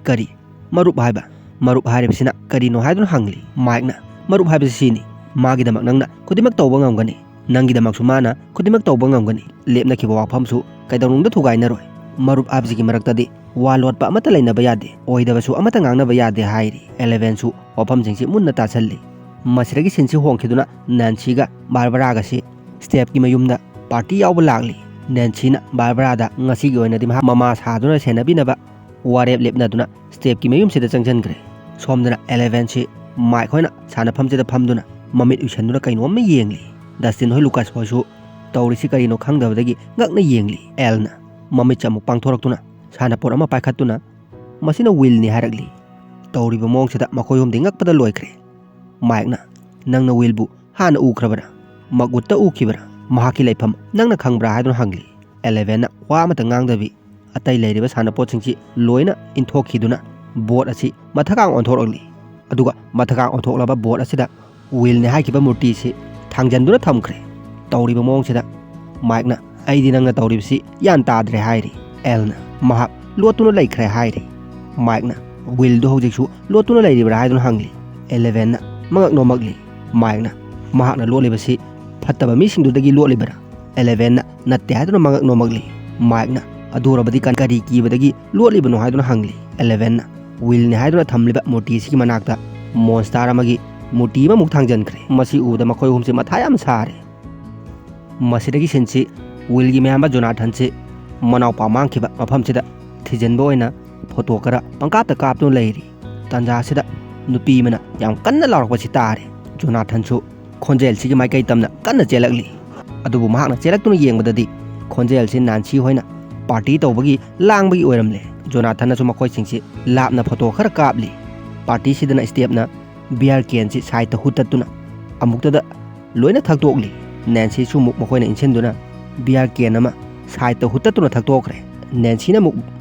"ꯀꯔꯤ? ꯃꯔꯨꯞ ꯍꯥꯏꯕ? ꯃꯔꯨꯞ ꯍꯥꯏꯔꯤꯕꯁꯤꯅ ꯀꯔꯤꯅꯣ?" ꯍꯥꯏꯗꯨꯅ ꯍꯪꯂꯤ꯫ ꯃꯥꯏꯛꯅ, "ꯃꯔꯨꯞ ꯍꯥꯏꯕꯁꯤ ꯁꯤꯅꯤ꯫ ꯃꯥꯒꯤꯗꯃꯛ ꯅꯪꯅ ꯈꯨꯗꯤꯡꯃꯛ ꯇꯧꯕ ꯉꯝꯒꯅꯤ꯫ ꯅꯪꯒꯤꯗꯃꯛꯁꯨ ꯃꯥꯅ ꯈꯨꯗꯤꯡꯃꯛ ꯇꯧꯕ ꯉꯝꯒꯅꯤ꯫ ꯂꯦꯞꯅꯈꯤꯕ ꯋꯥꯐꯝꯁꯨ ꯀꯩꯗꯧꯅꯨꯡꯗ ꯊꯨꯒꯥꯏꯅꯔꯣꯏ꯫ ꯃꯔꯨꯞ ꯑꯞꯁꯤꯒꯤ ꯃꯔꯛꯇꯗꯤ ꯋꯥ ꯂꯣꯠꯄ ꯑꯃꯠꯇ ꯂꯩꯅꯕ ꯌꯥꯗꯦ, ꯑꯣꯏꯗꯕꯁꯨ ꯑꯃꯠꯇ ꯉꯥꯡꯅꯕ ꯌꯥꯗꯦ ꯍꯥꯏꯔꯤ꯫ ꯑꯦꯂꯦꯚꯦꯟꯁꯨ ꯋꯥꯐꯝꯁꯤꯡꯁꯤ ꯃꯨꯟꯅ ꯇꯥꯁꯜꯂꯤ꯫ ꯃꯁꯤꯗꯒꯤ ꯁꯤꯟꯁꯤ ꯍꯣꯡꯈꯤꯗꯨꯅ ꯅꯦꯟꯁꯤꯒ ꯕꯥꯔꯕꯔꯥꯒꯁꯤ ꯁ꯭ꯇꯦꯞꯀꯤ ꯃꯌꯨꯝꯗ ꯄꯥꯔꯇꯤ ꯌꯥꯎꯕ ꯂꯥꯛꯂꯤ꯫ ꯅꯦꯟꯁꯤꯅ ꯕꯥꯔꯕꯔꯥꯗ ꯉꯁꯤꯒꯤ ꯑꯣꯏꯅꯗꯤ ꯃꯍꯥꯛ ꯃꯃꯥ ꯁꯥꯗꯨꯅ ꯁꯦꯟꯅꯕꯤꯅꯕ ꯋꯥꯔꯦꯞ ꯂꯦꯞꯅꯗꯨꯅ ꯁ꯭ꯇꯦꯞꯀꯤ ꯃꯌꯨꯝꯁꯤꯗ ꯆꯪꯁꯤꯟꯈ꯭ꯔꯦ꯫ ꯁꯣꯝꯗꯅ ꯑꯦꯂꯦꯚꯦꯟꯁꯤ ꯃꯥꯏꯛ ꯍꯣꯏꯅ ꯁꯥꯟꯅꯐꯝꯁꯤꯗ ꯐꯝꯗꯨꯅ ꯃꯃꯤꯠ ꯎꯏꯁꯟꯗꯨꯅ ꯀꯩꯅꯣꯝꯃ ꯌꯦꯡꯂꯤ꯫ ꯗꯁꯇꯤꯟ ꯍꯣꯏ ꯂꯨꯀꯥꯁ ꯍꯣꯏꯁꯨ ꯇꯧꯔꯤꯁꯤ ꯀꯔꯤꯅꯣ ꯈꯪꯗꯕꯗꯒꯤ ꯉꯛꯅ ꯌꯦꯡꯂꯤ꯫ ꯑꯦꯜꯅ ꯃꯃꯤꯠꯁꯦ ꯑꯃꯨꯛ ꯄꯥꯡꯊꯣꯔꯛꯇꯨꯅ ꯁꯥꯟꯅꯄꯣꯠ ꯑꯃ ꯄꯥꯏꯈꯠꯇꯨꯅ ꯃꯁꯤꯅ ꯋꯤꯜꯅꯤ ꯍꯥꯏꯔꯛꯂꯤ꯫ ꯇꯧꯔꯤꯕ ꯃꯑꯣꯡꯁꯤꯗ ꯃꯈꯣꯏ ꯑꯍꯨꯝꯗꯤ ꯉꯛꯄꯗ ꯂꯣꯏꯈ꯭ꯔꯦ꯫ ꯃꯥꯏꯛꯅ, "ꯅꯪꯅ ꯋꯤꯜꯕꯨ ꯍꯥꯟꯅ ꯎꯈ꯭ꯔꯕꯔꯥ? ꯃꯒꯨꯠꯇ ꯎꯈꯤꯕꯔꯥ? ꯃꯍꯥꯛꯀꯤ ꯂꯩꯐꯝ ꯅꯪꯅ ꯈꯪꯕ꯭ꯔꯥ?" ꯍꯥꯏꯗꯨꯅ ꯍꯪꯂꯤ꯫ ꯑꯦꯂꯦꯚꯦꯟꯅ ꯋꯥ ꯑꯃꯠꯇ ꯉꯥꯡꯗꯕꯤ ꯑꯇꯩ ꯂꯩꯔꯤꯕ ꯁꯥꯟꯅꯄꯣꯠꯁꯤꯡꯁꯤ ꯂꯣꯏꯅ ꯏꯟꯊꯣꯛꯈꯤꯗꯨꯅ ꯕꯣꯔꯗ ꯑꯁꯤ ꯃꯊꯛꯀꯥꯡ ꯑꯣꯟꯊꯣꯔꯛꯂꯤ꯫ ꯑꯗꯨꯒ ꯃꯊꯛꯀꯥꯡ ꯑꯣꯟꯊꯣꯛꯂꯕ ꯕꯣꯔꯗ ꯑꯁꯤꯗ ꯋꯤꯜꯅꯤ ꯍꯥꯏꯈꯤꯕ ꯃꯨꯔꯇꯤꯁꯤ ꯊꯥꯡꯖꯟꯗꯨꯅ ꯊꯝꯈ꯭ꯔꯦ꯫ ꯇꯧꯔꯤꯕ ꯃꯑꯣꯡꯁꯤꯗ ꯃꯥꯏꯛꯅ, "ꯑꯩꯗꯤ ꯅꯪꯅ ꯇꯧꯔꯤꯕꯁꯤ ꯒ꯭ꯌꯥꯟ ꯇꯥꯗ꯭ꯔꯦ" ꯍꯥꯏꯔꯤ꯫ ꯑꯦꯜꯅ, "ꯃꯍꯥꯛ ꯂꯣꯠꯇꯨꯅ ꯂꯩꯈ꯭ꯔꯦ" ꯍꯥꯏꯔꯤ꯫ ꯃꯥꯏꯛꯅ, "ꯋꯤꯜꯗꯨ ꯍꯧꯖꯤꯛꯁꯨ ꯂꯣꯠꯇꯨꯅ ꯂꯩꯔꯤꯕ꯭ꯔꯥ?" ꯍꯥꯏꯗꯨꯅ ꯍꯪꯂꯤ꯫ ꯑꯦꯂꯦꯚꯦꯟꯅ ꯃꯉꯛ ꯅꯣꯝꯃꯛꯂꯤ꯫ ꯃꯥꯏꯛꯅ, "ꯃꯍꯥꯛꯅ ꯂꯣꯠꯂꯤꯕꯁꯤ ꯐꯠꯇꯕ ꯃꯤꯁꯤꯡꯗꯨꯗꯒꯤ ꯂꯣꯠꯂꯤꯕꯔꯥ?" ꯑꯦꯂꯦꯚꯦꯟꯅ ꯅꯠꯇꯦ ꯍꯥꯏꯗꯨꯅ ꯃꯉꯛ ꯅꯣꯝꯃꯛꯂꯤ꯫ ꯃꯥꯏꯛꯅ, "ꯑꯗꯨ ꯑꯣꯏꯔꯕꯗꯤ ꯀ-, ꯀꯔꯤ ꯀꯤꯕꯗꯒꯤ ꯂꯣꯠꯂꯤꯕꯅꯣ?" ꯍꯥꯏꯗꯨꯅ ꯍꯪꯂꯤ꯫ ꯑꯦꯂꯦꯚꯦꯟꯅ ꯋꯤꯜꯅꯤ ꯍꯥꯏꯗꯨꯅ ꯊꯝꯂꯤꯕ ꯃꯨꯔꯇꯤꯁꯤꯒꯤ ꯃꯅꯥꯛꯇ ꯃꯣꯟꯁꯇꯥꯔ ꯑꯃꯒꯤ ꯃꯨꯔꯇꯤ ꯑꯃꯃꯨꯛ ꯊꯥꯡꯖꯟꯈ꯭ꯔꯦ꯫ ꯃꯁꯤ ꯎꯕꯗ ꯃꯈꯣꯏ ꯑꯍꯨꯝꯁꯦ ꯃꯊꯥ ꯌꯥꯝ ꯁꯥꯔꯦ꯫ ꯃꯁꯤꯗꯒꯤ ꯁꯤꯟꯁꯤ ꯋꯤꯜꯒꯤ ꯃꯌꯥꯝꯕ ꯖꯣꯅꯥꯊꯟꯁꯤ ꯃꯅꯥꯎꯄꯥ ꯃꯥꯡꯈꯤꯕ ꯃꯐꯝꯁꯤꯗ ꯊꯤꯖꯤꯟꯕ ꯑꯣꯏꯅ ꯐꯣꯇꯣ ꯈꯔ ꯄꯪꯀꯥꯞꯇ ꯀꯥꯞꯇꯨꯅ ꯂꯩꯔꯤ꯫ ꯇꯥꯟꯖꯥꯁꯤꯗ ꯅꯨꯄꯤ ꯑꯃꯅ ꯌꯥꯝ ꯀꯟꯅ ꯂꯥꯎꯔꯛꯄꯁꯤ ꯇꯥꯔꯦ꯫ ꯖꯣꯅꯥꯊꯟꯁꯨ ꯈꯣꯟꯖꯦꯜꯁꯤꯒꯤ ꯃꯥꯏꯀꯩ ꯇꯝꯅ ꯀꯟꯅ ꯆꯦꯜꯂꯛꯂꯤ꯫ ꯑꯗꯨꯕꯨ ꯃꯍꯥꯛꯅ ꯆꯦꯜꯂꯛꯇꯨꯅ ꯌꯦꯡꯕꯗꯗꯤ ꯈꯣꯟꯖꯦꯜꯁꯤ ꯅꯥꯟꯁꯤ ꯍꯣꯏꯅ ꯄꯥꯔꯇꯤ ꯇꯧꯕꯒꯤ ꯂꯥꯡꯕꯒꯤ ꯑꯣꯏꯔꯝꯂꯦ꯫ ꯖꯣꯅꯥꯊꯟꯅꯁꯨ ꯃꯈꯣꯏꯁꯤꯡꯁꯤ ꯂꯥꯞꯅ ꯐꯣꯇꯣ ꯈꯔ ꯀꯥꯞꯂꯤ꯫ ꯄꯥꯔꯇꯤꯁꯤꯗꯅ ꯁ꯭ꯇꯦꯞꯅ ꯕꯤꯌꯥꯔ ꯀꯦꯟꯁꯤ ꯁꯥꯏꯠꯇ ꯍꯨꯠꯇꯠꯇꯨꯅ ꯑꯃꯨꯛꯇꯗ ꯂꯣꯏꯅ ꯊꯛꯇꯣꯛꯂꯤ꯫ ꯅꯦꯟꯁꯤꯁꯨ ꯑꯃꯨꯛ ꯃꯈꯣꯏꯅ ꯏꯟꯁꯤꯟꯗꯨꯅ ꯕꯤꯌꯥꯔ ꯀꯦꯟ ꯑꯃ ꯁꯥꯏꯠꯇ ꯍꯨꯠꯇꯠꯇꯨꯅ ꯊꯛꯇꯣꯛꯈ꯭ꯔꯦ꯫ ꯅꯦꯟꯁꯤꯅ ꯑꯃꯨꯛ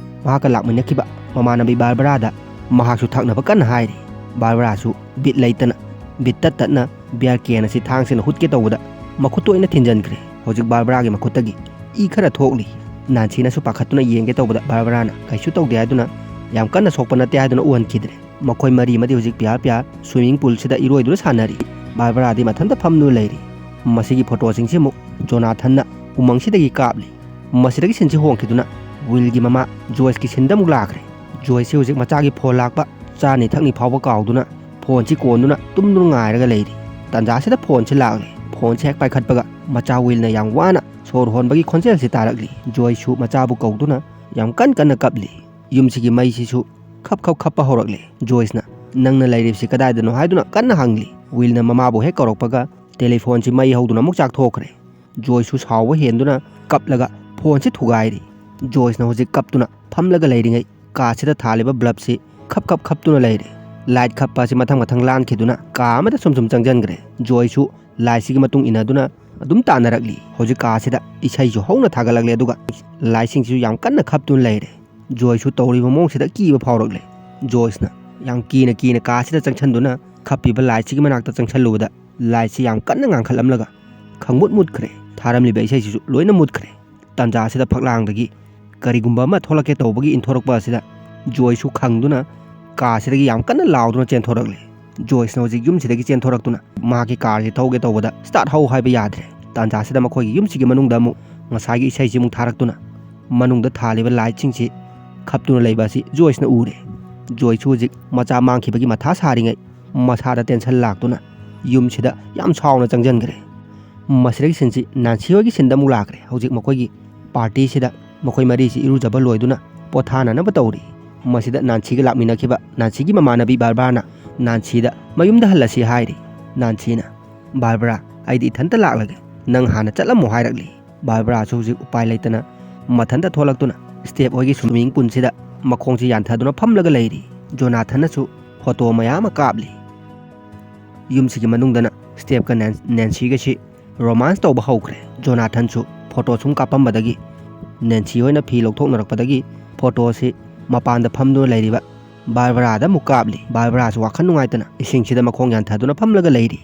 ꯃꯍꯥꯛꯀ ꯂꯥꯛꯃꯤꯟꯅꯈꯤꯕ ꯃꯃꯥꯟꯅꯕꯤ ꯕꯥꯔꯕꯔꯥꯗ ꯃꯍꯥꯛꯁꯨ ꯊꯛꯅꯕ ꯀꯟꯅ ꯍꯥꯏꯔꯤ꯫ ꯕꯥꯔꯕꯔꯥꯁꯨ ꯕꯤꯠ ꯂꯩꯇꯅ, ꯕꯤꯠ ꯇꯠ ꯇꯠꯅ ꯕꯤꯌꯥꯔ ꯀꯦꯟ ꯑꯁꯤ ꯊꯥꯡꯁꯤꯅ ꯍꯨꯠꯀꯦ ꯇꯧꯕꯗ ꯃꯈꯨꯠꯇ ꯑꯣꯏꯅ ꯊꯤꯟꯖꯟꯈ꯭ꯔꯦ꯫ ꯍꯧꯖꯤꯛ ꯕꯥꯔꯕꯔꯥꯒꯤ ꯃꯈꯨꯠꯇꯒꯤ ꯏ ꯈꯔ ꯊꯣꯛꯂꯤ꯫ ꯅꯥꯟꯁꯤꯅꯁꯨ ꯄꯥꯈꯠꯇꯨꯅ ꯌꯦꯡꯒꯦ ꯇꯧꯕꯗ ꯕꯥꯔꯕꯔꯥꯅ ꯀꯩꯁꯨ ꯇꯧꯗꯦ ꯍꯥꯏꯗꯨꯅ, ꯌꯥꯝ ꯀꯟꯅ ꯁꯣꯛꯄ ꯅꯠꯇꯦ ꯍꯥꯏꯗꯨꯅ ꯎꯍꯟꯈꯤꯗ꯭ꯔꯦ꯫ ꯃꯈꯣꯏ ꯃꯔꯤ ꯑꯃꯗꯤ ꯍꯧꯖꯤꯛ ꯄꯤꯌꯥꯔ ꯄꯤꯌꯥꯔ ꯁ꯭ꯋꯤꯃꯤꯡ ꯄꯨꯜꯁꯤꯗ ꯏꯔꯣꯏꯗꯨꯅ ꯁꯥꯟꯅꯔꯤ꯫ ꯕꯥꯔꯕꯔꯥꯗꯤ ꯃꯊꯟꯇ ꯐꯝꯗꯨꯅ ꯂꯩꯔꯤ꯫ ꯃꯁꯤꯒꯤ ꯐꯣꯇꯣꯁꯤꯡꯁꯤ ꯑꯃꯨꯛ ꯖꯣꯅꯥꯊꯟꯅ ꯎꯃꯪꯁꯤꯗꯒꯤ ꯀꯥꯞꯂꯤ꯫ ꯃꯁꯤꯗꯒꯤ ꯁꯤꯟꯁꯤ ꯍꯣꯡꯈꯤꯗꯨꯅ ꯋꯤꯜꯒꯤ ꯃꯃꯥ ꯖꯣꯏꯁꯀꯤ ꯁꯤꯟꯗ ꯑꯃꯨꯛ ꯂꯥꯛꯈ꯭ꯔꯦ꯫ ꯖꯣꯏꯁꯁꯤ ꯍꯧꯖꯤꯛ ꯃꯆꯥꯒꯤ ꯐꯣꯟ ꯂꯥꯛꯄ ꯆꯥꯅꯤ ꯊꯛꯅꯤ ꯐꯥꯎꯕ ꯀꯥꯎꯗꯨꯅ ꯐꯣꯟꯁꯤ ꯀꯣꯟꯗꯨꯅ ꯇꯨꯝꯗꯨꯅ ꯉꯥꯏꯔꯒ ꯂꯩꯔꯤ꯫ ꯇꯥꯟꯖꯥꯁꯤꯗ ꯐꯣꯟꯁꯤ ꯂꯥꯛꯂꯦ꯫ ꯐꯣꯟꯁꯤ ꯍꯦꯛ ꯄꯥꯏꯈꯠꯄꯒ ꯃꯆꯥ ꯋꯤꯜꯅ ꯌꯥꯝ ꯋꯥꯅ ꯁꯣꯔ ꯍꯣꯟꯕꯒꯤ ꯈꯣꯟꯖꯦꯜꯁꯤ ꯇꯥꯔꯛꯂꯤ꯫ ꯖꯣꯏꯁꯁꯨ ꯃꯆꯥꯕꯨ ꯀꯧꯗꯨꯅ ꯌꯥꯝ ꯀꯟ ꯀꯟꯅ ꯀꯞꯂꯤ꯫ ꯌꯨꯝꯁꯤꯒꯤ ꯃꯩꯁꯤꯁꯨ ꯈꯞ ꯈꯞ ꯈꯞꯄ ꯍꯧꯔꯛꯂꯦ꯫ ꯖꯣꯏꯁꯅ, "ꯅꯪꯅ ꯂꯩꯔꯤꯕꯁꯤ ꯀꯗꯥꯏꯗꯅꯣ?" ꯍꯥꯏꯗꯨꯅ ꯀꯟꯅ ꯍꯪꯂꯤ꯫ ꯋꯤꯜꯅ ꯃꯃꯥꯕꯨ ꯍꯦꯛ ꯀꯧꯔꯛꯄꯒ ꯇꯦꯂꯤꯐꯣꯟꯁꯤ ꯃꯩ ꯍꯧꯗꯨꯅ ꯑꯃꯨꯛ ꯆꯥꯛꯊꯣꯛꯈ꯭ꯔꯦ꯫ ꯖꯣꯏꯁꯁꯨ ꯁꯥꯎꯕ ꯍꯦꯟꯗꯨꯅ ꯀꯞꯂꯒ ꯐꯣꯟꯁꯤ ꯊꯨꯒꯥꯏꯔꯤ꯫ ꯖꯣꯏꯁꯅ ꯍꯧꯖꯤꯛ ꯀꯞꯇꯨꯅ ꯐꯝꯂꯒ ꯂꯩꯔꯤꯉꯩ ꯀꯥꯁꯤꯗ ꯊꯥꯜꯂꯤꯕ ꯕ꯭ꯂꯕꯁꯤ ꯈꯞ ꯈꯞ ꯈꯞꯇꯨꯅ ꯂꯩꯔꯦ꯫ ꯂꯥꯏꯠ ꯈꯞꯄ ꯑꯁꯤ ꯃꯊꯪ ꯃꯊꯪ ꯂꯥꯟꯈꯤꯗꯨꯅ ꯀꯥ ꯑꯃꯗ ꯁꯨꯝ ꯁꯨꯝ ꯆꯪꯁꯤꯟꯈ꯭ꯔꯦ꯫ ꯖꯣꯏꯁꯁꯨ ꯂꯥꯏꯠꯁꯤꯒꯤ ꯃꯇꯨꯡ ꯏꯟꯅꯗꯨꯅ ꯑꯗꯨꯝ ꯇꯥꯟꯅꯔꯛꯂꯤ꯫ ꯍꯧꯖꯤꯛ ꯀꯥꯁꯤꯗ ꯏꯁꯩꯁꯨ ꯍꯧꯅ ꯊꯥꯒꯠꯂꯛꯂꯦ, ꯑꯗꯨꯒ ꯂꯥꯏꯠꯁꯤꯡꯁꯤꯁꯨ ꯌꯥꯝ ꯀꯟꯅ ꯈꯞꯇꯨꯅ ꯂꯩꯔꯦ꯫ ꯖꯣꯏꯁꯁꯨ ꯇꯧꯔꯤꯕ ꯃꯑꯣꯡꯁꯤꯗ ꯀꯤꯕ ꯐꯥꯎꯔꯛꯂꯦ꯫ ꯖꯣꯏꯁꯅ ꯌꯥꯝ ꯀꯤꯅ ꯀꯤꯅ ꯀꯥꯁꯤꯗ ꯆꯪꯁꯤꯟꯗꯨꯅ ꯈꯞꯄꯤꯕ ꯂꯥꯏꯠꯁꯤꯒꯤ ꯃꯅꯥꯛꯇ ꯆꯪꯁꯤꯜꯂꯨꯕꯗ ꯂꯥꯏꯠꯁꯤ ꯌꯥꯝ ꯀꯟꯅ ꯉꯥꯡꯈꯠꯂꯝꯂꯒ ꯈꯪꯃꯨꯠ ꯃꯨꯠꯈ꯭ꯔꯦ꯫ ꯊꯥꯔꯝꯂꯤꯕ ꯏꯁꯩꯁꯤꯁꯨ ꯂꯣꯏꯅ ꯃꯨꯠꯈ꯭ꯔꯦ꯫ ꯇꯥꯟꯖꯥꯁꯤꯗ ꯐꯛꯂꯥꯡꯗꯒꯤ ꯀꯔꯤꯒꯨꯝꯕ ꯑꯃ ꯊꯣꯛꯂꯛꯀꯦ ꯇꯧꯕꯒꯤ ꯏꯟꯊꯣꯔꯛꯄ ꯑꯁꯤꯗ ꯖꯣꯏꯁꯁꯨ ꯈꯪꯗꯨꯅ ꯀꯥꯁꯤꯗꯒꯤ ꯌꯥꯝ ꯀꯟꯅ ꯂꯥꯎꯗꯨꯅ ꯆꯦꯟꯊꯣꯔꯛꯂꯦ꯫ ꯖꯣꯏꯁꯅ ꯍꯧꯖꯤꯛ ꯌꯨꯝꯁꯤꯗꯒꯤ ꯆꯦꯟꯊꯣꯔꯛꯇꯨꯅ ꯃꯍꯥꯛꯀꯤ ꯀꯥꯔꯁꯤ ꯊꯧꯒꯦ ꯇꯧꯕꯗ ꯁ꯭ꯇꯥꯔꯠ ꯍꯧ ꯍꯥꯏꯕ ꯌꯥꯗ꯭ꯔꯦ꯫ ꯇꯥꯟꯖꯥꯁꯤꯗ ꯃꯈꯣꯏꯒꯤ ꯌꯨꯝꯁꯤꯒꯤ ꯃꯅꯨꯡꯗ ꯑꯃꯨꯛ ꯉꯁꯥꯏꯒꯤ ꯏꯁꯩꯁꯤ ꯑꯃꯨꯛ ꯊꯥꯔꯛꯇꯨꯅ ꯃꯅꯨꯡꯗ ꯊꯥꯜꯂꯤꯕ ꯂꯥꯏꯠꯁꯤꯡꯁꯤ ꯈꯞꯇꯨꯅ ꯂꯩꯕ ꯑꯁꯤ ꯖꯣꯏꯁꯅ ꯎꯔꯦ꯫ ꯖꯣꯏꯁꯁꯨ ꯍꯧꯖꯤꯛ ꯃꯆꯥ ꯃꯥꯡꯈꯤꯕꯒꯤ ꯃꯊꯥ ꯁꯥꯔꯤꯉꯩ ꯃꯁꯥꯗ ꯇꯦꯟꯁꯟ ꯂꯥꯛꯇꯨꯅ ꯌꯨꯝꯁꯤꯗ ꯌꯥꯝ ꯁꯥꯎꯅ ꯆꯪꯁꯤꯟꯈ꯭ꯔꯦ꯫ ꯃꯁꯤꯗꯒꯤ ꯁꯤꯟꯁꯤ ꯅꯥꯟꯁꯤ ꯍꯣꯏꯒꯤ ꯁꯤꯟꯗ ꯑꯃꯨꯛ ꯂꯥꯛꯈ꯭ꯔꯦ꯫ ꯍꯧꯖꯤꯛ ꯃꯈꯣꯏꯒꯤ ꯄꯥꯔꯇꯤꯁꯤꯗ ꯃꯈꯣꯏ ꯃꯔꯤꯁꯤ ꯏꯔꯨꯖꯕ ꯂꯣꯏꯗꯨꯅ ꯄꯣꯊꯥꯅꯅꯕ ꯇꯧꯔꯤ꯫ ꯃꯁꯤꯗ ꯅꯥꯟꯁꯤꯒ ꯂꯥꯛꯃꯤꯟꯅꯈꯤꯕ ꯅꯥꯟꯁꯤꯒꯤ ꯃꯃꯥꯟꯅꯕꯤ ꯕꯥꯔꯕꯥꯔꯥꯅ ꯅꯥꯟꯁꯤꯗ ꯃꯌꯨꯝꯗ ꯍꯜꯂꯁꯤ ꯍꯥꯏꯔꯤ꯫ ꯅꯥꯟꯁꯤꯅ, "ꯕꯥꯔꯕꯥꯔꯥ, ꯑꯩꯗꯤ ꯏꯊꯟꯇ ꯂꯥꯛꯂꯒꯦ, ꯅꯪ ꯍꯥꯟꯅ ꯆꯠꯂꯝꯃꯣ" ꯍꯥꯏꯔꯛꯂꯤ꯫ ꯕꯥꯔꯕꯥꯔꯥꯁꯨ ꯍꯧꯖꯤꯛ ꯎꯄꯥꯏ ꯂꯩꯇꯅ ꯃꯊꯟꯇ ꯊꯣꯛꯂꯛꯇꯨꯅ ꯁ꯭ꯇꯦꯞ ꯍꯣꯏꯒꯤ ꯁ꯭ꯋꯤꯃꯤꯡ ꯄꯨꯜꯁꯤꯗ ꯃꯈꯣꯡꯁꯤ ꯌꯥꯟꯊꯗꯨꯅ ꯐꯝꯂꯒ ꯂꯩꯔꯤ꯫ ꯖꯣꯅꯥꯊꯟꯅꯁꯨ ꯐꯣꯇꯣ ꯃꯌꯥꯝ ꯑꯃ ꯀꯥꯞꯂꯤ꯫ ꯌꯨꯝꯁꯤꯒꯤ ꯃꯅꯨꯡꯗꯅ ꯁ꯭ꯇꯦꯞꯀ ꯅꯦꯟ-, ꯅꯦꯟꯁꯤꯒꯁꯤ ꯔꯣꯃꯥꯟꯁ ꯇꯧꯕ ꯍꯧꯈ꯭ꯔꯦ꯫ ꯖꯣꯅꯥꯊꯟꯁꯨ ꯐꯣꯇꯣ ꯁꯨꯝ ꯀꯥꯞꯄꯝꯕꯗꯒꯤ ꯅꯦꯟꯁꯤ ꯍꯣꯏꯅ ꯐꯤ ꯂꯧꯊꯣꯛꯅꯔꯛꯄꯗꯒꯤ ꯐꯣꯇꯣꯁꯤ ꯃꯄꯥꯟꯗ ꯐꯝꯗꯨꯅ ꯂꯩꯔꯤꯕ ꯕꯥꯔꯕꯥꯔꯥꯗ ꯑꯃꯨꯛ ꯀꯥꯞꯂꯤ꯫ ꯕꯥꯔꯕꯥꯔꯥꯁꯨ ꯋꯥꯈꯜ ꯅꯨꯡꯉꯥꯏꯇꯅ ꯏꯁꯤꯡꯁꯤꯗ ꯃꯈꯣꯡ ꯌꯥꯟꯊꯗꯨꯅ ꯐꯝꯂꯒ ꯂꯩꯔꯤ꯫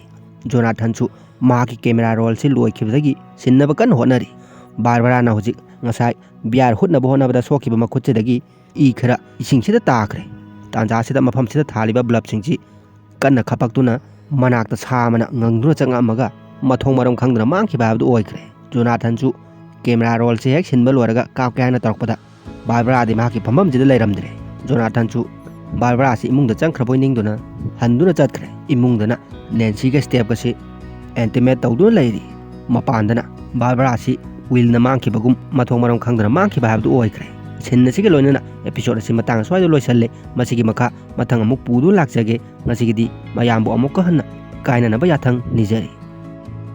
ꯖꯣꯅꯥꯊꯟꯁꯨ ꯃꯍꯥꯛꯀꯤ ꯀꯦꯃꯦꯔꯥ ꯔꯣꯜꯁꯤ ꯂꯣꯏꯈꯤꯕꯗꯒꯤ ꯁꯤꯟꯅꯕ ꯀꯟꯅ ꯍꯣꯠꯅꯔꯤ꯫ ꯕꯥꯔꯕꯥꯔꯥꯅ ꯍꯧꯖꯤꯛ ꯉꯁꯥꯏ ꯕꯤꯌꯥꯔ ꯍꯨꯠꯅꯕ ꯍꯣꯠꯅꯕꯗ ꯁꯣꯛꯈꯤꯕ ꯃꯈꯨꯠꯁꯤꯗꯒꯤ ꯏ ꯈꯔ ꯏꯁꯤꯡꯁꯤꯗ ꯇꯥꯈ꯭ꯔꯦ꯫ ꯇꯥꯟꯖꯥꯁꯤꯗ ꯃꯐꯝꯁꯤꯗ ꯊꯥꯜꯂꯤꯕ ꯕ꯭ꯂꯕꯁꯤꯡꯁꯤ ꯀꯟꯅ ꯈꯞꯄꯛꯇꯨꯅ ꯃꯅꯥꯛꯇ ꯁꯥ ꯑꯃꯅ ꯉꯪꯗꯨꯅ ꯆꯪꯉꯛꯑꯝꯃꯒ ꯃꯊꯣꯡ ꯃꯔꯝ ꯈꯪꯗꯅ ꯃꯥꯡꯈꯤꯕ ꯍꯥꯏꯕꯗꯨ ꯑꯣꯏꯈ꯭ꯔꯦ꯫ ꯖꯣꯅꯥꯊꯟꯁꯨ ꯀꯦꯃꯦꯔꯥ ꯔꯣꯜꯁꯦ ꯍꯦꯛ ꯁꯤꯟꯕ ꯂꯣꯏꯔꯒ ꯀꯥꯞꯀꯦ ꯍꯥꯏꯅ ꯇꯧꯔꯛꯄꯗ ꯕꯥꯔꯕꯔꯥꯗꯤ ꯃꯍꯥꯛꯀꯤ ꯐꯝꯐꯝꯁꯤꯗ ꯂꯩꯔꯝꯗ꯭ꯔꯦ꯫ ꯖꯣꯅꯥꯊꯟꯁꯨ ꯕꯥꯔꯕꯔꯥꯁꯤ ꯏꯃꯨꯡꯗ ꯆꯪꯈ꯭ꯔꯕꯣꯏ ꯅꯤꯡꯗꯨꯅ ꯍꯟꯗꯨꯅ ꯆꯠꯈ꯭ꯔꯦ꯫ ꯏꯃꯨꯡꯗꯅ ꯅꯦꯟꯁꯤꯒ ꯁ꯭ꯇꯦꯞꯀꯁꯤ ꯑꯦꯟꯇꯤꯃꯦꯠ ꯇꯧꯗꯨꯅ ꯂꯩꯔꯤ꯫ ꯃꯄꯥꯟꯗꯅ ꯕꯥꯔꯕꯔꯥꯁꯤ ꯋꯤꯜꯅ ꯃꯥꯡꯈꯤꯕꯒꯨꯝ ꯃꯊꯣꯡ ꯃꯔꯝ ꯈꯪꯗꯅ ꯃꯥꯡꯈꯤꯕ ꯍꯥꯏꯕꯗꯨ ꯑꯣꯏꯈ꯭ꯔꯦ꯫ ꯁꯤꯟ ꯑꯁꯤꯒ ꯂꯣꯏꯅꯅ ꯏꯄꯤꯁꯣꯗ ꯑꯁꯤ ꯃꯇꯥꯡ ꯑꯁ꯭ꯋꯥꯏꯗ ꯂꯣꯏꯁꯜꯂꯦ꯫ ꯃꯁꯤꯒꯤ ꯃꯈꯥ ꯃꯊꯪ ꯑꯃꯨꯛ ꯄꯨꯗꯨꯅ ꯂꯥꯛꯆꯒꯦ꯫ ꯉꯁꯤꯒꯤꯗꯤ ꯃꯌꯥꯝꯕꯨ ꯑꯃꯨꯛꯀ ꯍꯟꯅ ꯀꯥꯏꯅꯅꯕ ꯌꯥꯊꯪ ꯅꯤꯖꯔꯤ꯫